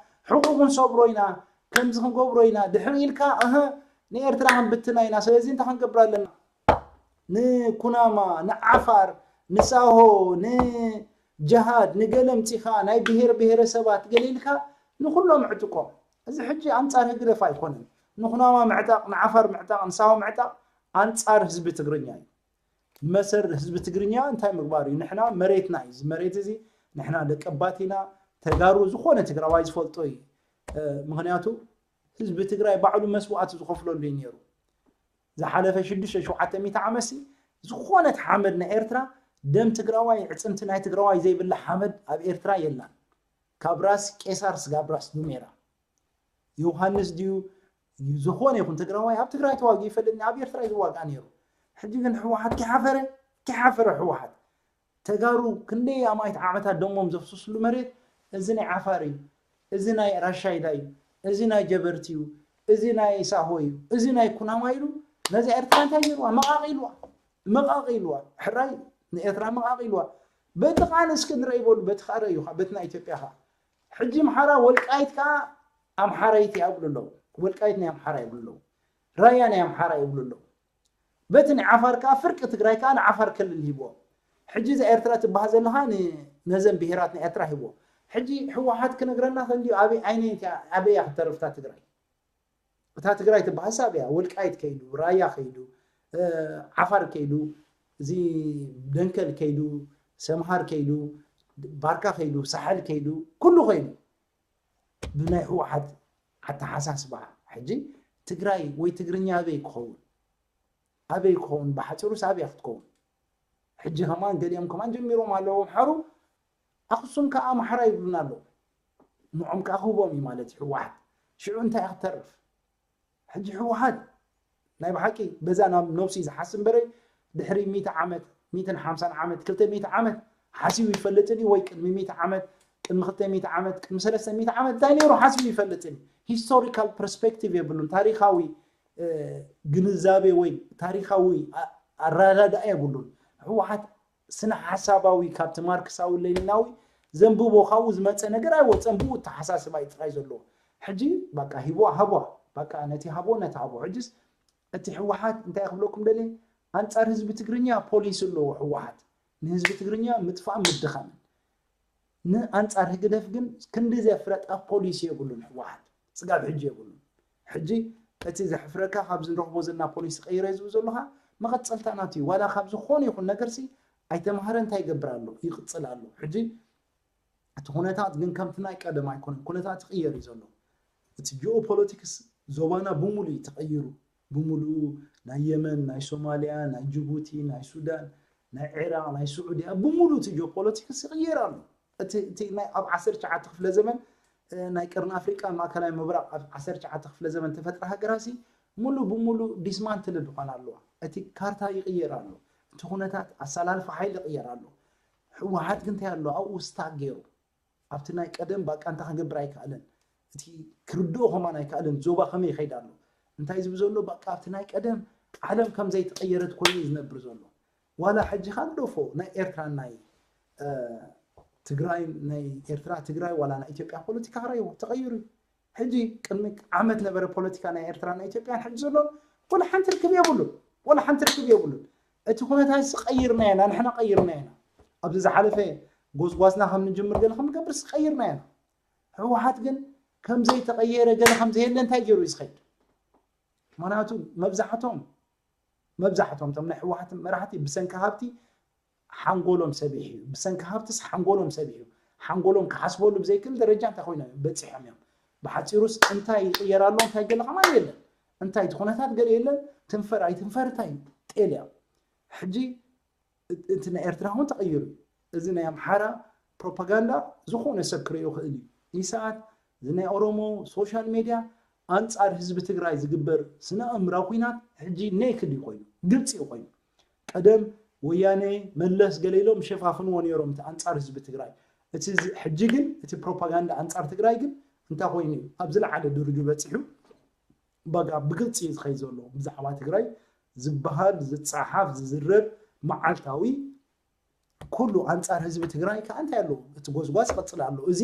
ሕቁ ክንሰብሮ ኢና፣ ከምዚ ክንገብሮ ኢና ድሕሪ ኢልካ እህ ንኤርትራ ክንብትና ኢና። ስለዚ እንታይ ክንገብር ኣለና? ንኩናማ፣ ንዓፋር፣ ንሳሆ፣ ንጀሃድ፣ ንገለ ምፂኻ ናይ ብሄር ብሄረሰባት ገለ ኢልካ ንኩሎም ዕጥቆም። እዚ ሕጂ ኣንፃር ህግደፍ ኣይኮነን። ንኩናማ ምዕጣቕ፣ ንዓፋር ምዕጣቕ፣ ንሳሆ ምዕጣቕ ኣንፃር ህዝቢ ትግርኛ እዩ። መሰር ህዝቢ ትግርኛ እንታይ ምግባር እዩ? ንሕና መሬትና እዩ። እዚ መሬት እዚ ንሕና ደቀባት ኢና። ተጋሩ ዝኾነ ትግራዋይ ዝፈልጦ እዩ። ምክንያቱ ህዝቢ ትግራይ ባዕሉ መስዋእቲ ዝኸፍለሉ እዩ ነይሩ። ዝሓለፈ ሽዱሽተ ሸውዓተ ሚእቲ ዓመት ሲ ዝኾነት ሓመድ ናይ ኤርትራ ደም ትግራዋይ ዕፅምቲ ናይ ትግራዋይ ዘይብላ ሓመድ ኣብ ኤርትራ የላን። ካብ ራስ ቄሳር ስጋብ ራስ ዱሜራ ዮሃንስ ድዩ ዝኾነ ይኹን ትግራዋይ ኣብ ትግራይ ተዋጊኡ ይፈልጥኒ ኣብ ኤርትራ እዩ ዝዋጋእ ነይሩ። ሕጂ ግን ህወሓት ከይሓፈረ ከይሓፈረ ህወሓት ተጋሩ ክንደይ ኣማኢት ዓመታት ደሞም ዘፍስስሉ መሬት እዚ ናይ ዓፋር እዩ፣ እዚ ናይ ራሻይዳ እዩ፣ እዚ ናይ ጀበርቲ እዩ፣ እዚ ናይ ሳሆ እዩ፣ እዚ ናይ ኩናማ ኢሉ ነዚ ኤርትራ እንታይ ገይርዋ? መቓቒልዋ፣ መቓቒልዋ። ሕራይ ንኤርትራ መቓቒልዋ። በቲ ቃል እስኪ ንረኢ በሉ፣ በቲ ከዓ ረእዩ በቲ ናይ ኢትዮጵያ ከዓ ሕጂ ኣምሓራ ወልቃይት ከዓ ኣምሓራይት እያ ይብሉ ኣለዉ። ወልቃይት ናይ ኣምሓራ ይብሉ ኣለዉ። ራያ ናይ ኣምሓራ ይብሉ ኣለዉ። በቲ ናይ ዓፋር ከዓ ፍርቂ ትግራይ ከዓ ንዓፋር ክልል ሂብዎ። ሕጂ እዛ ኤርትራ ትበሃል ዘለኻ ን- ነዘን ብሄራት ናይ ኤርትራ ሂብዎ። ሕጂ ህወሓት ክነግረና ከልዩ ኣበይ ኣይነይቲ ኣበይ እያ ክትተርፍታ ትግራይ? እታ ትግራይ ትበሃል ሳብ እያ። ወልቃይት ከይዱ፣ ራያ ከይዱ፣ ዓፋር ከይዱ፣ እዚ ደንከል ከይዱ፣ ሰምሃር ከይዱ፣ ባርካ ከይዱ፣ ሳሕል ከይዱ፣ ኩሉ ከይዱ። ብናይ ህወሓት ኣተሓሳስባ ሕጂ ትግራይ ወይ ትግርኛ ኣበይ ክኸውን? ኣበይ ክኸውን? ብሓፂሩስ ኣበይ ክትከውን? ሕጂ ከማን ገሊኦም ከማን ጀሚሮም ኣለዉ ኣምሓሩ። ኣኽሱም ከዓ ኣምሓራ ይብሉና ኣለዉ። ንዖም ከዓ ክህቦም እዩ ማለት እዩ ህወሓት። ሽዑ እንታይ ክትተርፍ? ሕጂ ህወሓት ናይ ብሓቂ በዛ ናብ ነብሲ ዝሓስብ እምበረ ድሕሪ ሚእቲ ዓመት፣ ሚእትን ሓምሳን ዓመት፣ ክልተ ሚእቲ ዓመት ሓሲቡ ይፈልጥን እዩ ወይ ቅድሚ ሚእቲ ዓመት፣ ቅድሚ ክልተ ሚእቲ ዓመት፣ ቅድሚ ሰለስተ ሚእቲ ዓመት እንታይ ነይሩ ሓሲቡ ይፈልጥን እዩ። ሂስቶሪካል ፐርስፔክቲቭ የብሉን። ታሪኻዊ ግንዛቤ ወይ ታሪኻዊ ኣረዳድኣ የብሉን። ህወሓት ስነ ሓሳባዊ ካብቲ ማርክሳዊ ሌኒናዊ ዘንብቦ ካብኡ ዝመፀ ነገር ኣይወፀን። ብኡ ኣተሓሳስባ እዩ ጥራይ ዘለዎ። ሕጂ በቃ ሂቦ ሃቦ በቃ ነቲ ሃቦ ነቲ ሃቦ። ሕጅስ እቲ ህወሓት እንታይ ክብለኩም ደልየ? ኣንፃር ህዝቢ ትግርኛ ፖሊሲ ኣለዎ ህወሓት። ንህዝቢ ትግርኛ ምጥፋእን ምድኻምን። ንኣንፃር ህግደፍ ግን ክንዲ ዘፍረጣ ፖሊሲ የብሉን ህወሓት። ስጋብ ሕጂ የብሉን። ሕጂ እቲ ዘሕፍረካ ካብዚ ንረኽቦ ዘለና ፖሊሲ ቀይረ ዝብል ዘለኻ መቐፀልታ ናቱ እዩ። ዋላ ካብ ዝኾነ ይኹን ነገርሲ ኣይተምሃረ እንታይ ይገብር ኣሎ? ይቕፅል ኣሎ። ሕጂ እቲ ኩነታት ግን ከምቲ ናይ ቀደም ኣይኮነን። ኩነታት ይቕየር እዩ ዘሎ። እቲ ጂኦፖለቲክስ ዞባና ብምሉእ እዩ ተቐይሩ። ብምሉኡ ናይ የመን፣ ናይ ሶማልያ፣ ናይ ጅቡቲ፣ ናይ ሱዳን፣ ናይ ዒራቕ፣ ናይ ስዑድያ ብምሉእ እቲ ጂኦፖለቲክስ ይቕየር ኣሎ። እቲ እቲ ናይ ኣብ ዓሰርተ ትሽዓተ ክፍለ ዘመን ናይ ቀርኒ ኣፍሪቃ ማእከላይ ምብራቕ ኣብ ዓሰርተ ትሽዓተ ክፍለ ዘመን ተፈጥረ ሃገራሲ ሙሉ ብሙሉ ዲስማንትል ዝኾን ኣለዋ። እቲ ካርታ ይቕየር ኣሎ። እቲ ኩነታት ኣሰላልፋ ሓይሊ ይቕየር ኣሎ። ህወሓት ግን እንታይ ኣሎ ኣብኡ ስታክ ገይሩ ኣብቲ ናይ ቀደም ባቃ እንታይ ክገብር ኣይከኣለን። እቲ ክርድኦ ከማን ኣይከኣለን። ዞባ ከመይ ይኸይድ ኣሎ እንታይ ዝብ ዘሎ ባቃ ኣብቲ ናይ ቀደም ዓለም ከም ዘይተቐየረት ኮይኑ እዩ ዝነብር ዘሎ። ዋላ ሕጂ ካልደፎ ናይ ኤርትራ ናይ ትግራይ ናይ ኤርትራ ትግራይ ዋላ ናይ ኢትዮጵያ ፖለቲካ ክረይዎ ተቐይሩ እዩ። ሕጂ ቅድሚ ዓመት ነበረ ፖለቲካ ናይ ኤርትራ ናይ ኢትዮጵያን ሕጂ ዘሎ ወላ ሓንቲ ርክብ የብሉን። ወላ ሓንቲ ርክብ የብሉን። እቲ ኩነታት ስ ቀይርና ኢና ንሕና ቀይርና ኢና። ኣብዚ ዝሓለፈ ጎዝጓዝና ከም ንጅምር ገለ ከም ንገብር ስ ቀይርና ኢና። ህወሓት ግን ከም ዘይተቐየረ ገለ ከም ዘየለ እንታይ ገይሩ እዩ ዝኸይድ? ምክንያቱ መብዛሕቶም መብዛሕቶም ቶም ናይ ህወሓት መራሕቲ ብሰንኪ ሃብቲ ሓንጎሎም ሰቢሕ እዩ። ብሰንኪ ሃብትስ ሓንጎሎም ሰቢሕ እዩ። ሓንጎሎም ክሓስበሉ ብዘይክእል ደረጃ እንታይ ኮይኖም እዮም በፂሖም እዮም። ብሓፂሩስ እንታይ ይቕየር ኣሎ እንታይ ገለ ከማን የለን። እንታይ እቲ ኩነታት ገለ የለን። ትንፈር ኣይትንፈር እንታይ ጤል እያ። ሕጂ እቲ ናይ ኤርትራ እውን ተቐይሩ እዩ። እዚ ናይ ኣምሓራ ፕሮፓጋንዳ ዝኾነ ሰብ ክርእዮ ክእል እዩ። ኢሳት እዚ ናይ ኦሮሞ ሶሻል ሜድያ ኣንጻር ህዝቢ ትግራይ ዝግበር ስነ ኣእምራዊ ኩናት ሕጂ ኔክድ እዩ ኮይኑ ግልፂ እዩ ኮይኑ። ቀደም ወያነ መለስ ገለ ኢሎም ሸፋፍንዎ ነይሮም እቲ ኣንጻር ህዝቢ ትግራይ። እቲ ሕጂ ግን እቲ ፕሮፓጋንዳ ኣንጻር ትግራይ ግን እንታይ ኮይኑ እዩ ኣብ ዝለዓለ ድርጁ በፂሑ። በቃ ብግልፂ እዩ ዝኸይ ዘሎ ብዛዕባ ትግራይ ዝበሃል ዝፀሓፍ ዝዝረብ መዓልታዊ ኩሉ ኣንፃር ህዝቢ ትግራይ ከዓ እንታይ ኣለዎ እቲ ጎዝጓዝ ይቐፅል ኣሎ። እዚ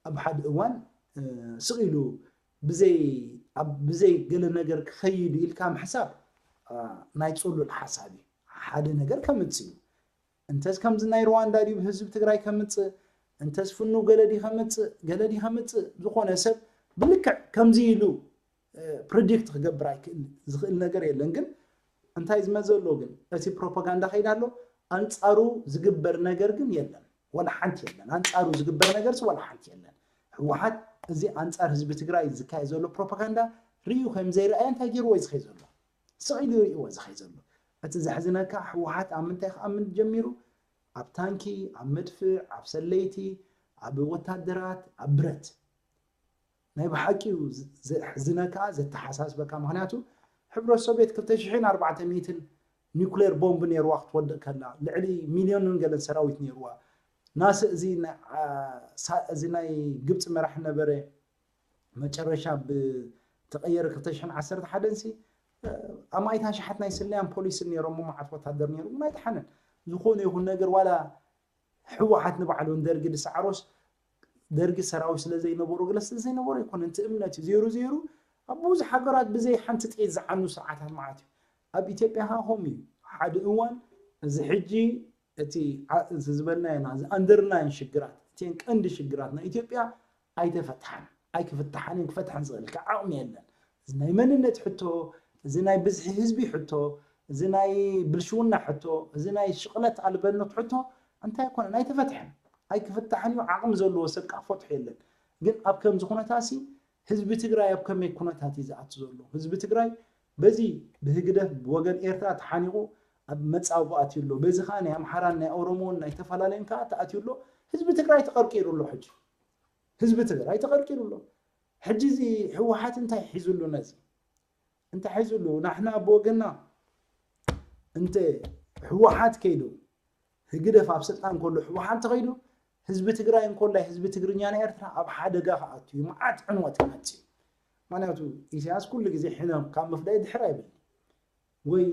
ኣብ ሓደ እዋን ስቕ ኢሉ ብዘይ ገለ ነገር ክኸይድ ኢልካ ምሕሳብ ናይ ፅሉል ሓሳብ እዩ። ሓደ ነገር ከምፅእ እዩ። እንተስ ከምዚ ናይ ሩዋንዳ ድዩ ህዝቢ ትግራይ ከምፅእ እንተስ ፍኑ ገለ ድዩ ከምፅእ ገለ ድዩ ከምፅእ ዝኾነ ሰብ ብልክዕ ከምዚ ኢሉ ፕሪዲክት ክገብር ኣይክእል ዝኽእል ነገር የለን። ግን እንታይ ዝመዘ ኣሎ ግን እቲ ፕሮፓጋንዳ ከይዳ ኣሎ ኣንፃሩ ዝግበር ነገር ግን የለን። ወላ ሓንቲ የለን። ኣንፃሩ ዝግበር ነገር ወላ ሓንቲ የለን። ህወሓት እዚ ኣንፃር ህዝቢ ትግራይ ዝካየ ዘሎ ፕሮፓጋንዳ ርዩ ከም ዘይረኣየ እንታይ ገይርዎ ዝኸይ ዘሎ ስቕ ኢሉ ይርእይዎ ዝኸይ ዘሎ። እቲ ዘሕዝነካ ህወሓት ኣብ ምንታይ ክኣምን ጀሚሩ ኣብ ታንኪ ኣብ መድፍዕ ኣብ ሰለይቲ ኣብ ወታደራት ኣብ ብረት ናይ ብሓቂ እዩ ዘሕዝነካ ዘተሓሳስበካ። ምክንያቱ ሕብረት ሶቪየት ክልተ ሽሕን ኣርባዕተ ሚእትን ኒኩሌር ቦምብ ነይርዋ ክትወድቕ ከላ ልዕሊ ሚልዮንን ገለን ሰራዊት ነይርዋ። ናስ እዚ እዚ ናይ ግብፂ መራሕ ነበረ መጨረሻ ብተቐየረ ክልተ ሽሕን ዓሰርተ ሓደን ሲ ኣማኢት ኣሽሓት ናይ ስለያን ፖሊስን ነይሮም መዓት ወታደር ነይሩ ግን ኣይጠሓነን። ዝኾነ ይኹን ነገር ዋላ ህወሓት ንባዕሉ ንደርጊ ድሰዓሮስ ደርጊ ሰራዊት ስለ ዘይነበሮ ገለ ስለ ዘይነበሮ ኣይኮነን። እቲ እምነት እዩ ዜሩ ዜሩ ኣብ ብዙሕ ሃገራት ብዘይ ሓንቲ ጥይት ዝዓኑ ስርዓታት ማለት እዩ። ኣብ ኢትዮጵያ ከዓ ከምኡ እዩ። ሓደ እዋን እዚ ሕጂ እቲ ዝበልና ኢና እዚ ኣንደርላይን ሽግራት እቲን ቀንዲ ሽግራት ናይ ኢትዮጵያ ኣይተፈትሓን ኣይክፍትሓን ክፈትሐን ዝኽእል ከዓ ዓቕሚ የለን። እዚ ናይ መንነት ሕቶ፣ እዚ ናይ ብዝሒ ህዝቢ ሕቶ፣ እዚ ናይ ብልሽውና ሕቶ፣ እዚ ናይ ሽቕለት ኣልበነት ሕቶ እንታይ ኣይኮነን ኣይተፈትሐን ኣይክፍታሕን እዩ። ዓቕሚ ዘለዎ ሰብ ከዓ ፈትሑ የለን። ግን ኣብ ከምዚ ኩነታሲ ህዝቢ ትግራይ ኣብ ከመይ ኩነታት እዩ ዝኣቱ ዘሎ? ህዝቢ ትግራይ በዚ ብህግደፍ ብወገን ኤርትራ ተሓኒቑ ኣብ መፃብኡ ኣትዩ ኣሎ። በዚ ከዓ ናይ ኣምሓራን ናይ ኦሮሞን ናይ ተፈላለዩን ከዓ ተኣትዩ ኣሎ። ህዝቢ ትግራይ ተቐርቂሩ ኣሎ። ሕጂ ህዝቢ ትግራይ ተቐርቂሩ ኣሎ። ሕጂ እዚ ህወሓት እንታይ ሒዙ ኣሎ ነዚ እንታይ ሒዙ ኣሎ? ናሕና ብወገና እንተ ህወሓት ከይዱ ህግደፍ ኣብ ስልጣን ከሎ ህወሓት ተኸይዱ ህዝቢ ትግራይ እንኮላይ ህዝቢ ትግርኛ ናይ ኤርትራ ኣብ ሓደጋ ክኣቱ እዩ። መዓት ዕንወት ክመፅእ እዩ። ምክንያቱ ኢሳያስ ኩሉ ግዜ ሕነም ካብ ምፍዳይ ድሕር ኣይብል ወይ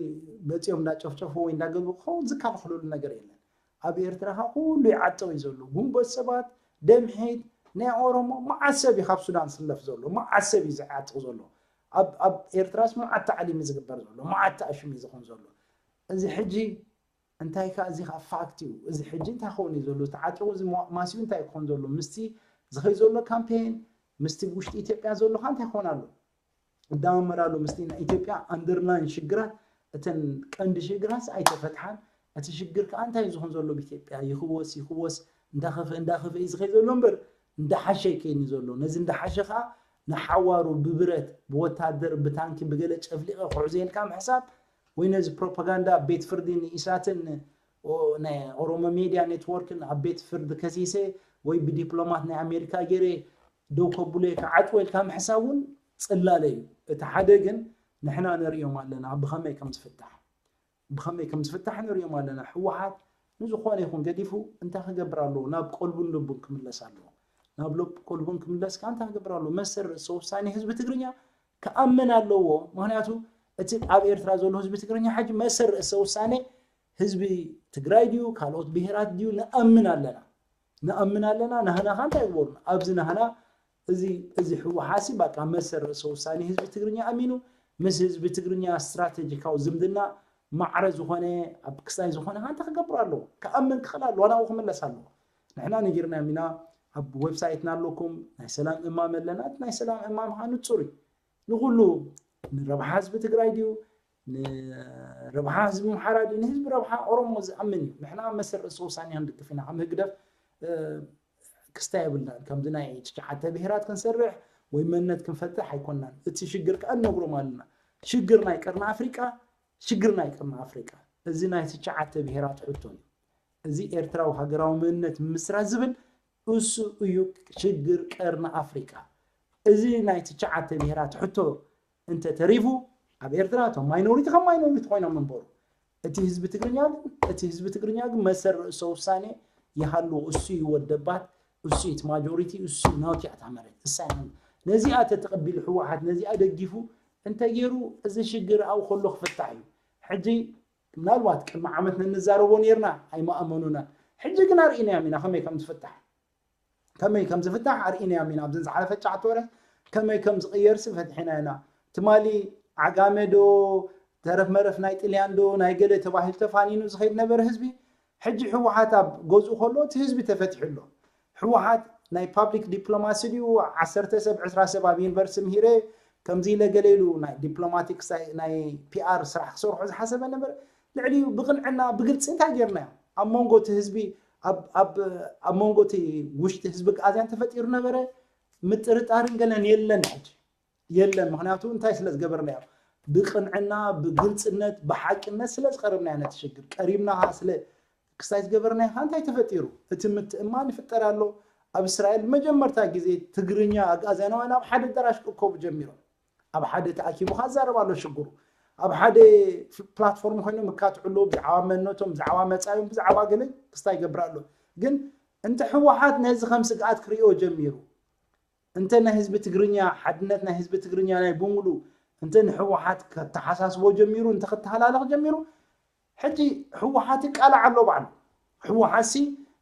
መፂኦም እንዳጨፍጨፉ ወይ እንዳገቡ ክኸውን ዝከላኸለሉ ነገር የለን። ኣብ ኤርትራ ካ ኩሉ ይዓጠው እዩ ዘሎ። ጉንበት ሰባት ደምሒት ናይ ኦሮሞ መዓት ሰብ እዩ ካብ ሱዳን ዝስለፍ ዘሎ መዓት ሰብ እዩ ዝዓጥቕ ዘሎ። ኣብ ኤርትራስ መዓት ታዕሊም እዩ ዝግበር ዘሎ መዓት ተኣሽም እዩ ዝኹን ዘሎ። እዚ ሕጂ እንታይ ካ እዚ ካ ፋክት እዩ። እዚ ሕጂ እንታይ ክኸውን እዩ ዘሎ ተዓጢቑ እዚ ማስዩ እንታይ ክኾን ዘሎ ምስቲ ዝኸይ ዘሎ ካምፔን ምስቲ ውሽጢ ኢትዮጵያ ዘሎ ካ እንታይ ክኾን ኣሎ? እዳመመር ኣሎ ምስቲ ናይ ኢትዮጵያ ኣንደርላይን ሽግራት እተን ቀንዲ ሽግራትስ ኣይተፈትሓን። እቲ ሽግር ከዓ እንታይ ዝኹን ዘሎ ብኢትዮጵያ ይኽወስ ይኽወስ እንዳኸፈ እንዳኸፈ እዩ ዝኸይ ዘሎ እምበር እንዳሓሸ ይከይኒ ዘሎ። ነዚ እንዳሓሸ ከዓ ንሓዋሩ ብብረት ብወታደር ብታንኪ ብገለ ጨፍሊቐ ክሕዞ ኢልካ ምሕሳብ ወይ ነዚ ፕሮፓጋንዳ ቤት ፍርዲ ንኢሳትን ናይ ኦሮሞ ሜድያ ኔትወርክን ኣብ ቤት ፍርዲ ከሲሰ ወይ ብዲፕሎማት ናይ ኣሜሪካ ገይረ ደው ከብሎ እየ ክዓጥዎ ኢልካ ምሕሳብ እውን ፅላለ እዩ። እቲ ሓደ ግን ንሕና ንርእዮም ኣለና ብኸመይ ከም ዝፍታሕ ብኸመይ ከም ዝፍታሕ ንርእዮም ኣለና። ህወሓት ንዝኾነ ይኹን ገዲፉ እንታይ ክገብር ኣለዎ? ናብ ቀልቡን ልቡን ክምለስ ኣለዎ። ናብ ልብ ቀልቡን ክምለስ ከዓ እንታይ ክገብር ኣለዎ? መሰል ርእሰ ውሳኔ ህዝቢ ትግርኛ ክኣምን ኣለዎ። ምክንያቱ እቲ ኣብ ኤርትራ ዘሎ ህዝቢ ትግርኛ ሕጂ መሰል ርእሰ ውሳኔ ህዝቢ ትግራይ ድዩ ካልኦት ብሄራት ድዩ ንኣምን ኣለና ንኣምን ኣለና። ናህና ከ እንታይ ይግበሩና? ኣብዚ ናህና እዚ እዚ ህወሓሲ በቃ መሰል ርእሰ ውሳኔ ህዝቢ ትግርኛ ኣሚኑ ምስ ህዝቢ ትግርኛ ስትራቴጂካዊ ዝምድና ማዕረ ዝኾነ ኣብ ክስታይ ዝኾነ ከ እንታይ ክገብር ኣለዎ? ክኣምን ክኽእል ኣለዎ። ናብኡ ክምለስ ኣለዎ። ንሕና ነጊርናዮም ኢና። ኣብ ዌብሳይትና ኣለኩም። ናይ ሰላም እማመ ኣለና። እቲ ናይ ሰላም እማመ ከዓ ንጹር እዩ። ንኹሉ ንረብሓ ህዝቢ ትግራይ ድዩ ንረብሓ ህዝቢ ኣምሓራ ድዩ ንህዝቢ ረብሓ ኦሮሞ ዝኣምን እዩ። ንሕና መሰል ርእሰ ውሳኔ ክንድግፍ ኢና። ከም ህግደፍ ክስታይ የብልናን። ከምዚ ናይ ትሽዓተ ብሄራት ክንሰርሕ ወይ መንነት ክንፈትሕ ኣይኮንናን። እቲ ሽግር ከዓ ንነግሮም ኣለና። ሽግር ናይ ቀርኒ ኣፍሪቃ ሽግር ናይ ቀርኒ ኣፍሪቃ እዚ ናይ ትሽዓተ ብሄራት ሕቶ እዩ። እዚ ኤርትራዊ ሃገራዊ መንነት ምምስራት ዝብል እሱ እዩ ሽግር ቀርኒ ኣፍሪቃ። እዚ ናይ ትሽዓተ ብሄራት ሕቶ እንተ ተሪፉ ኣብ ኤርትራ እቶም ማይኖሪቲ ከም ማይኖሪቲ ኮይኖም ምንበሩ እቲ ህዝቢ ትግርኛ ግን እቲ ህዝቢ ትግርኛ ግን መሰል ርእሰ ውሳኔ ይሃሉ እሱ ይወደባት እሱ እቲ ማጆሪቲ እሱ ናውቲ እታ መሬት እሳ ነዚኣ ተተቀቢሉ ህወሓት ነዚኣ ደጊፉ እንተገይሩ እዚ ሽግር ኣብኡ ከሎ ክፍታሕ እዩ። ሕጂ ምናልባት ቅድሚ ዓመት ንንዛረቦ ነርና ኣይመኣመኑና። ሕጂ ግን ኣርእናዮም ኢና ከመይ ከም ዝፍታሕ ከመይ ከም ዝፍታሕ ኣርእናዮም ኢና። ኣብዘን ዝሓለፈ ትሽዓተ ወርሒ ከመይ ከም ዝቕየርሲ ፈቲሕና ኢና። ትማሊ ዓጋመ ዶ ተረፍ መረፍ ናይ ጥልያን ዶ ናይ ገለ ተባሂሉ ተፋኒኑ ዝኸይድ ነበረ ህዝቢ ሕጂ ህወሓት ኣብ ገዝኡ ከሎ እቲ ህዝቢ ተፈቲሑ ኣሎ። ህወሓት ናይ ፓብሊክ ዲፕሎማሲ ድዩ ዓሰርተ ሰብ ዕስራ ሰብ ኣብ ዩኒቨርሲቲ ምሂረ ከምዚ ኢለ ገለ ኢሉ ናይ ዲፕሎማቲክ ናይ ፒኣር ስራሕ ክሰርሖ ዝሓሰበ ነበረ። ልዕሊኡ ብቕንዕና ብግልፂ እንታይ ጌርናዮ ኣብ መንጎ እቲ ህዝቢ ኣብ መንጎ እቲ ውሽጢ ህዝቢ ኣግኣዝያን ተፈጢሩ ነበረ። ምጥርጣርን ገለን የለን ሕጂ የለን። ምክንያቱ እንታይ ስለ ዝገበርናዮ ብቅንዕና ብግልፅነት ብሓቅነት ስለ ዝቀረብናዮ ነቲ ሽግር ቀሪብና ስለ ክስታይ ዝገበርናዮ እንታይ ተፈጢሩ እቲ ምትእማን ይፍጠር ኣሎ። ኣብ እስራኤል መጀመርታ ግዜ ትግርኛ ኣግኣዝያናውያን ኣብ ሓደ ኣዳራሽ ክእከቡ ጀሚሮም። ኣብ ሓደ ተኣኪቡ ክዛረብ ኣሎ ሽግሩ ኣብ ሓደ ፕላትፎርም ኮይኖም ይካትዑ ኣለዉ ብዛዕባ መንነቶም ብዛዕባ መፃዮም ብዛዕባ ገለ ክስታይ ይገብር ኣሎ። ግን እንተ ህወሓት ነዚ ከም ስግኣት ክርእዮ ጀሚሩ እንተ ናይ ህዝቢ ትግርኛ ሓድነት ናይ ህዝቢ ትግርኛ ናይ ብምሉ እንተ ንህወሓት ከተሓሳስቦ ጀሚሩ እንተ ክተሃላለኽ ጀሚሩ ሕጂ ህወሓት ይቃላዕ ኣሎ ባዕሉ። ህወሓትሲ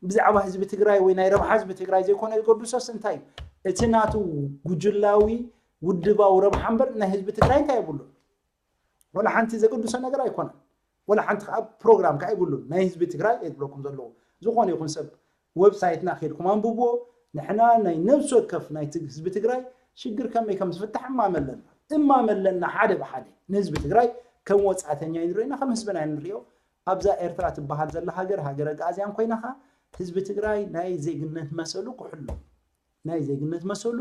ብዛዕባ ህዝቢ ትግራይ ወይ ናይ ረብሓ ህዝቢ ትግራይ ዘይኮነ ዝገድሶስ እንታይ እዩ? እቲ ናቱ ጉጅላዊ ውድባዊ ረብሓ እምበር ናይ ህዝቢ ትግራይ እንታይ የብሉን። ወላ ሓንቲ ዘገድሶ ነገር ኣይኮነን። ወላ ሓንቲ ከዓ ፕሮግራም ከዓ ይብሉን ናይ ህዝቢ ትግራይ እየ ዝብለኩም ዘለዎ። ዝኾነ ይኹን ሰብ ዌብሳይትና ከይድኩም ኣንብብዎ። ንሕና ናይ ነብሲ ወከፍ ናይ ህዝቢ ትግራይ ሽግር ከመይ ከም ዝፍታሕ እማመ ኣለና እማመ ኣለና ሓደ ብሓደ ንህዝቢ ትግራይ ከም ወፃእተኛ ይንሪኦና ከም ህዝብና ንሪኦ። ኣብዛ ኤርትራ ትበሃል ዘላ ሃገር ሃገረ ኣግኣዝያን ኮይና ከዓ ህዝቢ ትግራይ ናይ ዜግነት መሰሉ ክሕሉ ናይ ዜግነት መሰሉ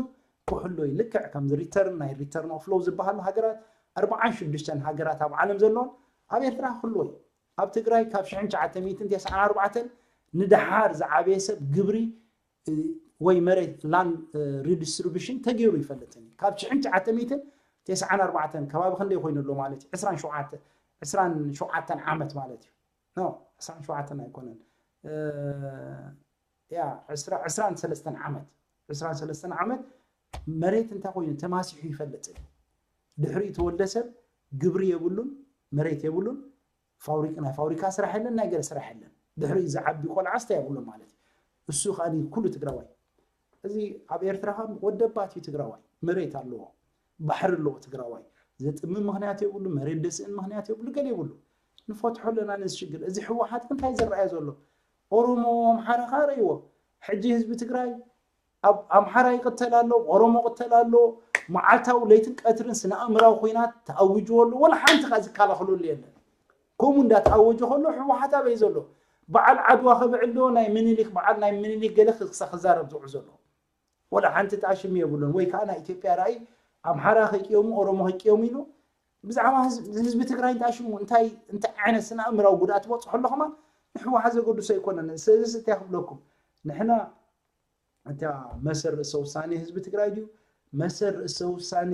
ክሕሎ እዩ። ልክዕ ከምዚ ሪተርን ናይ ሪተርን ኦፍ ሎው ዝበሃሉ ሃገራት ኣርብዓን ሽዱሽተን ሃገራት ኣብ ዓለም ዘለውን ኣብ ኤርትራ ክሕሎ እዩ። ኣብ ትግራይ ካብ ሽሕን ትሽዓተ ሚእትን ተስዓን ኣርባዕተን ንደሓር ዝዓበየ ሰብ ግብሪ ወይ መሬት ላንድ ሪዲስትሪቢሽን ተገይሩ ይፈልጥን እዩ። ካብ ሽሕን ትሽዓተ ሚእትን ተስዓን ኣርባዕተን ከባቢ ክንደይ ኮይኑ ኣሎ ማለት እዩ? ዕስራን ሸውዓተ ዕስራን ሸውዓተን ዓመት ማለት እዩ። ኖ ዕስራን ሸውዓተን ኣይኮነን ያ ዕስራን ሰለስተን ዓመት ዕስራን ሰለስተን ዓመት መሬት እንታይ ኮይኑ ተማሲሑ ይፈልጥን። ድሕሪኡ ተወልደ ሰብ ግብሪ የብሉን፣ መሬት የብሉን፣ ፋብሪካ ናይ ፋብሪካ ስራሕ የለን፣ ናይ ገለ ስራሕ የለን። ድሕሪኡ ዝዓቢ ቆልዓ ስታይ የብሉን ማለት እዩ። እሱ ከዓ ኩሉ ትግራዋይ እዚ ኣብ ኤርትራ ከም ወደባት እዩ ትግራዋይ መሬት ኣለዎ ባሕሪ ኣለዎ ትግራዋይ ዘጥሚ ምክንያት የብሉ መሬት ደስእን ምክንያት የብሉ ገለ የብሉ። ንፈትሖ ኣለና ነዚ ሽግር። እዚ ህወሓት እንታይ ዝረኣየ ዘሎ ኦሮሞ ኣምሓራ ከዓ ረእይዎ። ሕጂ ህዝቢ ትግራይ ኣብ ኣምሓራ ይቅተል ኣሎ፣ ኦሮሞ ቅተል ኣሎ። መዓልታዊ ለይትን ቀትርን ስነ ኣእምራዊ ኮይናት ተኣዊጅዎ ኣሎ። ወላ ሓንቲ ከዓ ዝከላኸለሉ የለን። ከምኡ እንዳተኣወጀ ከሎ ህወሓት ኣበይ ዘሎ? በዓል ዓድዋ ከብዕል ዶ ናይ ምኒልክ በዓል ናይ ምኒልክ ገለ ክዛረብ ዝውዕ ዘሎ? ወላ ሓንቲ ጣሽም የብሉን። ወይ ከዓ ናይ ኢትዮጵያ ራእይ ኣምሓራ ከይቅየሙ ኦሮሞ ከይቅየሙ ኢሉ ብዛዕባ ህዝቢ ትግራይ እንታይ ሽሙ እንታይ እንታይ ዓይነት ስነ ኣእምራዊ ጉድኣት ትበፅሖ ኣሎ ከማን ንሕወሓት ዘገድሶ ኣይኮነን። ስለዚ እንታይ ክብለኩም ንሕና እታ መሰል ርእሰ ውሳኔ ህዝቢ ትግራይ ድዩ መሰል ርእሰ ውሳኔ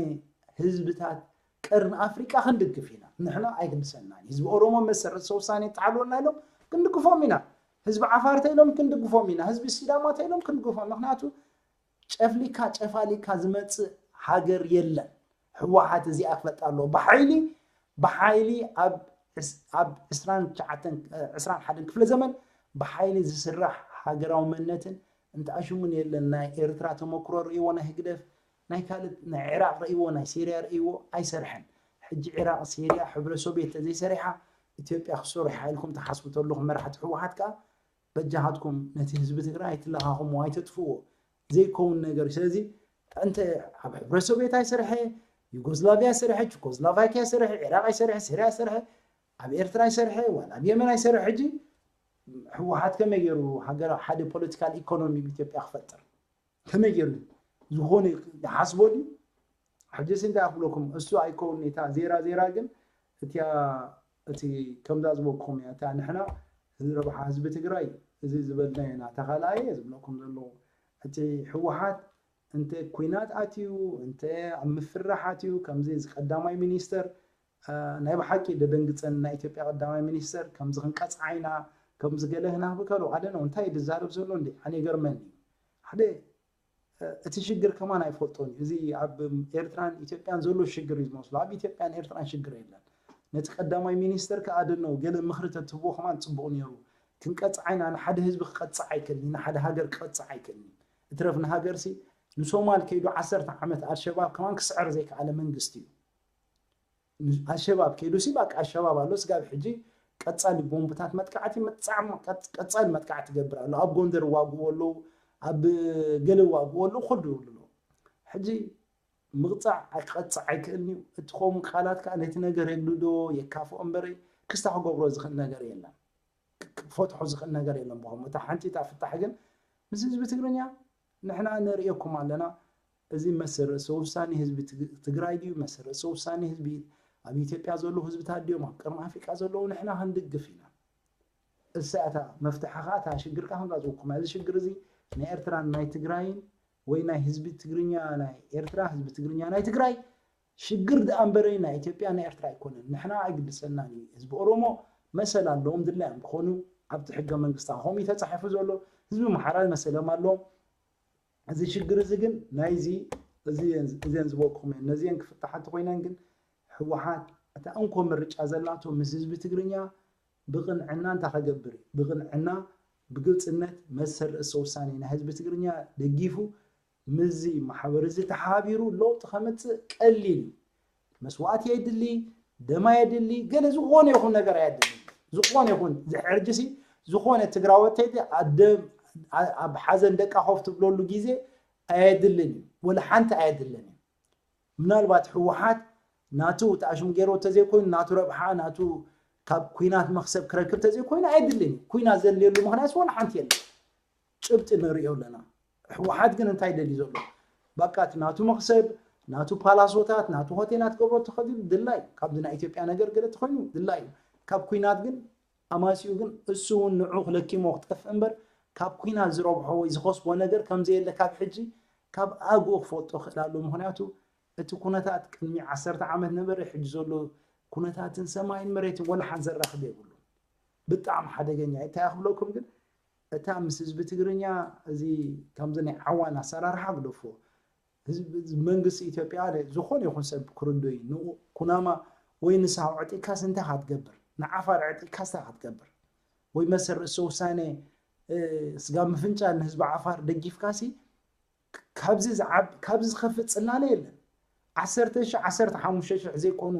ህዝብታት ቀርኒ ኣፍሪቃ ክንድግፍ ኢና። ንሕና ኣይግድሰናን። ህዝቢ ኦሮሞ መሰረት ውሳኔ ይተሓልወልና ኢሎም ክንድግፎም ኢና። ህዝቢ ዓፋር ተኢሎም ክንድግፎም ኢና። ህዝቢ ሲዳማ ተኢሎም ክንድግፎም። ምክንያቱ ጨፍሊካ ጨፋሊካ ዝመጽእ ሃገር የለን። ህወሓት እዚኣ ክፈልጣ ኣለዎ። ብሓይሊ ብሓይሊ ኣብ ዕስ- ኣብ ዕስራን ትሽዓተን ዕስራን ሓደን ክፍለ ዘመን ብሓይሊ ዝስራሕ ሃገራዊ መንነትን እንተኣሽሙን የለን። ናይ ኤርትራ ተመክሮ ርእይዎ፣ ናይ ህግደፍ ናይ ካልእ ናይ ዒራቕ ርእይዎ፣ ናይ ሲርያ ርእይዎ፣ ኣይሰርሐን። ሕጂ ዒራቕ፣ ሲርያ፣ ሕብረ ሶቪየት ተዘይሰሪሓ ኢትዮጵያ ክሰርሓ ኢልኩም ትሓስቡ ተለኹም መራሕቲ ህወሓት ከኣ በጃኻትኩም ነቲ ህዝቢ ትግራይ ኣይትለኻኽምዎ፣ ኣይተጥፍዎ። ዘይከውን ነገር እዩ። ስለዚ እንተ ኣብ ሕብረ ሶቪየት ኣይሰርሐ፣ ዩጎዝላቪያ ኣይሰርሐ፣ ቸኮዝላቫኪያ ኣይሰርሐ፣ ዒራቕ ኣይሰርሐ፣ ሲርያ ኣይሰርሐ፣ ኣብ ኤርትራ ኣይሰርሐ፣ ዋላ ኣብ የመን ኣይሰርሐ። ሕጂ ህወሓት ከመይ ገይሩ ሃገር ሓደ ፖለቲካል ኢኮኖሚ ኣብ ኢትዮጵያ ክፈጥር ከመይ ገይሩ ዝኾነ ይሓስቦ ድዩ? ሕጂስ እንታይ ክብለኩም፣ እሱ ኣይከውን፣ እታ ዜራ ዜራ ግን እቲያ እቲ ከምዛ ዝበልኩም እያ። እታ ንሕና ረብሓ ህዝቢ ትግራይ እዚ ዝበልና ኢና፣ እታ ካልኣ እየ ዝብለኩም ዘለኹ። እቲ ህወሓት እንተ ኩናት ኣትዩ፣ እንተ ኣብ ምፍራሕ ኣትዩ፣ ከምዚ እዚ ቀዳማይ ሚኒስተር፣ አ፣ ናይ ብሓቂ ደደንግጸን፣ ናይ ኢትዮጵያ ቀዳማይ ሚኒስተር ከምዚ ክንቀጽዓ ኢና፣ ከምዚ ገለ ህናህቢ ከሎ ኣደነው እንታይ እዩ ዝዛረብ ዘሎ እንዴ? ኣነ ይገርመኒ። ሓደ እቲ ሽግር ከማን ኣይፈልጦን እዩ። እዚ ኣብ ኤርትራን ኢትዮጵያን ዘሎ ሽግር እዩ ዝመስሎ። ኣብ ኢትዮጵያን ኤርትራን ሽግር የለን። ነቲ ቀዳማይ ሚኒስተር ከኣ ደነው ገለ ምኽሪ ተትህብዎ ከማን ጽቡቕ ነይሩ። ክንቀጽዓ ኢና፣ ንሓደ ህዝቢ ክቐጽዕ ኣይክእልን፣ ንሓደ ሃገር ክቐጽዕ ኣይክእልን። እትረፍ ንሃገርሲ ንሶማል ከይዱ ዓሰርተ ዓመት ኣልሸባብ ከማን ክስዕር ዘይከኣለ መንግስቲ እዩ። ኣልሸባብ ከይዱሲ በቃ ኣልሸባብ ኣሎ። ስጋብ ሕጂ ቀጻሊ ቦምብታት መጥቃዕቲ መጻዕ-፣ ቀጽ-፣ ቀጻሊ መጥቃዕቲ ይገብር ኣሎ። ኣብ ጎንደር ይዋግኡ ኣለዉ፣ ኣብ ገለ ይዋግኡ ኣለዉ፣ ኩሉ ይብሉ ኣለዉ። ሕጂ ምቕጻዕ ክቐጽዕ ኣይክእልን እዩ። እቲ ከምኡ ቃላት ከኣ ነቲ ነገር የግድዶ የካፍኦ እምበረይ ክስታ ክገብሮ ዝኽእል ነገር የለን። ክፈትሖ ዝኽእል ነገር የለን። ብኸምኡ እታ ሓንቲታ ፍታሕ ግን ምስ ህዝቢ ትግርኛ ንሕና ነርእየኩም ኣለና። እዚ መሰል ርእሰ ውሳኔ ህዝቢ ትግ-፣ ትግራይ ድዩ? መሰል ርእሰ ውሳኔ ህዝቢ ኣብ ኢትዮጵያ ዘለዉ ህዝብታት ድዮም? ኣብ ቀርኒ ኣፍሪቃ ዘለዉ ንሕና ክንድግፍ ኢና። እሳ እታ መፍትሒ ከኣ እታ ሽግርካ ከምዛ ዝበልኩማ፣ እዚ ሽግር እዚ ናይ ኤርትራን ናይ ትግራይን ወይ ናይ ህዝቢ ትግርኛ ናይ ኤርትራ፣ ህዝቢ ትግርኛ ናይ ትግራይ ሽግር ደኣ እምበረይ ናይ ኢትዮጵያ ናይ ኤርትራ ኣይኮነን። ንሕና ኣይግድሰናን እዩ። ህዝቢ ኦሮሞ መሰል ኣለዎም፣ ድላዮም ክኾኑ ኣብቲ ሕገ መንግስታ ከምኡ እዩ ተጻሒፉ ዘሎ። ህዝቢ ኣምሓራ መሰሎም ኣለዎም። እዚ ሽግር እዚ ግን ናይዚ እዚ እዚአን ዝበልኩኹም እየን። ነዚአን ክፍታሓ እንተኾይነን ግን ህወሓት እታ እንኮ ምርጫ ዘላቶ ምስ ህዝቢ ትግርኛ ብቕንዕና እንታይ ከገብር እዩ? ብቕንዕና ብግልፅነት መሰል ርእሰ ውሳኔ ናይ ህዝቢ ትግርኛ ደጊፉ ምስዚ ማሕበር እዚ ተሓባቢሩ ለውጢ ከምፅእ ቀሊል እዩ። መስዋእቲ የድሊ፣ ደም ኣየድሊ፣ ገለ ዝኾነ ይኹን ነገር ኣየድሊ። ዝኾነ ይኹን ዝሕርጅሲ ዝኾነ ትግራወት ተይደ ኣደ ኣብ ሓዘን ደቃ ኮፍ ትብለሉ ግዜ ኣየድልን እዩ። ወላ ሓንቲ ኣየድልን እዩ። ምናልባት ህወሓት ናቱ ተኣሽሙ ገይሩ ተዘይኮይኑ ናቱ ረብሓ ናቱ ካብ ኩናት መክሰብ ክረክብ ተዘይኮይኑ ኣየድልን እዩ። ኩናት ዘድልየሉ ምክንያት ወላ ሓንቲ የለን። ጭብጢ ንሪኦ ኣለና። ህወሓት ግን እንታይ ደልዩ ዘሎ? ባቃ እቲ ናቱ መክሰብ፣ ናቱ ፓላሶታት፣ ናቱ ሆቴላት ክገብሮ ተኸዲሉ ድላይ እዩ። ካብዚ ናይ ኢትዮጵያ ነገር ገለ ተኾይኑ ድላይ እዩ። ካብ ኩናት ግን ኣማሲኡ ግን እሱ እውን ንዑ ክለኪሞ ክጠፍእ እምበር ካብ ኩናት ዝረብሖ ወይ ዝኸስቦ ነገር ከም ዘየለ ካብ ሕጂ ካብ ኣግኡ ክፈልጦ ክኽእል ኣለዎ። ምኽንያቱ እቲ ኩነታት ቅድሚ ዓሰርተ ዓመት ነበረ፣ ሕጂ ዘሎ ኩነታትን ሰማይን መሬትን ወላ ሓንቲ ዘራኽብ የብሉን። ብጣዕሚ ሓደገኛ እዩ። እንታይ ክብለኩም ግን እታ ምስ ህዝቢ ትግርኛ እዚ ከምዚ ናይ ዓዋን ኣሰራርሓ ግደፎ። ህዝቢ፣ መንግስቲ ኢትዮጵያ ዝኾነ ይኹን ሰብ ክርዶ እዩ። ንኡ ኩናማ ወይ ንሳሆ ዕጢካስ እንታይ ክትገብር? ንዓፋር ዕጢካስ እንታይ ክትገብር? ወይ መሰል ርእሰ ውሳኔ፣ እ፣ ስጋ ምፍንጫል ንህዝቢ ዓፋር ደጊፍካሲ ካብዚ ዝዓብ-፣ ካብዚ ዝኸፍእ ጽላለ የለን። ዓሰርተ ሺሕ፣ ዓሰርተ ሓሙሽተ ሺሕ ዘይኮኑ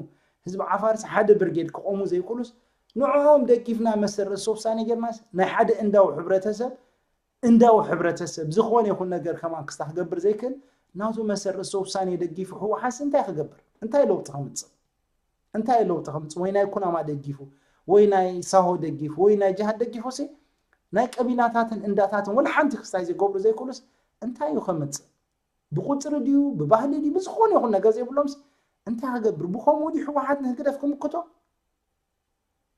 ህዝቢ ዓፋርስ ሓደ ብርጌድ ክቆሙ ዘይክእሉስ ንዕኦም ደጊፍና መሰል ርእሰ ውሳኔ ጌርናስ ናይ ሓደ እንዳው ሕብረተሰብ፣ እንዳው ሕብረተሰብ ዝኾነ ይኹን ነገር ከማን ክስታ ክገብር ዘይክእል ናቱ መሰል ርእሰ ውሳኔ ደጊፉ ህወሓትስ እንታይ ክገብር? እንታይ ለውጢ ከምጽእ? እንታይ ለውጢ ከምጽእ? ወይ ናይ ኩናማ ደጊፉ ወይ ናይ ሳሆ ደጊፉ ወይ ናይ ጅሃድ ደጊፉ ሲ ናይ ቀቢላታትን እንዳታትን ወላ ሓንቲ ክስታይ ዝገብሩ ዘይክእሉስ እንታይ እዩ ከምጽእ? ብቁጽሪ ድዩ ብባህሊ ድዩ ብዝኾነ ይኹን ነገር ዘይብሎምስ እንታይ ክገብር? ብኸምኡ ድዩ ህወሓት ንህግደፍ ክምክቶ?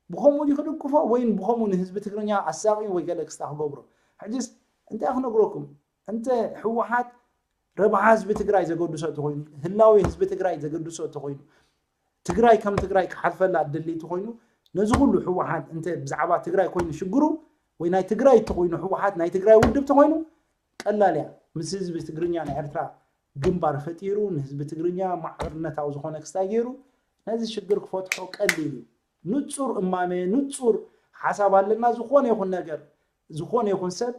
ብኸምኡ ድዩ ክድግፎ ወይን ብኸምኡ ንህዝቢ ትግርኛ ኣሳቒ ወይ ገለ ክስታ ክገብሮ? ሕጅስ እንታይ ክነግረኩም? እንተ ህወሓት ረብሓ ህዝቢ ትግራይ ዘገድሶ እንተኾይኑ፣ ህላዌ ህዝቢ ትግራይ ዘገድሶ እንተኾይኑ፣ ትግራይ ከም ትግራይ ክሓልፈላ ድልይቲ ኮይኑ ነዚ ኩሉ ህወሓት እንተ ብዛዕባ ትግራይ ኮይኑ ሽግሩ ወይ ናይ ትግራይ ተኮይኑ ህወሓት ናይ ትግራይ ውድብ ተኮይኑ ቀላል እያ። ምስ ህዝቢ ትግርኛ ናይ ኤርትራ ግንባር ፈጢሩ ንህዝቢ ትግርኛ ማዕርነታዊ ዝኾነ ክስታይ ገይሩ ነዚ ሽግር ክፈትሖ ቀሊል እዩ። ንፁር እማመ ንፁር ሓሳብ ኣለና። ዝኾነ ይኹን ነገር ዝኾነ ይኹን ሰብ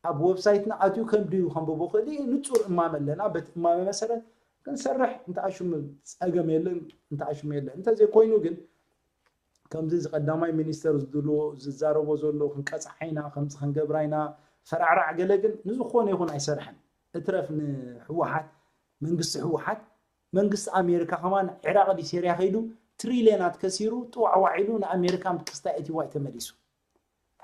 ኣብ ዌብሳይትና ኣትዩ ከም ድዩ ከንብቦ ክእል እዩ። ንፁር እማመ ኣለና። በቲ እማመ መሰረት ክንሰርሕ እንተኣሽሙ ፀገም የለን፣ እንተኣሽሙ የለን። እንተዘይኮይኑ ግን ከምዚ እዚ ቀዳማይ ሚኒስተር ዝድልዎ ዝዛረቦ ዘሎ ክንቀፅዓ ኢና ከምዚ ክንገብራ ኢና ፈራዕራዕ ገለ ግን ንዝኾነ ይኹን ኣይሰርሐን። እትረፍ ንህወሓት መንግስቲ ህወሓት መንግስቲ ኣሜሪካ ከማን ዒራቕ ድዩ ሴርያ ከይዱ ትሪልዮናት ከሲሩ ጥዋዕዋዕ ኢሉ ንኣሜሪካ ክስታይ ኣእትይዋ እዩ ተመሊሱ።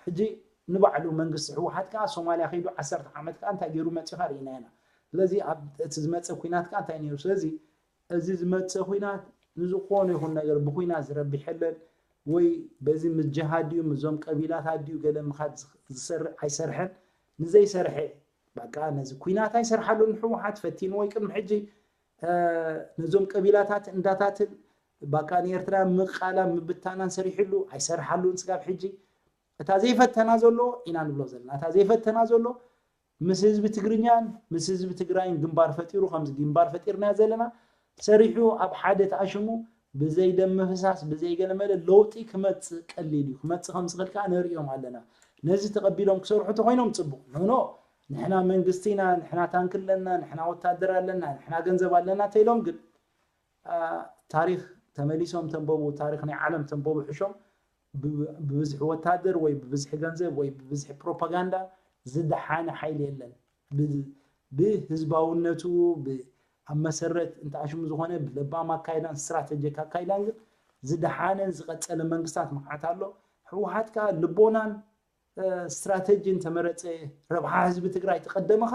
ሕጂ ንባዕሉ መንግስቲ ህወሓት ከዓ ሶማልያ ከይዱ ዓሰርተ ዓመት ከዓ እንታይ ገይሩ መፂኡ ከዓ ርኢና ኢና። ስለዚ ኣብ እቲ ዝመፀ ኩናት ከዓ እንታይ ነይሩ? ስለዚ እዚ ዝመፀ ኩናት ንዝኾነ ይኹን ነገር ብኩናት ዝረብሕ የለን ወይ በዚ ምስ ጅሃድ ድዩ ምስዞም ቀቢላታት ድዩ ገለ ምኻድ ዝሰርሕ ኣይሰርሐን። ንዘይሰርሐ በቃ ነዚ ኩናት ኣይሰርሓሉን ህወሓት ፈቲንዎ እዩ ቅድሚ ሕጂ ነዞም ቀቢላታት እንዳታትን በቃ ንኤርትራ ምቃላ ምብታናን ሰሪሕሉ ኣይሰርሓሉን ስጋብ ሕጂ። እታ ዘይፈተና ዘሎ ኢና ንብሎ ዘለና እታ ዘይፈተና ዘሎ ምስ ህዝቢ ትግርኛን ምስ ህዝቢ ትግራይን ግንባር ፈጢሩ ከምዚ ግንባር ፈጢርና ዘለና ሰሪሑ ኣብ ሓደ ተኣሽሙ ብዘይ ደም ምፍሳስ ብዘይ ገለመለ ለውጢ ክመፅእ ቀሊል እዩ። ክመፅእ ከም ዝኽእል ከዓ ንርእዮም ኣለና። ነዚ ተቐቢሎም ክሰርሑ ተኮይኖም ፅቡቅ ንሕኖ ንሕና መንግስቲ ኢና፣ ንሕና ታንክ ኣለና፣ ንሕና ወታደር ኣለና፣ ንሕና ገንዘብ ኣለና ተኢሎም ግን ታሪክ ተመሊሶም ተንበቡ ታሪክ ናይ ዓለም ተንበቡ ሕሾም ብብዝሒ ወታደር ወይ ብብዝሒ ገንዘብ ወይ ብብዝሒ ፕሮፓጋንዳ ዝደሓነ ሓይሊ የለን። ብህዝባውነቱ ኣብ መሰረት እንተኣሽሙ ዝኾነ ብለባም ኣካይዳን ስትራተጂክ ኣካይዳን ግን ዝደሓነን ዝቐፀለ መንግስታት መዓት ኣሎ። ህወሓት ከዓ ልቦናን ስትራተጂ እንተመረፀ ረብሓ ህዝቢ ትግራይ ተቐደመኻ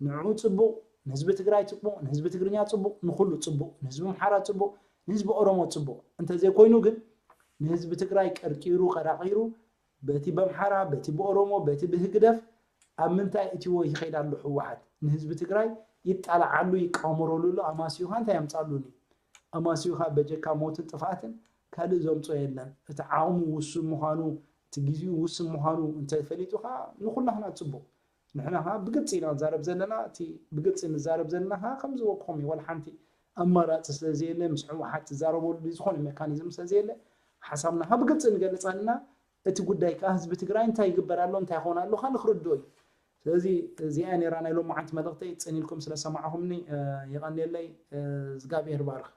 ንዑ ፅቡቕ ንህዝቢ ትግራይ ፅቡቕ ንህዝቢ ትግርኛ ፅቡቕ ንኩሉ ፅቡቕ ንህዝቢ ምሓራ ፅቡቕ ንህዝቢ ኦሮሞ ፅቡቕ እንተዘይኮይኑ ግን ንህዝቢ ትግራይ ቀርቂሩ ቀራቂሩ በቲ በምሓራ በቲ ብኦሮሞ በቲ ብህግደፍ ኣብ ምንታይ እትዎ ይኸይድ ኣሎ ህወሓት ንህዝቢ ትግራይ ይጣላዓሉ ይቃምረሉ ኣሎ ኣማስዩኻ እንታይ ያምፃሉኒ ኣማስዩኻ በጀካ ሞትን ጥፍኣትን ካልእ ዘምፆ የለን እቲ ዓቕሙ ውሱን ምዃኑ እቲ ግዜኡ ውሱን ምዃኑ እንተፈሊጡ ከዓ ንኩላህና ፅቡቕ ንሕና ከዓ ብግልፂ ኢና ንዛረብ ዘለና እቲ ብግልፂ ንዛረብ ዘለና ከዓ ከም ዝበልኩኹም እዩ ዋላ ሓንቲ ኣማራፂ ስለዘየለ ምስ ህወሓት ትዛረበሉ ዝኾነ ሜካኒዝም ስለዘየለ ሓሳብና ከዓ ብግልፂ ንገልፅ ኣለና እቲ ጉዳይ ከዓ ህዝቢ ትግራይ እንታይ ይግበር ኣሎ እንታይ ይኸውን ኣሎ ከዓ ንክርድኦ እዩ ስለዚ እዚኣ ነራ ናይ ሎማዓንቲ መልእክተይ ፅን ኢልኩም ስለሰማዕኹምኒ የቐንየለይ እግዚኣብሔር ባርክ